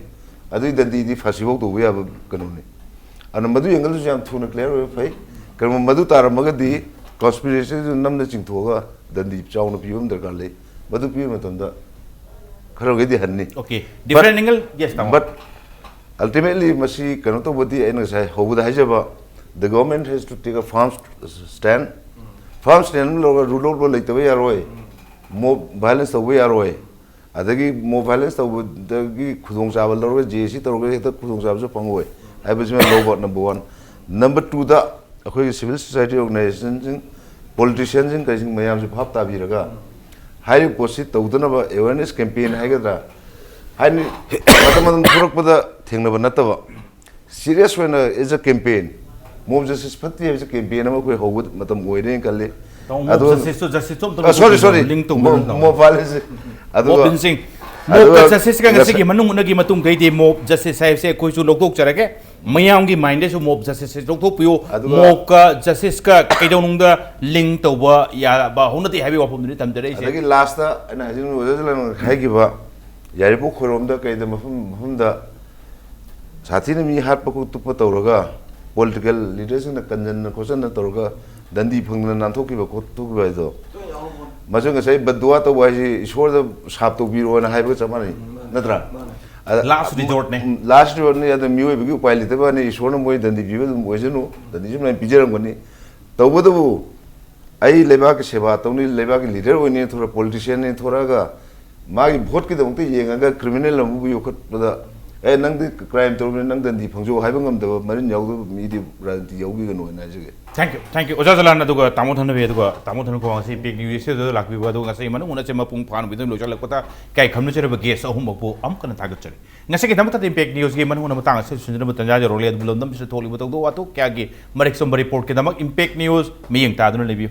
ꯑꯗꯨꯒꯤ ꯗꯟꯗꯤꯗꯤ ꯐꯥꯁꯤꯐꯧ ꯇꯧꯕ ꯌꯥꯕ ꯀꯩꯅꯣꯅꯤ꯫ ꯑꯗꯨꯅ ꯃꯗꯨ ꯑꯦꯡꯒꯜꯗꯨꯁꯨ ꯌꯥꯝ ꯊꯨꯅ ꯀ꯭ꯂꯤꯌꯥꯔ ꯑꯣꯏꯕ ꯐꯩ꯫ ꯀꯔꯤꯒꯨꯝꯕ ꯃꯗꯨ ꯇꯥꯔꯝꯃꯒꯗꯤ ꯀꯟꯁꯄꯤꯔꯦꯁꯤꯗꯨ ꯅꯝꯅ ꯆꯤꯡꯊꯣꯛꯑꯒ ꯗꯟꯗꯤ ꯆꯥꯎꯅ ꯄꯤꯕ ꯑꯃ ꯗꯔꯀꯥꯔ ꯂꯩ꯫ ꯃꯗꯨ ꯄꯤꯕ ꯃꯇꯝꯗ ꯈꯔ ꯃꯈꯩꯗꯤ ꯍꯟꯅꯤ꯫ Okay. But, different angle, yes, ꯇꯥꯃꯣ꯫ But ultimately ꯃꯁꯤ ꯀꯩꯅꯣ ꯇꯧꯕꯗꯤ ꯑꯩꯅ ꯉꯁꯥꯏ ꯍꯧꯕꯗ ꯍꯥꯏꯖꯕ, the government has to take a firm stand, firm stand ꯑꯃ ꯂꯧꯔꯒ ꯔꯨꯜ ꯑꯣꯐ ꯂꯣ ꯂꯩꯇꯕ ꯌꯥꯔꯣꯏ, ꯃꯣꯕ ꯚꯥꯏꯂꯦꯟꯁ ꯇꯧꯕ ꯌꯥꯔꯣꯏ, ꯑꯗꯒꯤ ꯃꯣꯕ ꯚꯥꯏꯂꯦꯟꯁ ꯇꯧꯕꯗꯒꯤ ꯈꯨꯗꯣꯡꯆꯥꯕ ꯂꯧꯔꯒ ꯖꯦ ꯑꯦ ꯁꯤ ꯇꯧꯔꯒ ꯍꯦꯛꯇ ꯈꯨꯗꯣꯡꯆꯥꯕꯁꯨ ꯐꯪꯉꯣꯏ ꯍꯥꯏꯕꯁꯤꯃ ꯂꯧꯕ ꯅꯝꯕꯔ ꯋꯥꯟ꯫ ꯅꯝꯕꯔ ꯇꯨꯗ ꯑꯩꯈꯣꯏꯒꯤ ꯁꯤꯚꯤꯜ ꯁꯣꯁꯥꯏꯇꯤ ꯑꯣꯔꯒꯅꯥꯏꯖꯦꯁꯟꯁꯤꯡ, ꯄꯣꯂꯤꯇꯤꯁꯤꯌꯥꯟꯁꯤꯡ ꯀꯩꯁꯤꯡ ꯃꯌꯥꯝꯁꯤ ꯚꯥꯞ ꯇꯥꯕꯤꯔꯒ ꯍꯥꯏꯔꯤꯕ ꯄꯣꯠꯁꯤ ꯇꯧꯗꯅꯕ awareness campaign ꯍꯥꯏꯒꯗ꯭ꯔꯥ, ꯍꯥꯏꯗꯤ ꯃꯇꯝ ꯃꯇꯝ ꯊꯣꯛꯂꯛꯄꯗ ꯊꯦꯡꯅꯕ ꯅꯠꯇꯕ, serious ꯑꯣꯏꯅ as a campaign, mob justice ꯐꯠꯇꯦ ꯍꯥꯏꯕꯁꯤ campaign ꯑꯃ ꯑꯩꯈꯣꯏ ꯍꯧꯕ ꯃꯇꯝ ꯑꯣꯏꯔꯦ ꯈꯜꯂꯤ꯫ ꯇꯥꯃꯣ, mob ꯑꯗꯨ justice ꯇꯣ, justice ꯇꯣ ꯑꯝꯇ ꯑ, sorry, sorry. Link ꯇꯧꯕꯤꯔꯣ, ꯃꯣ-, ꯇꯥꯃꯣ꯫ Mob ꯍꯥꯏꯔꯤꯁꯦ꯫ ꯑꯗꯨꯒ, mob ꯐꯦꯟꯁꯤꯡ, mob ꯑꯗꯨꯒ ꯀ justice ꯀ ꯉꯁꯥꯏ ꯉꯁꯤꯒꯤ ꯃꯅꯨꯡ ꯍꯨꯠꯅꯒꯤ ꯃꯇꯨꯡ ꯀꯩꯗꯤ mob justice ꯍꯥꯏꯕꯁꯦ ꯑꯩꯈꯣꯏꯁꯨ ꯂꯧꯊꯣꯛꯆꯔꯒꯦ꯫ ꯃꯌꯥꯝꯒꯤ mind ꯗꯁꯨ mob justice ꯁꯦ ꯂꯧꯊꯣꯛꯄꯤꯌꯨ꯫ ꯑꯗꯨꯒ mob ꯀ justice ꯀ ꯀꯩꯗꯧꯅꯨꯡꯗ link ꯇꯧꯕ ꯌꯥꯕ ꯍꯧꯅꯗꯦ ꯍꯥꯏꯕꯒꯤ ꯋꯥꯐꯝꯗꯨꯅꯤ ꯊꯝꯖꯔꯛꯏꯁꯦ꯫ ꯑꯗꯒꯤ last ꯑꯩꯅ ꯍꯥꯏꯖꯅꯤꯡꯕ ꯑꯣꯖꯥ ꯖꯂꯥꯜꯅ ꯍꯥꯏꯈꯤꯕ ꯌꯥꯏꯔꯤꯄꯣꯛ ꯈꯣꯏꯔꯣꯝꯗ ꯀꯩꯗ ꯃꯐꯝ ꯃꯐꯝꯗ ꯁꯥꯊꯤꯅ ꯃꯤ ꯍꯥꯠꯄ ꯈꯣꯠꯇꯣꯛꯄ ꯇꯧꯔꯒ political leader ꯁꯤꯡꯅ ꯀꯟꯖꯟꯅ ꯈꯣꯠꯆꯟꯅ ꯇꯧꯔꯒ ꯗꯟꯗꯤ ꯐꯪꯗꯅ ꯅꯥꯟꯊꯣꯛꯈꯤꯕ ꯈꯣꯠꯇꯣꯛꯈꯤꯕ ꯍꯥꯏꯗꯣ, ꯃꯁꯤ ꯉꯁꯥꯏ ꯕꯗꯗꯨꯋꯥ ꯇꯧꯕ ꯍꯥꯏꯁꯤ ꯏꯁꯣꯔꯗ ꯁꯥꯞ ꯇꯧꯕꯤꯔꯣꯅ ꯍꯥꯏꯕꯒ ꯆꯞ ꯃꯥꯟꯅꯩ, ꯅꯠꯇ꯭ꯔꯥ? ꯑꯗ last resort ꯅꯦ꯫ ꯎꯝ, last resort ꯅꯤ꯫ ꯑꯗ ꯃꯤꯑꯣꯏꯕꯒꯤ ꯎꯄꯥꯏ ꯂꯩꯇꯕ ꯋꯥꯅꯤ, ꯏꯁꯣꯔꯅ ꯃꯣꯏ ꯗꯟꯗꯤ ꯄꯤꯕ ꯑꯗꯨꯝ ꯑꯣꯏꯁꯅꯨ, ꯗꯟꯗꯤꯁꯨ ꯃꯌꯥꯝ ꯄꯤꯖꯔꯝꯒꯅꯤ꯫ ꯇꯧꯕꯇꯕꯨ ꯑꯩ ꯂꯩꯕꯥꯛꯀꯤ ꯁꯦꯕꯥ ꯇꯧꯅꯤ, ꯂꯩꯕꯥꯛꯀꯤ leader ꯑꯣꯏꯅꯤ, ꯊꯣꯔꯛ-, politician ꯅꯤ ꯊꯣꯔꯛꯑꯒ ꯃꯥꯒꯤ vote ꯀꯤꯗꯃꯛꯇ ꯌꯦꯡꯉꯒ criminal ꯑꯃꯕꯨ ꯌꯣꯛꯈꯠꯄꯗ, "ꯑꯦ, ꯅꯪꯗꯤ crime ꯇꯧꯔꯕꯅꯤꯅ ꯅꯪ ꯗꯟꯗꯤ ꯐꯪꯖꯧ" ꯍꯥꯏꯕ ꯉꯝꯗꯕ ꯃꯔꯤꯟ ꯌꯥꯎꯗꯕ ꯃꯤꯗꯤ ꯔꯥꯖꯅꯤꯇꯤ ꯌꯥꯎꯕꯤꯒꯅꯨ ꯍꯥꯏꯅ ꯍꯥꯏꯖꯒꯦ꯫ Thank you, thank you꯫ ꯑꯣꯖꯥ ꯖꯂꯥꯟ, ꯑꯗꯨꯒ ꯇꯥꯃꯣ ꯊꯅꯕꯤ, ꯑꯗꯨꯒ ꯇꯥꯃꯣ ꯊꯅꯈꯣꯡ ꯉꯁꯤ Impact News ꯁꯤꯗ ꯂꯥꯛꯄꯤꯕ, ꯑꯗꯨꯒ ꯉꯁꯤ ꯃꯅꯨꯡ ꯍꯨꯠꯅꯁꯦ ꯃꯄꯨꯡ ꯐꯥꯅ video ꯂꯣꯏꯁꯤꯜꯂꯛꯄꯗ ꯏꯀꯥꯏ ꯈꯨꯝꯅꯖꯔꯕ guest ꯑꯍꯨꯝꯃꯛꯄꯨ ꯑꯃꯨꯛ ꯍꯟꯅ ꯊꯥꯒꯠꯆꯔꯤ꯫ ꯉꯁꯤꯒꯤꯗꯃꯛꯇꯗꯤ Impact News ꯀꯤ ꯃꯅꯨꯡ ꯍꯨꯠꯅ ꯃꯇꯥꯡ ꯑꯁꯤꯗ ꯁꯤꯟꯖꯅꯕ ꯇꯟꯖꯥ ꯌꯧꯔꯛꯂꯦ꯫ ꯑꯗꯨꯕꯨ ꯂꯝꯗꯝꯁꯤꯗ ꯊꯣꯛꯂꯤꯕ ꯊꯧꯗꯣꯛ ꯋꯥꯊꯣꯛ ꯀꯌꯥꯒꯤ ꯃꯔꯤꯛ ꯆꯨꯝꯕ report ꯀꯤꯗꯃꯛ Impact News ꯃꯤꯠꯌꯦꯡ ꯇꯥꯗꯨꯅ ꯂꯩꯕꯤꯌꯨ꯫